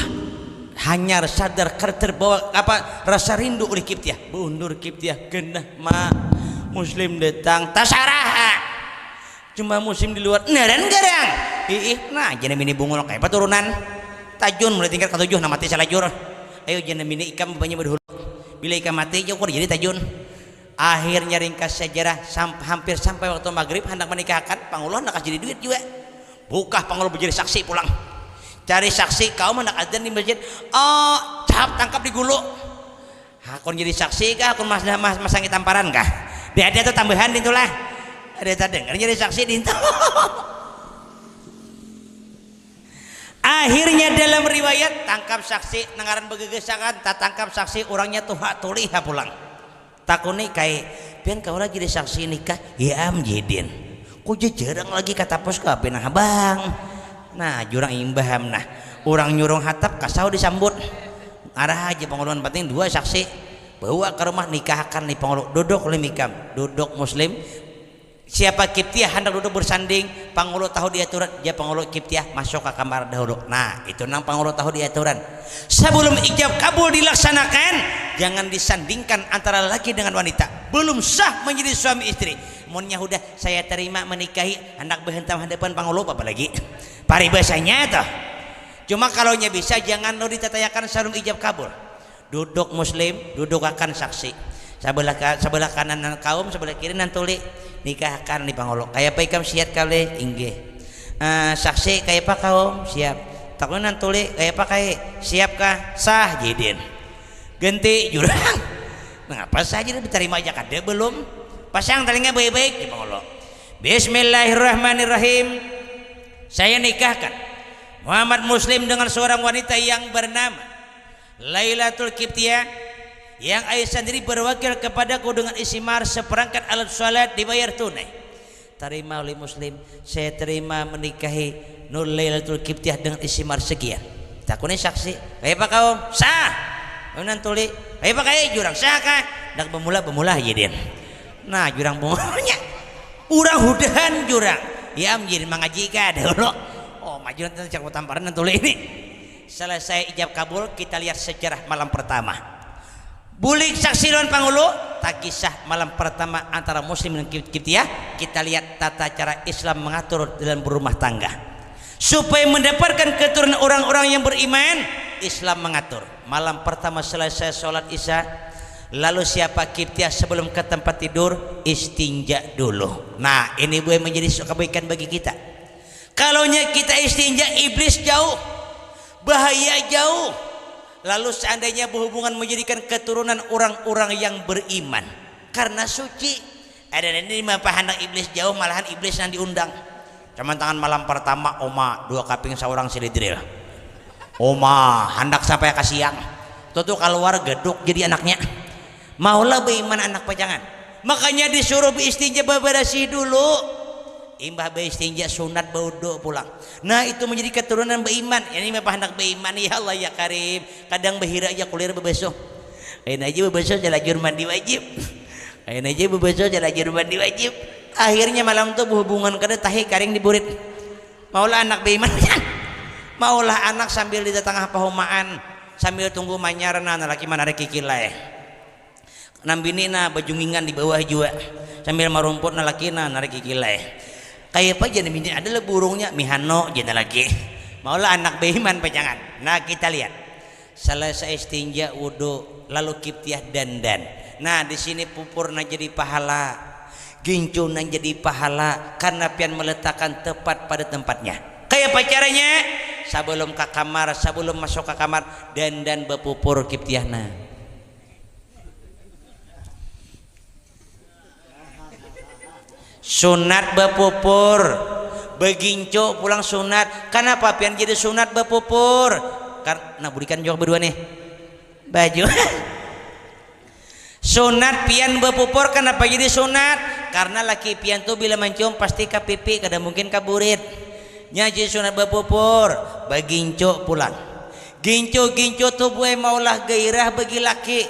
Hanyar sadar kada terbawa apa rasa rindu oleh Kiptiah. Mundur Kiptiah, genah ma Muslim datang. Tasarah. Cuma Muslim di luar, naran garang. Iih, nah, jana bini bungul kaya apa turunan. Tajun mulai tingkat katujuh, nah mati salajur. Ayo jana bini ikam banyak berdahulu. Bila ikam mati, jauh jadi tajun. Akhirnya ringkas sejarah, sam-, hampir sampai waktu maghrib, handak menikahakan, pangulu handak kasih duit jua. Bukah pangulu bejari saksi pulang. Cari saksi, kaum handak adzan di masjid. Oh, cap tangkap di gulu. Hakun jadi saksi kah, hakun mas-, mas-, masangi tamparan kah? Dia ada tuh tambahan di itulah. Ada tadengar jadi saksi di itu. Akhirnya dalam riwayat, tangkap saksi, nangaran begegesakan, tatangkap saksi, urangnya tuha tuliha pulang. Takuni kai, "Pian kawa lagi jadi saksi nikah?" "Ya am, Jidin." "Ku ja jarang lagi katapus ka pinang habang." Nah, jurang imbaham nah. Urang nyurung hatap kasau disambut. Arah aja panguluan penting dua saksi. Bawa ke rumah nikahakan ni pangulu. Duduk lim ikam. Duduk Muslim. Siapa Kiptiah handak duduk bersanding, pangulu tahu diaturan, ja pangulu Kiptiah masuk ka kamar dahulu. Nah, itu nang pangulu tahu diaturan. Sebelum ijab kabul dilaksanakan, jangan disandingkan antara laki dengan wanita. Belum sah menjadi suami istri. Munnya hudah, "Saya terima menikahi," handak behentam hadapan pangulu apa lagi? Paribasanya tuh. Cuma kalau nya bisa, jangan lo ditatayakan sebelum ijab kabul. Duduk Muslim, dudukakan saksi. Sabelah, ka, sabelah kanan kaum, sabelah kiri nantuli. Nikahkan di pangulu. Kayapa ikam, sihat kali? Inggih. Eh, saksi, kayapa kaum? Siap. Takuni nantuli, kayapa kai? Siap kah? Sah, jidin. Ganti jurang. Mengapa sah, jidin? Ditarima aja kada belum? Pasang talinga baik-baik di pangulu. Bismillahirrahmanirrahim. Saya nikahkan Muhammad Muslim dengan seorang wanita yang bernama Lailatul Qibtiyah, yang ayah sendiri berwakil kepadaku dengan isi mahar seperangkat alat sholat dibayar tunai. Tarima oleh Muslim, saya terima menikahi Nur Lailatul Qibtiyah dengan isi mahar sekian. Takuni saksi, kayapa kaum? Sah. Kawinan tuli, kayapa kai jurang? Sah kah? Dak bemula, bemula aja din. Nah, jurang bemulanya. Urang hudahan jurang. Ya, menjadi mangaji kah dahulu. Oh, maju nanti cak tamparan nantuli ini. Selesai ijab kabul, kita lihat sejarah malam pertama. Bulik saksi lawan pangulu, takisah malam pertama antara Muslim dan Kip-, Kiptiah. Kita lihat tata cara Islam mengatur dalam berumah tangga. Supaya mendapatkan keturunan orang-orang yang beriman, Islam mengatur. Malam pertama selesai sholat Isya, lalu siapa Kiptiah sebelum ke tempat tidur, istinja dulu. Nah, ini boleh menjadi su-, kebaikan bagi kita. Kalaunya kita istinja, iblis jauh, bahaya jauh. Lalu seandainya berhubungan menjadikan keturunan orang-orang yang beriman. Karena suci. Ada ini mah pahandak iblis jauh, malahan iblis yang diundang. Cuman tangan malam pertama, oma, dua kaping saurang silidril. Oma, handak sampai ka siang. Tuh, tuh, kaluar geduk jadi anaknya. Maulah beiman anak pacangan. Makanya disuruh beistinja, bebersih dulu. Imbah beistinja, sunat baudu pulang. Nah, itu menjadi keturunan beiman. Ini mah pahandak beiman, ya Allah, ya Karim. Kadang behira aja kulir bebesuh. Kain aja bebesuh, jalajur mandi wajib. Kain aja bebesuh, jalajur mandi wajib. Akhirnya malam tuh berhubungan kada tahi karing di burit. Maulah anak beiman. Maulah anak sambil di tetangah pahumaan, sambil tunggu manyar, nah, nalaki manarik kikilai. Nambini, nah, bajungingan di bawah jua. Sambil marumput, nalaki, nah, narik kikilai. Kayapa jar nambini, ada lah burungnya, mihano, jar nalaki. Maulah anak beiman pacangan. Nah, kita lihat. Selesai istinja, wudu, lalu Kiptiah dandan. Nah, di sini pupur nang jadi pahala, gincu nang jadi pahala, karena pian meletakkan tepat pada tempatnya. Kayapa caranya? Sebelum ka kamar, sebelum masuk ka kamar, dandan bepupur Kiptiah, nah. Sunat bepupur, begincu pulang sunat. Kanapa pian jadi sunat bepupur? Kar-, nah, budikan jua bedua nih. Baju. Sunat pian bepupur, kanapa jadi sunat? Karena laki pian tuh bila mancium pasti ka pipi, kada mungkin ka burit. Nya jadi sunat bepupur, begincu pulang. Gincu-gincu tuh buai maulah gairah bagi laki.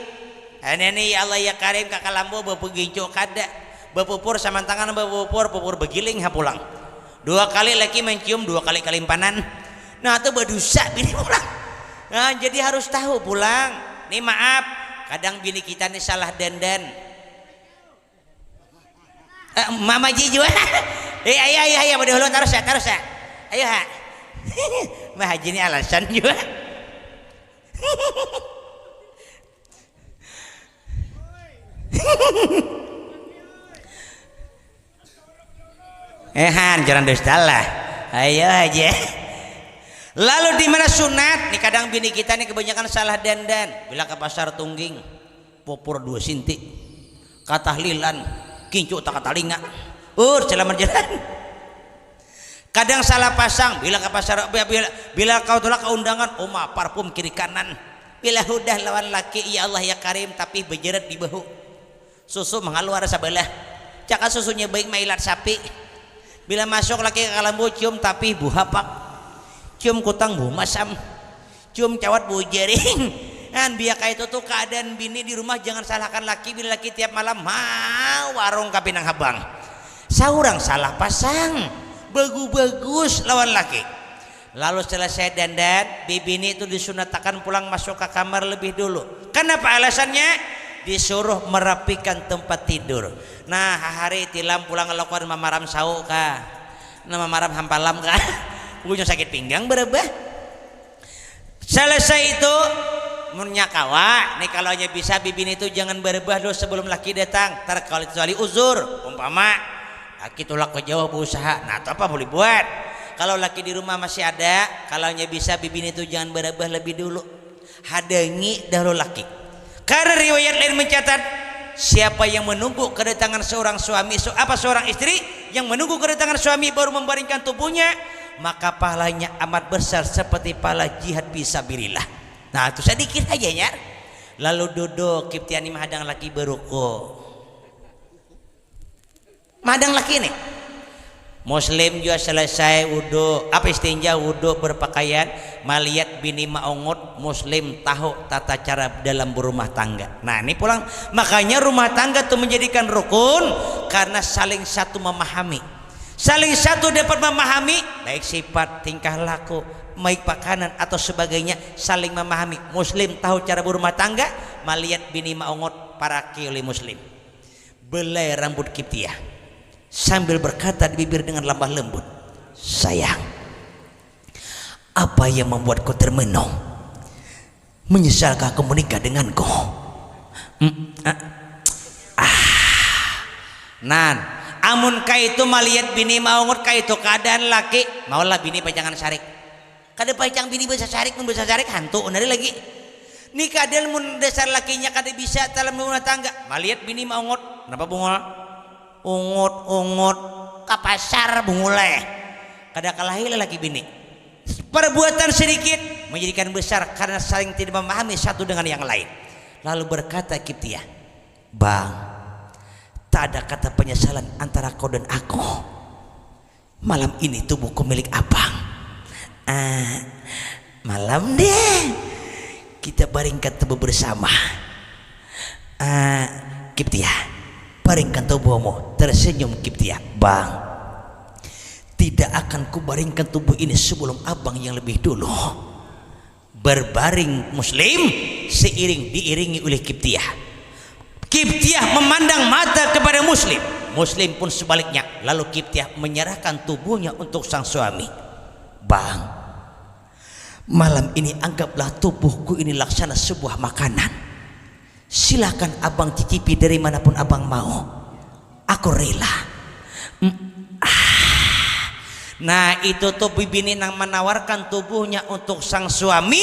Ini nih, ya Allah ya Karim, kakalambu bepegincu kada. Bepupur samantangan, bepupur, pupur begiling ha pulang. Dua kali laki mencium, dua kali kalimpanan. Nah, tu badusa bini pulang. Nah, jadi harus tahu pulang. Ni maaf, kadang bini kita ni salah dandan. Eh, Mama Ji jua. Eh, ayo, ayo, ayo, pada ulun tarus ya, tarus ya. Ayo ha. Mah Haji ni alasan jua. Eh, han, jangan dusta lah. Ayo aja. Lalu di mana sunat? Nih, kadang bini kita nih kebanyakan salah dandan. Bila ke pasar tungging, popor dua sinti. Katahlilan, kincu tak katalinga. Ur, selamat jalan. Kadang salah pasang, bila ke pasar, bila, bila, bila kau tolak ke undangan, uma parfum kiri kanan. Bila hudah lawan laki, ya Allah ya Karim, tapi bejerat di bahu. Susu mengaluar sabalah. Caka susunya baik mailat sapi. Bila masuk laki ke kalambu, cium tapi buhapak. Cium kutang bu masam. Cium cawat bu jaring. Kan biar kayak itu tuh keadaan bini di rumah, jangan salahkan laki, bila laki tiap malam ma warung kapinang habang. Saurang salah pasang. Bagu-bagus lawan laki. Lalu selesai dandan, bibini itu disunatakan pulang masuk ke kamar lebih dulu. Kenapa alasannya? Disuruh merapikan tempat tidur. Nah, hari tilam pulang lakukan mamaram sau kah? Nah, mamaram hampalam kah? Punya sakit pinggang berubah. Selesai itu, Munnya kawa nih, kalau hanya bisa bibini itu jangan berebah dulu sebelum laki datang, terkecuali uzur, umpama laki tulak ke jauh berusaha, nah itu apa boleh buat. Kalau laki di rumah masih ada, kalau hanya bisa bibini itu jangan berebah lebih dulu, hadangi dahulu laki. Karena riwayat lain mencatat, siapa yang menunggu kedatangan seorang suami, apa seorang istri yang menunggu kedatangan suami baru membaringkan tubuhnya, maka pahalanya amat besar seperti pahala jihad fisabilillah. Nah, itu sedikit aja nyar. Lalu duduk Kiptiani mahadang laki beruku. Madang laki nih. Muslim jua selesai wudhu, apa istinja, wudhu, berpakaian, malihat bini maungut, muslim tahu tata cara dalam berumah tangga. Nah, ini pulang, makanya rumah tangga tuh menjadikan rukun karena saling satu memahami. Saling satu dapat memahami baik sifat, tingkah laku, baik pakanan atau sebagainya, saling memahami. Muslim tahu cara berumah tangga, malihat bini maungut, paraki oleh muslim. Belai rambut Kiptiah sambil berkata di bibir dengan lemah lembut, "Sayang, apa yang membuat kau termenung? Menyesalkah kau menikah denganku?" "Mm, ah, ah." Nan, amun kaitu malihat bini maungut kaitu keadaan laki, maulah bini pacangan sarik. Kada pacang bini besasarik, mun besasarik hantu nari lagi. Ni kadal mun dasar lakinya kada bisa dalam rumah tangga. Malihat bini maungut, napa bungul? Ungut, ungut, ka pasar bungul eh. Kada kalahi lelaki bini. Perbuatan sedikit menjadikan besar karena saling tidak memahami satu dengan yang lain. Lalu berkata Kiptiah, "Bang, tak ada kata penyesalan antara kau dan aku. Malam ini tubuhku milik abang. Ah, malam deh. Kita baringkan tubuh bersama." Ah, Kiptiah, baringkan tubuhmu. Tersenyum Kiptiah. "Bang, tidak akan kubaringkan tubuh ini sebelum abang yang lebih dulu." Berbaring muslim seiring diiringi oleh Kiptiah. Kiptiah memandang mata kepada muslim. Muslim pun sebaliknya. Lalu Kiptiah menyerahkan tubuhnya untuk sang suami. "Bang, malam ini anggaplah tubuhku ini laksana sebuah makanan. Silakan abang cicipi dari manapun abang mau. Aku rela." Mm, ah. Nah, itu tuh bibini nang menawarkan tubuhnya untuk sang suami,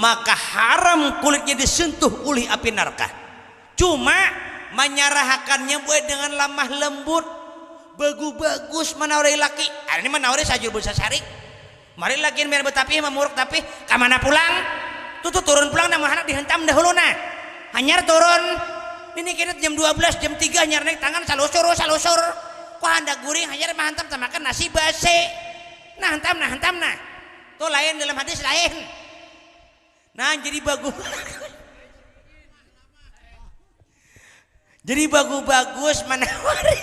maka haram kulitnya disentuh ulih api narka. Cuma manyarahakannya buai dengan lamah lembut, bagu-bagus manawari laki. Ada ni manawari sajur busa sarik. Mari lagi biar betapih, mamuruk tapih, kamana pulang? Tutu turun pulang, nang mahanak dihantam dahulu nah. Hanyar turun. Ini kena jam dua belas, jam tiga hanyar naik tangan, salusur, salusur. Kok handak guring, hanyar mahantam tamakan nasi basi. Nah, hantam nah, hantam nah. Tuh lain, dalam hadis lain. Nah, jadi bagus. Jadi bagus-bagus manawari.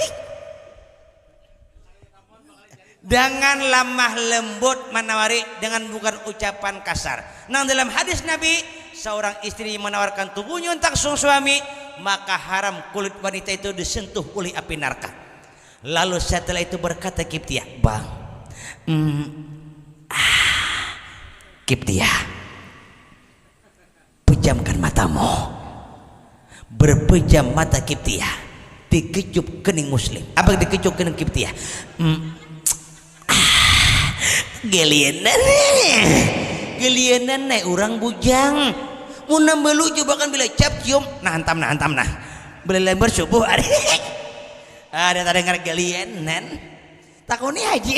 Dengan lamah lembut manawari, dengan bukan ucapan kasar. Nang dalam hadis Nabi, seorang istri menawarkan tubuhnya untuk sang suami, maka haram kulit wanita itu disentuh oleh api narka. Lalu setelah itu berkata Kiptiah, "Bang, mm, ah, Kiptiah, pejamkan matamu." Berpejam mata Kiptiah, dikecup kening muslim. Apa dikecup kening Kiptiah? Mm. Ah, gelianan eh. Gelianan eh, urang bujang. Mun nambalu coba kan bila cap cium. Nah, hantam nah, hantam nah. Bila lembar subuh, ari. Ada tadengar gelianan. Takuni haji.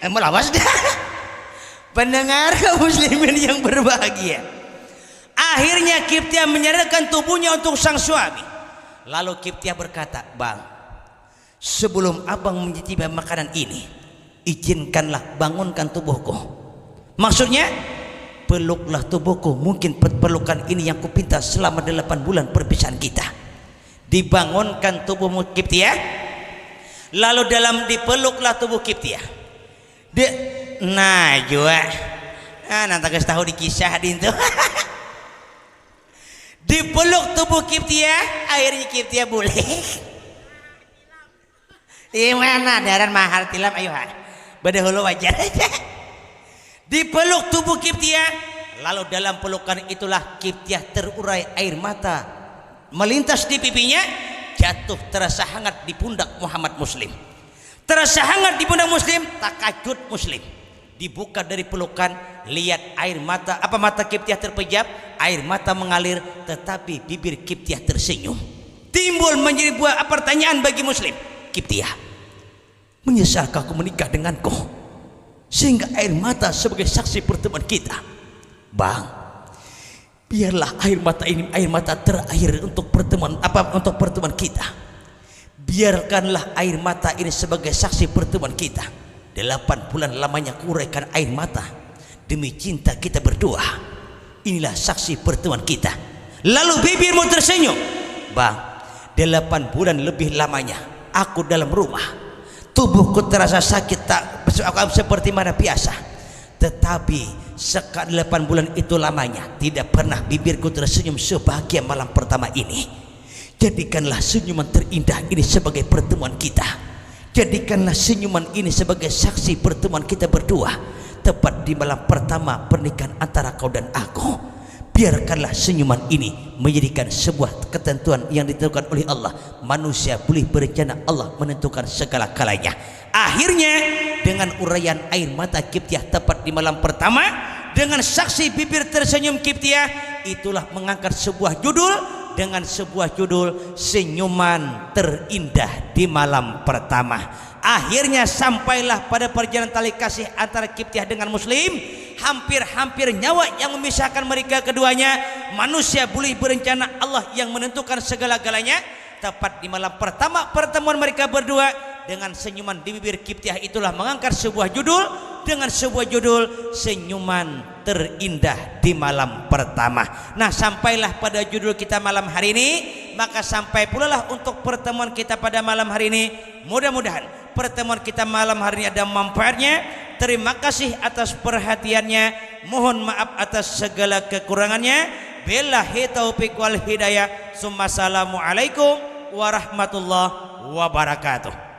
Eh, melawas dah. Pendengar kaum muslimin yang berbahagia. Akhirnya Kiptiah menyerahkan tubuhnya untuk sang suami. Lalu Kiptiah berkata, "Bang, sebelum abang mencicipi makanan ini, izinkanlah bangunkan tubuhku." Maksudnya, "Peluklah tubuhku, mungkin pe-, pelukan ini yang kupinta selama delapan bulan perpisahan kita." Dibangunkan tubuh Kiptiah, lalu dalam dipeluklah tubuh Kiptiah. De, nah jua. Nah, nang tagas tahu dikisah dintu. Dipeluk tubuh Kiptiah, akhirnya Kiptiah bulih. Di mana daran mahar tilam, ayo ha. Badahulu wajar aja. Dipeluk tubuh Kiptiah, lalu dalam pelukan itulah Kiptiah terurai air mata melintas di pipinya, jatuh terasa hangat di pundak Muhammad Muslim. Terasa hangat di pundak Muslim, takajut Muslim. Dibuka dari pelukan, lihat air mata, apa mata Kiptiah terpejam, air mata mengalir, tetapi bibir Kiptiah tersenyum. Timbul menjadi buah pertanyaan bagi Muslim, "Kiptiah, menyesalkah kau menikah denganku?" Sehingga air mata sebagai saksi pertemuan kita. Bang, biarlah air mata ini air mata terakhir untuk pertemuan apa untuk pertemuan kita. Biarkanlah air mata ini sebagai saksi pertemuan kita. Delapan bulan lamanya kuraikan air mata demi cinta kita berdua. Inilah saksi pertemuan kita. Lalu bibirmu tersenyum. Bang, delapan bulan lebih lamanya aku dalam rumah. Tubuhku terasa sakit tak seperti mana biasa. Tetapi seka delapan bulan itu lamanya tidak pernah bibirku tersenyum sebahagia malam pertama ini. Jadikanlah senyuman terindah ini sebagai pertemuan kita. Jadikanlah senyuman ini sebagai saksi pertemuan kita berdua tepat di malam pertama pernikahan antara kau dan aku. Biarkanlah senyuman ini menjadikan sebuah ketentuan yang ditentukan oleh Allah. Manusia boleh berencana, Allah menentukan segala-galanya. Akhirnya, dengan uraian air mata Kiptiah tepat di malam pertama, dengan saksi bibir tersenyum Kiptiah, itulah mengangkat sebuah judul, dengan sebuah judul Senyuman Terindah di Malam Pertama. Akhirnya sampailah pada perjalanan tali kasih antara Kiptiah dengan Muslim, hampir-hampir nyawa yang memisahkan mereka keduanya. Manusia boleh berencana, Allah yang menentukan segala-galanya. Tepat di malam pertama pertemuan mereka berdua, dengan senyuman di bibir Kiptiah itulah mengangkat sebuah judul, dengan sebuah judul Senyuman Terindah di Malam Pertama. Nah, sampailah pada judul kita malam hari ini, maka sampai pulalah untuk pertemuan kita pada malam hari ini. Mudah-mudahan pertemuan kita malam hari ini ada manfaatnya. Terima kasih atas perhatiannya. Mohon maaf atas segala kekurangannya. Billahi taufiq wal hidayah. Summa assalamualaikum warahmatullahi wabarakatuh.